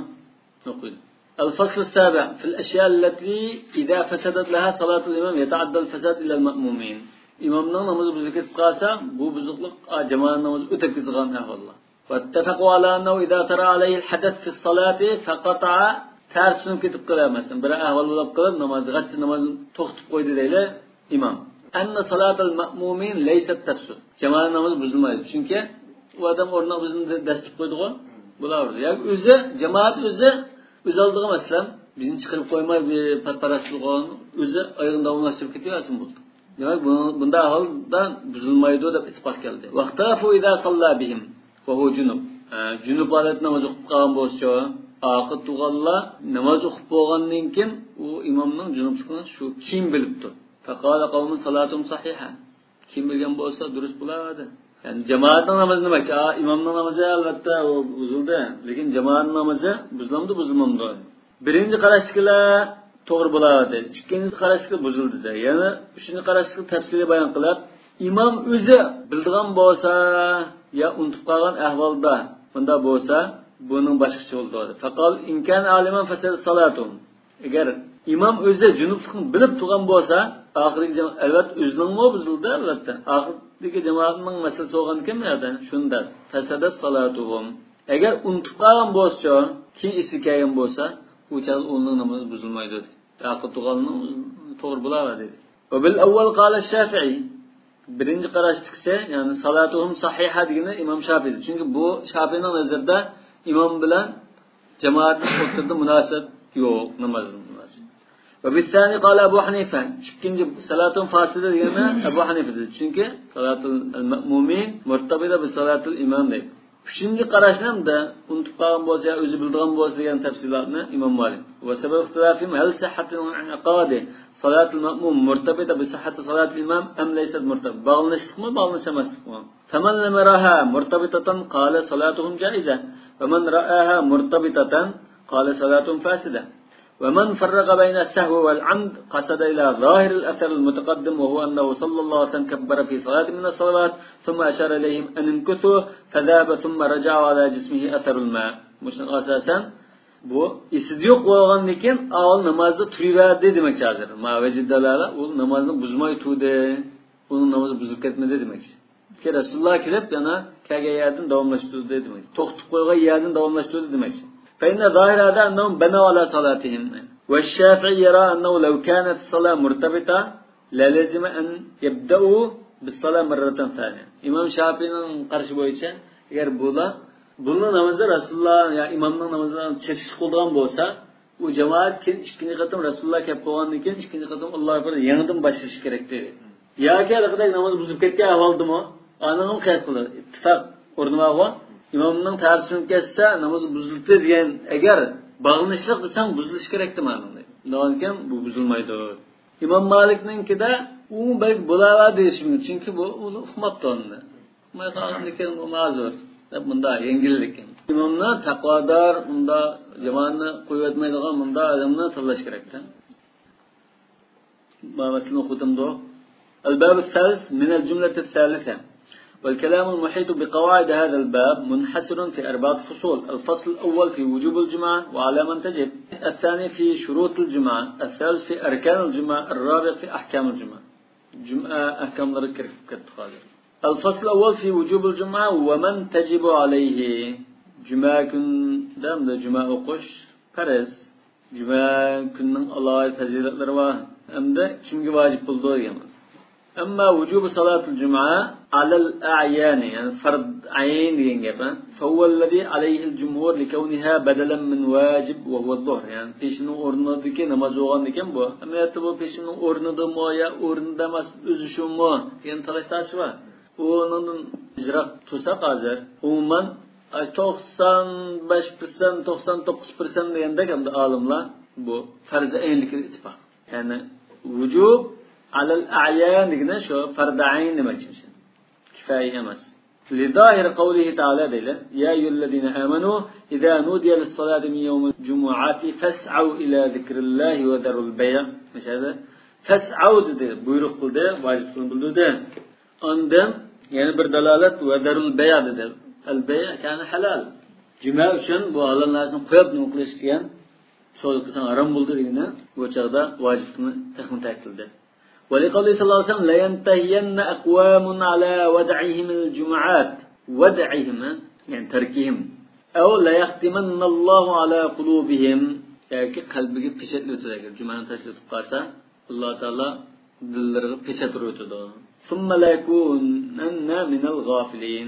ئوقۇيدۇ. الفصل السابع في الأشياء التي إذا فسدت لها صلاة الإمام يتعدى الفساد إلى المأمومين. ئىمامنىڭ نامىزى بۇزۇلۇپ كېتىپ قالسا، بۇ بۇزۇقلۇق، ئا، جامائەت نامىزى ئۆتۈپ كېتىدىغان ئەھۋاللار. واتفقوا على أنه إذا طرأ عليه الحدث في الصلاة فقطع، تەرسىنىپ كېتىپ قالار، مەسىلەن، بىر ئەھۋال بولۇپ قېلىپ، ناماز، غەچچە نامازنى توختىتىپ قويدى دەيلى ئىمام. أن صلاة المأمومين ليست تفسد. جامائەت نامىزى بۇزۇلمايدۇ. چۈنكى ئۇ ئادەم ئورنىغا بىزنى دە-، دەسسىتىپ قويدىغۇ. بۇلار ياكى ئۆزى، جامائەت ئۆزى ئۆز ئالدىغا، مەسىلەن، بىزنى چىقىرىپ قويماي، بىر پەرەسلىك ئۆزى ئايىغىنى داۋاملاشتۇرۇپ كېتىۋەرسۇن بولدى. دېمەك، بۇ، بۇنداق ئەھۋالدا بۇزۇلمايدۇ دەپ ئىتتىپاق كەلدى. واختلفوا إذا صلى بهم وهو جنب. ھە، جۇنۇپ ھالەتتە ناماز ئوقۇپ قالغان بولسىچۇ، ئاقىل تۇغانلار ناماز ئوقۇپ بولغاندىن كېيىن ئۇ ئىمامنىڭ جۇنۇپلۇقىنى شۇ كېيىن بىلىپتۇ. فقال قوم صلاتهم صحيحة. كېيىن بىلگەن بولسا دۇرۇس بولار ئىدى. يەنى جامائەتنىڭ نامىزى دېمەكچى. ئا، ئىمامنىڭ نامىزى ئەلۋەتتە ئۇ بۇزۇلدى. لېكىن جامائەتنىڭ نامىزى بۇزۇلامدۇ، بۇزۇلمامدۇ؟ بىرىنچى قاراشتىكىلەر توغرا بولاۋاتىدۇ. ئىككىنچى قاراشتىكى بۇزۇلدى دەيدۇ. يەنە ئۈچىنچى قاراشتىكى تەپسىلىي بايان قىلىپ، ئىمام ئۆزى بىلىدىغان بولسا يا ئۇنتۇپ قالغان ئەھۋالدا بۇنداق بولسا، بۇنىڭ باشقىچە بولىدۇ. فقال إن كان عالما فسدت صلاته. ئەگەر ئىمام ئۆزى جۇنۇپلۇقنى بىلىپ تۇرغان بولسا، ئاخىرىدىكى جام-، ئەلۋەتتە ئۆزىنىڭمۇ بۇزۇلدى، ئەلۋەتتە. ئاخىرىدىكى جامائەتنىڭ مەسىلىسى بولغانىكەن بۇ يەردە، شۇنداق. فسدت صلاتهم. ئەگەر ئۇنتۇپ قالغان بولسىچۇ، كېيىن ئېسىگە كەلگەن بولسا، ئۇ چاغدا ئۇنىڭ نامىزى بۇزۇلمايدۇ. ئاقىل تۇغاننىڭ توغرا بولاۋەر دېدى. وبالأول قال الشافعي. بىرىنچى قاراشتىكىسى، يەنى صلاتهم صحيحة دېگىنى ئىمام شافىئىدۇر. چۈنكى بۇ شافىئىنىڭ نەزىرىدە ئىمام بىلەن جامائەتنىڭ ئوتتۇرىدا مۇناسىۋەت يوق، نامازدا مۇناسىۋەت. وبالثاني قال أبو حنيفة. ئىككىنچى، صلاتهم فاسدة دېگەننى ئەبۇ ھەنىفە دېدى. چۈنكى صلاتۇل مەئمۇمى مرتبطة بصلاتىل ئىمام دەيدۇ. ئۈچىنچى قاراشنى ئەمدى ئۇنتۇپ قالغان بولسا يا ئۆزى بىلىدىغان بولسا دېگەن تەپسىلاتنى ئىمام مالىك. وسبب اختلافهم هل صحت انعقاد صلاة المأموم مرتبطة بصحة صلاة الإمام أم ليست مرتبطة. باغلىنىشلىقمۇ، باغلىنىش ئەمەسلىكمۇ؟ فمن لم يرها مرتبطة قال صلاتهم جائزة، ومن رآها مرتبطة قال صلاتهم فاسدة. ومن فرق بين السهو والعمد قصد إلى ظاهر الأثر المتقدم، وهو أنه صلى الله عليه وسلم كبر في صلاة من الصلوات ثم أشار إليهم أن امكثوا فذهب ثم رجعوا على جسمه أثر الماء. مۇشۇنىڭغا ئاساسەن، بۇ ئېسىدە يوق بولغاندىن كېيىن ئاۋۋال نامازدا تۇرۇۋەردى دېمەكچى ھازىر. ما ۋەجىد دالالا، ئۇ نامازنى بۇزماي تۇردى. ئۇنىڭ نامىزى بۇزۇلۇپ كەتمىدى دېمەكچى. كېيىن رەسۇلۇللا كېلىپ، يەنە كەلگەن يەردىن داۋاملاشتۇردى دېمەكچى. توختىتىپ قويغان يەردىن داۋاملاشتۇردى دېمەكچى. فإن ظاهر هذا أنهم بنوا على صلاتهم. والشافعي يرى أنه لو كانت الصلاة مرتبطة للزم أن يبدأوا بالصلاة مرة ثانية. ئىمام شافىئىنىڭ قارىشى بويىچە، ئەگەر بۇلار، بۇنىڭ نامىزى رەسۇلۇللا يا ئىمامنىڭ نامىزىغا چېتىشلىق بولىدىغان بولسا، ئۇ جامائەت كېيىن ئىككىنچى قېتىم رەسۇلۇللا كەپ بولغاندىن كېيىن ئىككىنچى قېتىم ئاللاھۇ ئەكبەر يېڭىدىن باشلىشى كېرەك دېدى. ياكى ھېلىقىدەك ناماز بۇزۇلۇپ كەتكەن ئەھۋالدىمۇ؟ ئانىڭغىمۇ قىياس قىلدى. ئىتتىپاق ئورنى بارغۇ. ئىمامنىڭ تەرسى سۈنۈپ كەتسە، ناماز بۇزۇلدى دېگەن، ئەگەر باغلىنىشلىق دېسەڭ، بۇزۇلۇشى كېرەكتى مانا. ئۇنداقكەن بۇ بۇزۇلمايدۇ. ئىمام مالىكنىڭكىدە ئۇ بەلكى بولاۋەر دېيىشى مۇمكىن، چۈنكى بۇ ئۇ ئۇقماپتۇ ئۇنى. ئۇقماي قالغاندىكىن بۇ مەزۇر دەپ مۇنداق يەڭگىللىككەن. ئىمامنى تەقۋادار، مۇنداق جامائەتنى قويۇۋەتمەيدىغان مۇنداق ئادەمنى تاللاش كېرەكتە. ما مثلا قدم دو. الباب الثالث من الجملة الثالثة. والكلام المحيط بقواعد هذا الباب منحصر في أربعة فصول. الفصل الأول في وجوب الجمعة وعلى من تجب. الثاني في شروط الجمعة. الثالث في أركان الجمعة. الرابع في أحكام الجمعة. جمعة أحكام لركر كتخاذر. الفصل الأول في وجوب الجمعة ومن تجب عليه. جمعة كن دام دا جمعة أقوش فرز. جۈمە كۈنىنىڭ ئالاھىدە پەزىلەتلىرى بار ھەمدە كىمگە ۋاجىپ بولىدۇ دېگەن. ئەمما ۋۇجۇبۇ سالاتىل جۇمۇئە ئەلەل ئەيانى، يەنى فەرد ئەين دېگەن گەپ، ھە؟ فەھۇۋەللەزى ئەلەيھىل جۇمھۇر لىكەۋنىھا بەدەلەن مىن ۋاجىب ۋەھۇۋەز زۇھر. يەنى پېشىنىڭ ئورنىدىكى ناماز بولغاندىكىن بۇ. ئەمەلىيەتتە بۇ پېشىنىڭ ئورنىدىمۇ يا ئورنىدا ئەمەس، ئۆزى شۇمۇ دېگەن تالاش-تارتىش بار. ئۇنىڭدىن يىراق تۇرساق ھازىر، ئومۇمەن، ئاي، توقسان بەش پىرسەنت، توقسان توققۇز پىرسەنت دېگەندەك ئەمدى ئالىملار بۇ پەرز ئەينلىكىدە ئىتتىپاق. يەنى ۋۇجۇب ئەلەل ئەيان دېگىنى شۇ پەرز ئەين دېمەكچىمىز. كىفايە ئەمەس. لىزاھىر قەۋلىھى تەئالە دەيلى. يا ئەييۇھەللەزىنە ئامەنۇ ئىزا نۇدىيە لىسسالاتى مىن يەۋمىل جۇمۇئەتى فەسئەۋ ئىلا زىكرىللاھى ۋەزەرۇل بەيئ. مەسىلەن، فەسئەۋ دېدى، بۇيرۇق قىلدى، ۋاجىپلىقنى بىلدۈردى. ئاندىن يەنە بىر دالالەت، ۋەزەرۇل بەيئ دېدى. ئەل بەيئ كانە ھالال. جۈمە ئۈچۈن بۇ ھالال نەرسىنى قويۇپ نېمە قىلىش دېگەن، سودا قىلساڭ ھارام بولدى دېگىنى، بۇ چاغدا ۋاجىپلىقنى تېخىمۇ تەكىتلىدى. ولقوله صلى الله عليه وسلم لينتهين أقوام على ودعهم الجمعات. ودعهم، يەنى تركهم. أو ليختمن الله على قلوبهم. ياكى قەلبىگە پېچەتلىۋېتىدۇ، ئەگەر جۈمەنى تاشلىۋېتىپ قالسا، ئاللا تائالا دىللىرىغا پېچەت ئۇرۇۋېتىدۇ. ثم ليكونن من الغافلين.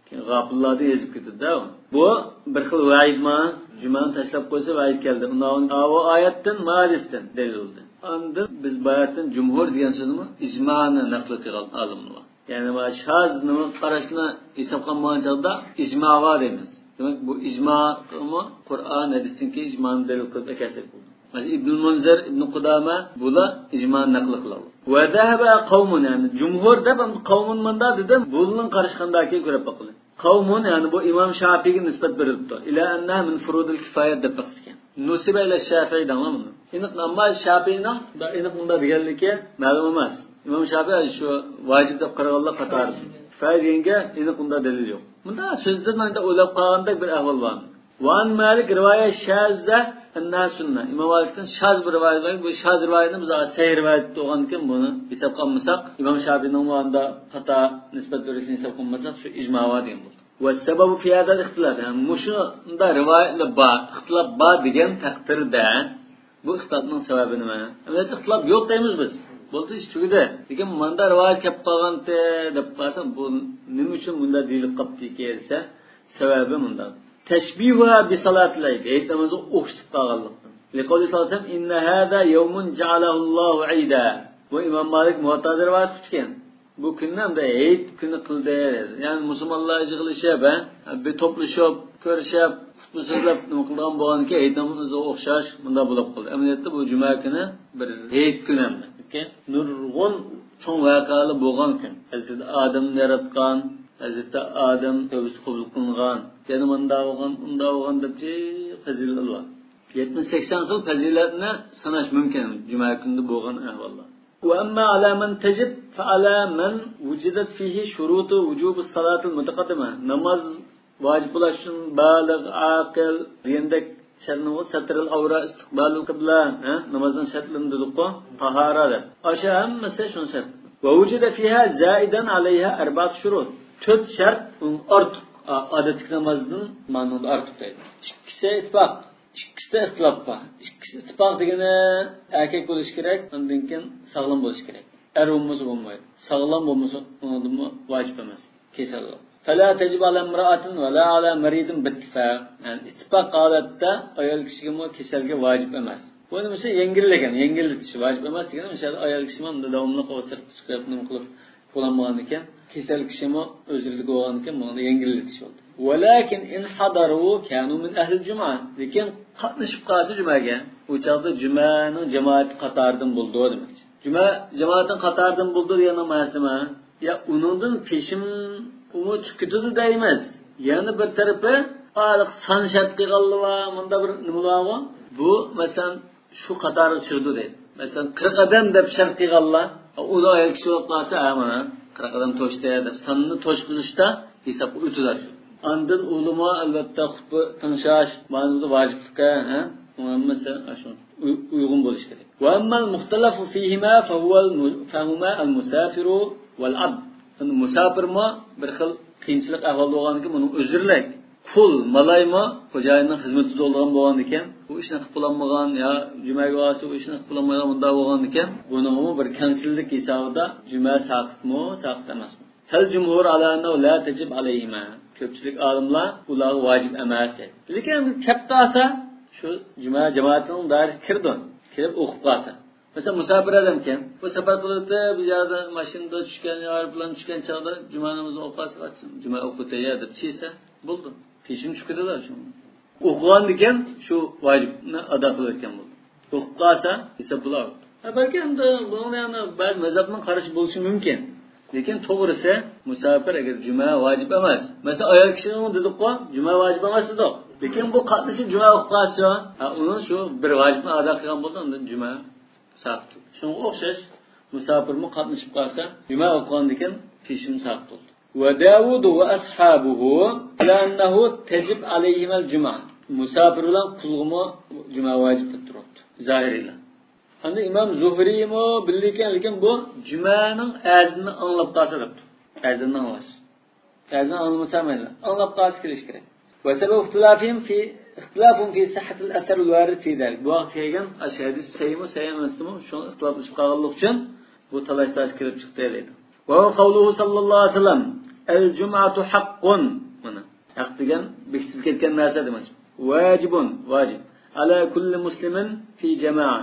كېيىن غاپىللاردىن يېزىپ كېتىدۇ-دە. بۇ بىر خىل ۋەئىدما، جۈمەنى تاشلاپ قويسا ۋەئىد كەلدى. ئۇنىڭ ئۇ ئايەتتىن، مۇ ھەدىستىن دەلىل بولدى. ئاندىن بىز بۇ ئايەتتىن جۇمھۇر دېگەن سۆزنىمۇ ئىجمانى نەقىل قىلغان ئالىملار بار. يەنى مانا شاز نېمە قاراشنى ھېسابقا ئالمىغان چاغدا ئىجما بار دەيمىز. دېمەك، بۇ ئىجمامۇ قۇرئان، ھەدىستىن كېيىن ئىجمانى دەلىل قىلىپ ئەكەلسەك بولىدۇ. مەسىلەن، ئىبنۇل مۇنزىر، ئىبنى قۇدامە، بۇلار ئىجمانى نەقىل قىلىدۇ. ۋە زەھەبە قەۋمۇن، يەنى جۇمھۇر دەپ، قەۋمۇن مۇندا دېدىم، بۇنىڭ قارىشى قانداكىن كۆرۈپ باقىلى. قەۋمۇن، يەنى بۇ ئىمام شافىيگە نىسبەت بېرىلىپتۇ. ئىلە ئەننەھا مىن فۇرۇدىل كىفايە دەپ بېقىپتىكەن. نۇسىبە ئىلە شافىي دەڭلار بۇنى. ئېنىق، ئەمما شافىينىڭ ئېنىق مۇندا دېگەنلىكى مەلۇم ئەمەس. ئىمام شافىي شۇ ۋاجىپ دەپ قارىغانلار قاتارىدا. كىفايە دېگەنگە ئېنىق مۇندا دەلىل يوق. مۇندا سۆزدىن ئويلاپ قالغاندەك بىر ئەھۋال بار. وعن مالك رواية شاذة أنها سنة. ئىمام مالىكتىن شاز بىر رىۋايەت بار. بۇ شاز رىۋايەتنى بىز سەھىھ رىۋايەت بولغاندىكىن بۇنى ھېسابقا ئالمىساق، ئىمام شافىينىڭ بۇ ئاندا خاتا نىسبەت بېرىشنى ھېسابقا ئالمىساق، شۇ ئىجما بار دېگەن بولدى. والسبب في هذا الاختلاف. يەنى مۇشۇنداق رىۋايەتلەر بار، ئىختىلاپ بار دېگەن تەقدىردە، بۇ ئىختىلاپنىڭ سەۋەبى نېمە؟ ئەمەلىيەتتە ئىختىلاپ يوق دەيمىز بىز. بولدى، ئىش تۈگىدى. لېكىن ماندا رىۋايەت كەپ قالغانتى دەپ قارىسا، بۇ نېمە ئۈچۈن مۇنداق دېيىلىپ قاپتىكى دېسە، سەۋەبى مۇنداق. تەشبىھۇھا بىسالاتىل ئەيد، ھېيت نامىزىغا ئوخشىتىپ قالغانلىقتىن. لىقەۋلى سەللەللاھۇ ئەلەيھى ۋەسەللەم، إن هذا يوم جعله الله عيدا. بۇ ئىمام مالىك مۇۋەتتادا رىۋايەت قىلىپتىكەن. بۇ كۈننى ئەمدى ھېيت كۈنى قىلدى. يەنى مۇسۇلمانلار يىغىلىشىپ، ھە، بىر توپلىشىپ، كۆرۈشۈپ، خۇتبە سۆزلەپ، نېمە قىلىدىغان بولغاندىكىن، ھېيت نامىزىغا ئوخشاش مۇنداق بولۇپ قالدى. ئەمەلىيەتتە بۇ جۈمە كۈنى بىر ھېيت كۈنى ئەمدى. نۇرغۇن چوڭ ۋەقەلەر بولغان كۈن. ھەزرىتى ئادەمنى ياراتقان، ھەزرىتى ئادەم تۆۋىسى قوبۇل قىلىنغان، يەنە مۇنداق بولغان، ئۇنداق بولغان دەپ جىق پەزىلەتلەر بار. يەتمىش سەكسەن خىل پەزىلەتنى ساناش مۇمكىن جۈمە كۈنىدە بولغان ئەھۋاللار. وأما على من تجب فعلى من وجدت فيه شروط وجوب الصلاة المتقدمة. ناماز ۋاجىپ بولۇش ئۈچۈن بالىغ، ئاقىل دېگەندەك شەرتنىڭ، سەترىل ئەۋرا، ئىستىقبالىل قىبلە، ھە؟ نامازنىڭ شەرتلىرىنى دېدۇققۇ، تاھارا دەپ. ئاشۇ ھەممىسى شۇنىڭ شەرتى. ووجد فيها زائدا عليها أربعة شروط. تۆت شەرت ئۇنىڭ ئارتۇق، ئا-، ئادەتتىكى نامازدىن مانىڭدا ئارتۇق دەيدۇ. ئىككىسى ئىتتىپاق، ئىككىسىدە ئىختىلاپ بار. ئىككىسى ئىتتىپاق دېگىنى ئەركەك بولۇشى كېرەك، ئاندىن كېيىن ساغلام بولۇشى كېرەك. ئەر بولمىسا بولمايدۇ. ساغلام بولمىسا ئۇنىڭدىنمۇ ۋاجىپ ئەمەس. كېسەل بولۇپ. فلا تجب على امرأة ولا على مريض باتفاق. يەنى ئىتتىپاق ھالەتتە ئايال كىشىگىمۇ كېسەلگە ۋاجىپ ئەمەس. بۇ نېمىسى يەڭگىللىگەن، يەڭگىللىتىش، ۋاجىپ ئەمەس دېگەن مىسال، ئايال كىشىمۇ مۇنداق داۋاملىق ئۇ سىرتقا چىقىپ نېمە قىلىپ بولالمىغاندىكىن، كېسەل كىشىمۇ ئۆزرىلىك بولغاندىكىن بۇنىڭدا يەڭگىللىتىش بولدى. ولكن إن حضروا كانوا من أهل الجمعة. لېكىن قاتنىشىپ قالسا جۈمەگە، ئۇ چاغدا جۈمەنىڭ جامائەت قاتارىدىن بولىدۇ دېمەكچى. جۈمە جامائەتنىڭ قاتارىدىن بولىدۇ دېگەننىڭ مەنىسى نېمە؟ يا ئۇنىڭدىن پېشىم ئۇمۇ چۈشۈپ كېتىدۇ دەيمىز. يەنە بىر تەرىپى، ھېلىقى سان شەرت قىلغانلار بار، مۇندا بىر نېمىلەر بارغۇ. بۇ، مەسىلەن، شۇ قاتارغا چىرىدۇ دەيدۇ. مەسىلەن، قىرىق ئادەم دەپ شەرت قىلغانلار، ئۇدا ئايال كىشى بولۇپ قالسا، ھە، مانا، قىرىق ئادەم توشتى دەپ ساننى توشقۇزۇشتا ھېسابقا ئۆتىدۇ. ئاندىن ئۇلىما، ئەلۋەتتە، خۇتبە تىڭشاش، مانا بۇ ۋاجىپلىققا، ھە، ئۇ ھەممىسى شۇ ئۇي-، ئۇيغۇن بولۇشى كېرەك. وأما المختلف فيهما فهو الم-، فهما المسافر والعبد. ئەمدى مۇساپىرمۇ بىر خىل قىيىنچىلىق ئەھۋالدا بولغاندىكىن، بۇنىڭ ئۆزرىلىك. قۇل، مالايمۇ خوجايىننىڭ خىزمىتىدە بولىدىغان بولغاندىكىن، ئۇ ئىشنى قىلىپ بولالمىغان يا جۈمەگە بارسا، ئۇ ئىشنى قىلىپ بولالمايدىغان مۇنداق بولغاندىكىن، بۇنىڭمۇ بىر كەڭچىللىك ھېسابىدا جۈمە ساقىتمۇ، ساقىت ئەمەسمۇ؟ فالجمهور على أنه لا تجب عليهما. كۆپچىلىك ئالىملار ئۇلارغا ۋاجىپ ئەمەس دەيدۇ. لېكىن كەپ قالسا، شۇ جۈمە جامائەتنىڭ دائىرىسىگە كىرىدۇ. كىرىپ ئوقۇپ قالسا. مەسىلەن، مۇساپىر ئادەمكەن. بۇ سەپەر قىلىۋېتىپ، بۇ يەردە ماشىنىدا چۈشكەن، يا ئايروپىلاندا چۈشكەن چاغدا جۈمە نامىزىنى ئوقۇپ قالسا، جۈمە ئوقۇۋېتەي يا دەپ چىقسا بولدى. پېشىم چۈشۈپ كېتىدۇ شۇ. ئوقۇغاندىكىن شۇ ۋاجىپنى ئادا قىلىۋەتكەن بولدى. ئوقۇپ قالسا، ھېساب بولار. ھە، بەلكى ئەمدى بۇنىڭدا يەنە بەزى مەزھەپنىڭ قارىشى بولۇشى مۇمكىن. لېكىن توغرىسى، مۇساپىر ئەگەر جۈمە ۋاجىپ ئەمەس. مەسىلەن، ئايال كىشىنىڭ دېدۇققۇ، جۈمە ۋاجىپ ئەمەس دېدۇق. لېكىن بۇ قاتنىشىپ جۈمە ئوقۇپ قالسا، ھە، ئۇنىڭ شۇ بىر ۋاجىپنى ئادا قىلغان بولدى، ئاندىن جۈمە ساقىت بولدى. شۇنىڭغا ئوخشاش، مۇساپىرمۇ قاتنىشىپ قالسا، جۈمە ئوقۇغاندىكىن پېشىم ساقىت بولدى. وداود وأصحابه على أنه تجب عليهما الجمعة. مۇساپىر بىلەن قۇلغىمۇ جۈمە ۋاجىپ دەپ تۇرۇپتۇ زاھىرىيلار. ئەمدى ئىمام زۇھرىيمۇ بىلىدىكەن، لېكىن بۇ جۈمەنىڭ ئەزىنىنى ئاڭلاپ قالسا دەپتۇ. ئەزىننى ئاڭلاش. ئەزىننى ئاڭلىمىسا مەيلى، ئاڭلاپ قالسا كېلىش كېرەك. وسبب اختلافهم في، اختلافهم في صحة الأثر الوارد في ذلك. بۇ ھەقتە كەلگەن ئاشۇ ھەدىس سەھىھمۇ، سەھىھ ئەمەسمۇ، شۇڭا ئىختىلاپلىشىپ قالغانلىقى ئۈچۈن بۇ تالاش تارتىش كېلىپ چىقتى دەيدۇ. وهو قوله صلى الله عليه وسلم، الجمعة حق. مانا، ھەق دېگەن بېكىتىلىپ كەتكەن نەرسە دېمەكچى. واجب، ۋاجىپ. على كل مسلم في جماعة.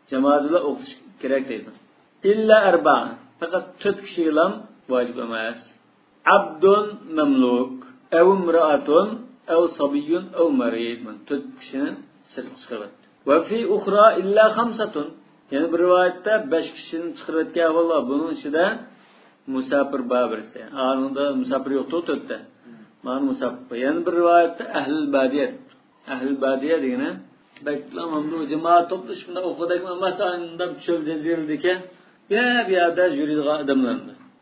جامائەت بىلەن ئوقۇش كېرەك دەيدۇ. إلا أربعة، پەقەت تۆت كىشىگىلا ۋاجىپ ئەمەس. عبد مملوك أو امرأة أو صبي أو مريض. مانا تۆت كىشىنى سىرتقا چىقىرىۋەتتى. وفي أخرى إلا خمسة. يەنە بىر رىۋايەتتە بەش كىشىنى چىقىرىۋەتكەن ئەھۋال بار. بۇنىڭ ئىچىدە مۇساپىر بار بىرسى. ئانىڭدا مۇساپىر يوقتۇ تۆتتە. مانا مۇساپىر. يەنە بىر رىۋايەتتە ئەھلىل بادىيە دەپتۇ. ئەھلىل بادىيە دېگىنى بەك مانا بۇ جامائەت توپلىشىپ مۇنداق ئوقۇغۇدەكمۇ ئەمەس، ئانداق چۆل جەزىرىدىكى بۇ يەردە يۈرىدىغان ئادەملەر.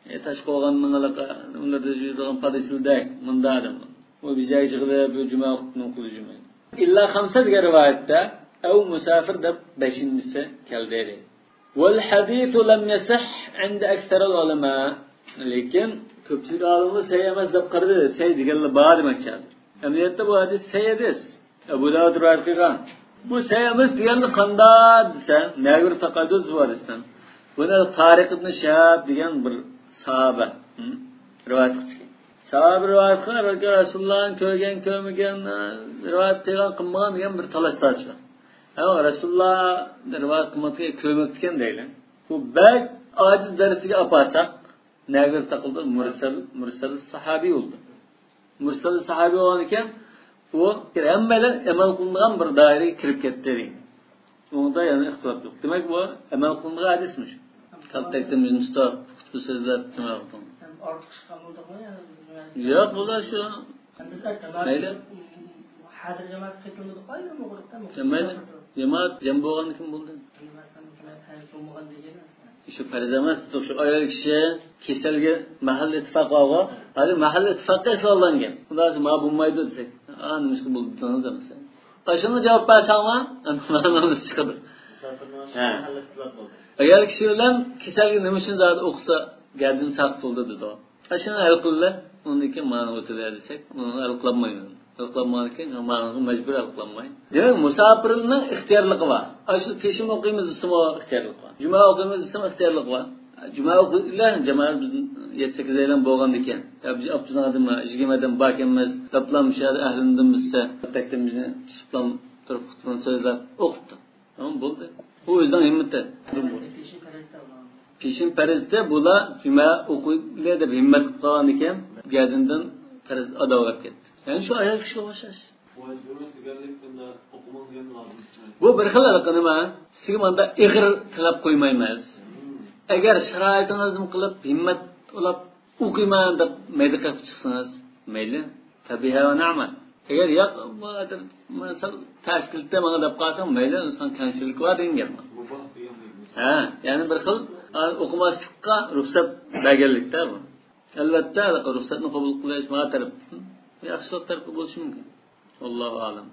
ئە، تاشقى ئورگاننىڭ ئالاقە نېمىلىرىدە يۈرىدىغان پادىچىلىدەك مۇنداق ئادەملەر. ئۇ بىر جايغا يىغىلىپ بۇ جۈمە ۋاقتىنى ئوقۇدى جۈمە. ئىللا خەمسە دېگەن رىۋايەتتە ئەۋ مۇساپىر دەپ بەشىنچىسى كەلدى. والحديث لم يصح عند أكثر العلماء. لېكىن كۆپچىلىك ئالىملار سەھىھ ئەمەس دەپ قارىدى، سەھىھ دېگەنلەر بار دېمەكچى. ئەمەلىيەتتە بۇ ھەدىس سەھىھ ھەدىس. ئەبۇ داۋۇد رىۋايەت قىلغان. بۇ سەھىھ ئەمەس دېگەنلەر قانداق دېسە، نەگىر تاقايدۇ زۇۋادىستان. بۇنى تارىق ئىبن شىھاب دېگەن بىر ساھابە، ھە، رىۋايەت قىلىپتىكەن. ساھابە رىۋايەت قىلغان، بەلكى رەسۇلۇللانى كۆرگەن، كۆرمىگەن، رىۋايەت قىلغان، قىلمىغان دېگەن بىر تالاش تارتىش بار. ھە، رەسۇلۇللا رىۋايەت قىلماپتىكەن، كۆرمەپتىكەن دەيلى. بۇ بەك ئاجىز دەرىجىگە ئاپارساق، نەگە تاقىلدى؟ مۇرسەل، مۇرسەل ساھابىي بولدى. مۇرسەل ساھابىي بولغان ئىكەن، ئۇ ھەممەيلەن ئەمەل قىلىنىدىغان بىر دائىرىگە كىرىپ كەتتى دېگەن. ئۇنىڭدا يەنە ئىختىلاپ يوق. دېمەك، بۇ ئەمەل قىلىنىدىغان ھەدىسمۇ شۇ. كالتەكتىن بىزنى تۇتۇپ، خۇتبە سۆزلەپ، جۈمە قىلدى. ياق، بۇلار شۇ. مەيلى. ھازىر جامائەت قېتىلمىدۇق، ئايرىم ئۇرۇقتا. مەيلى. جامائەت جەم بولغاندىكىن بولدى. شۇ پەرز ئەمەس، شۇ ئايال كىشى كېسەلگە مەھەللە ئىتتىپاق بارغۇ. ھازىر مەھەللە ئىتتىپاققا ئېسىلالغان گەپ. خۇداسى ما بولمايدۇ دېسەك، ئا، نېمىشقا بولدى دېسىڭىز ئەمىسە. ئاشۇنى جاۋاب بەرسەڭلار، مەنىمىز چىقىدۇ. ھە. ئايال كىشى بىلەن كېسەلگە نېمە ئۈچۈن زادى ئوقۇسا گەردىنى ساقىت بولىدۇ دېدى. ئاشۇنى ھەل قىلدى. ئۇندىن كېيىن مانا ئۆتىدۇ دېسەك، ئۇنى ھەل قىلالمايمىز. ھەل قىلالمىغاندىكىن مانا مەجبۇر ھەل قىلالماي. دېمەك، مۇساپىرنىڭ ئىختىيارلىقى بار. ئاشۇ پېشىم ئوقۇيمىز دېسىمۇ ئىختىيارلىق بار. جۈمە ئوقۇيمىز دېسىمۇ ئىختىيارلىق بار. جۈمە ئوقۇيلا، جامائەت بىز يەتتە سەككىز ئايلان بولغاندىكىن، يا بىز ئاپتوبۇسنىڭ ئادىمى يىگىرمە ئادەم باركەنمىز، دەپلا مۇشۇ يەردە ئەھلىمدىن بىزسە، تەكتىمىزنى تۇتۇپلا تۇرۇپ خۇتبىنى سۆزلەپ ئوقۇپتۇ. تامام بولدى. ئۇ ئۆزىنىڭ ھىممىتى. پېشىن پەرزتى بۇلار جۈمە ئوقۇيلى دەپ ھىممەت قىلىپ قالغاندىكىن، گەردىنىدىن پەرز ئادا بولۇپ كەتتى. يەنى شۇ ئايال كىشىگە ئوخشاش. بۇ بىر خىل ھېلىقى نېمە، سىزگە ماندا ئېغىر تەلەپ قويمايمىز. ئەگەر شارائىتىڭىزدىن قىلىپ ھىممەت ئۇلاپ ئوقۇيمەن دەپ مەيدە قېقىپ چىقسىڭىز، مەيلى. فبها ونعمت. ئەگەر ياق، بۇ ھازىر مەن سەل تەس كېلىپتۇ ماڭا دەپ قالساڭ، مەيلى، ئىنسان كەڭچىلىك بار دېگەن گەپ. مۇباھ دېگەن گەپ. ھە، يەنى بىر خىل، ئا، ئوقۇماسلىققا رۇخسەت بەرگەنلىكتە بۇ. ئەلۋەتتە، رۇخسەتنى قوبۇل قىلىش ما تەرەپتىن ياخشىلىق تەرىپى بولۇشى مۇمكىن. ۋاللاھۇ ئەلەم.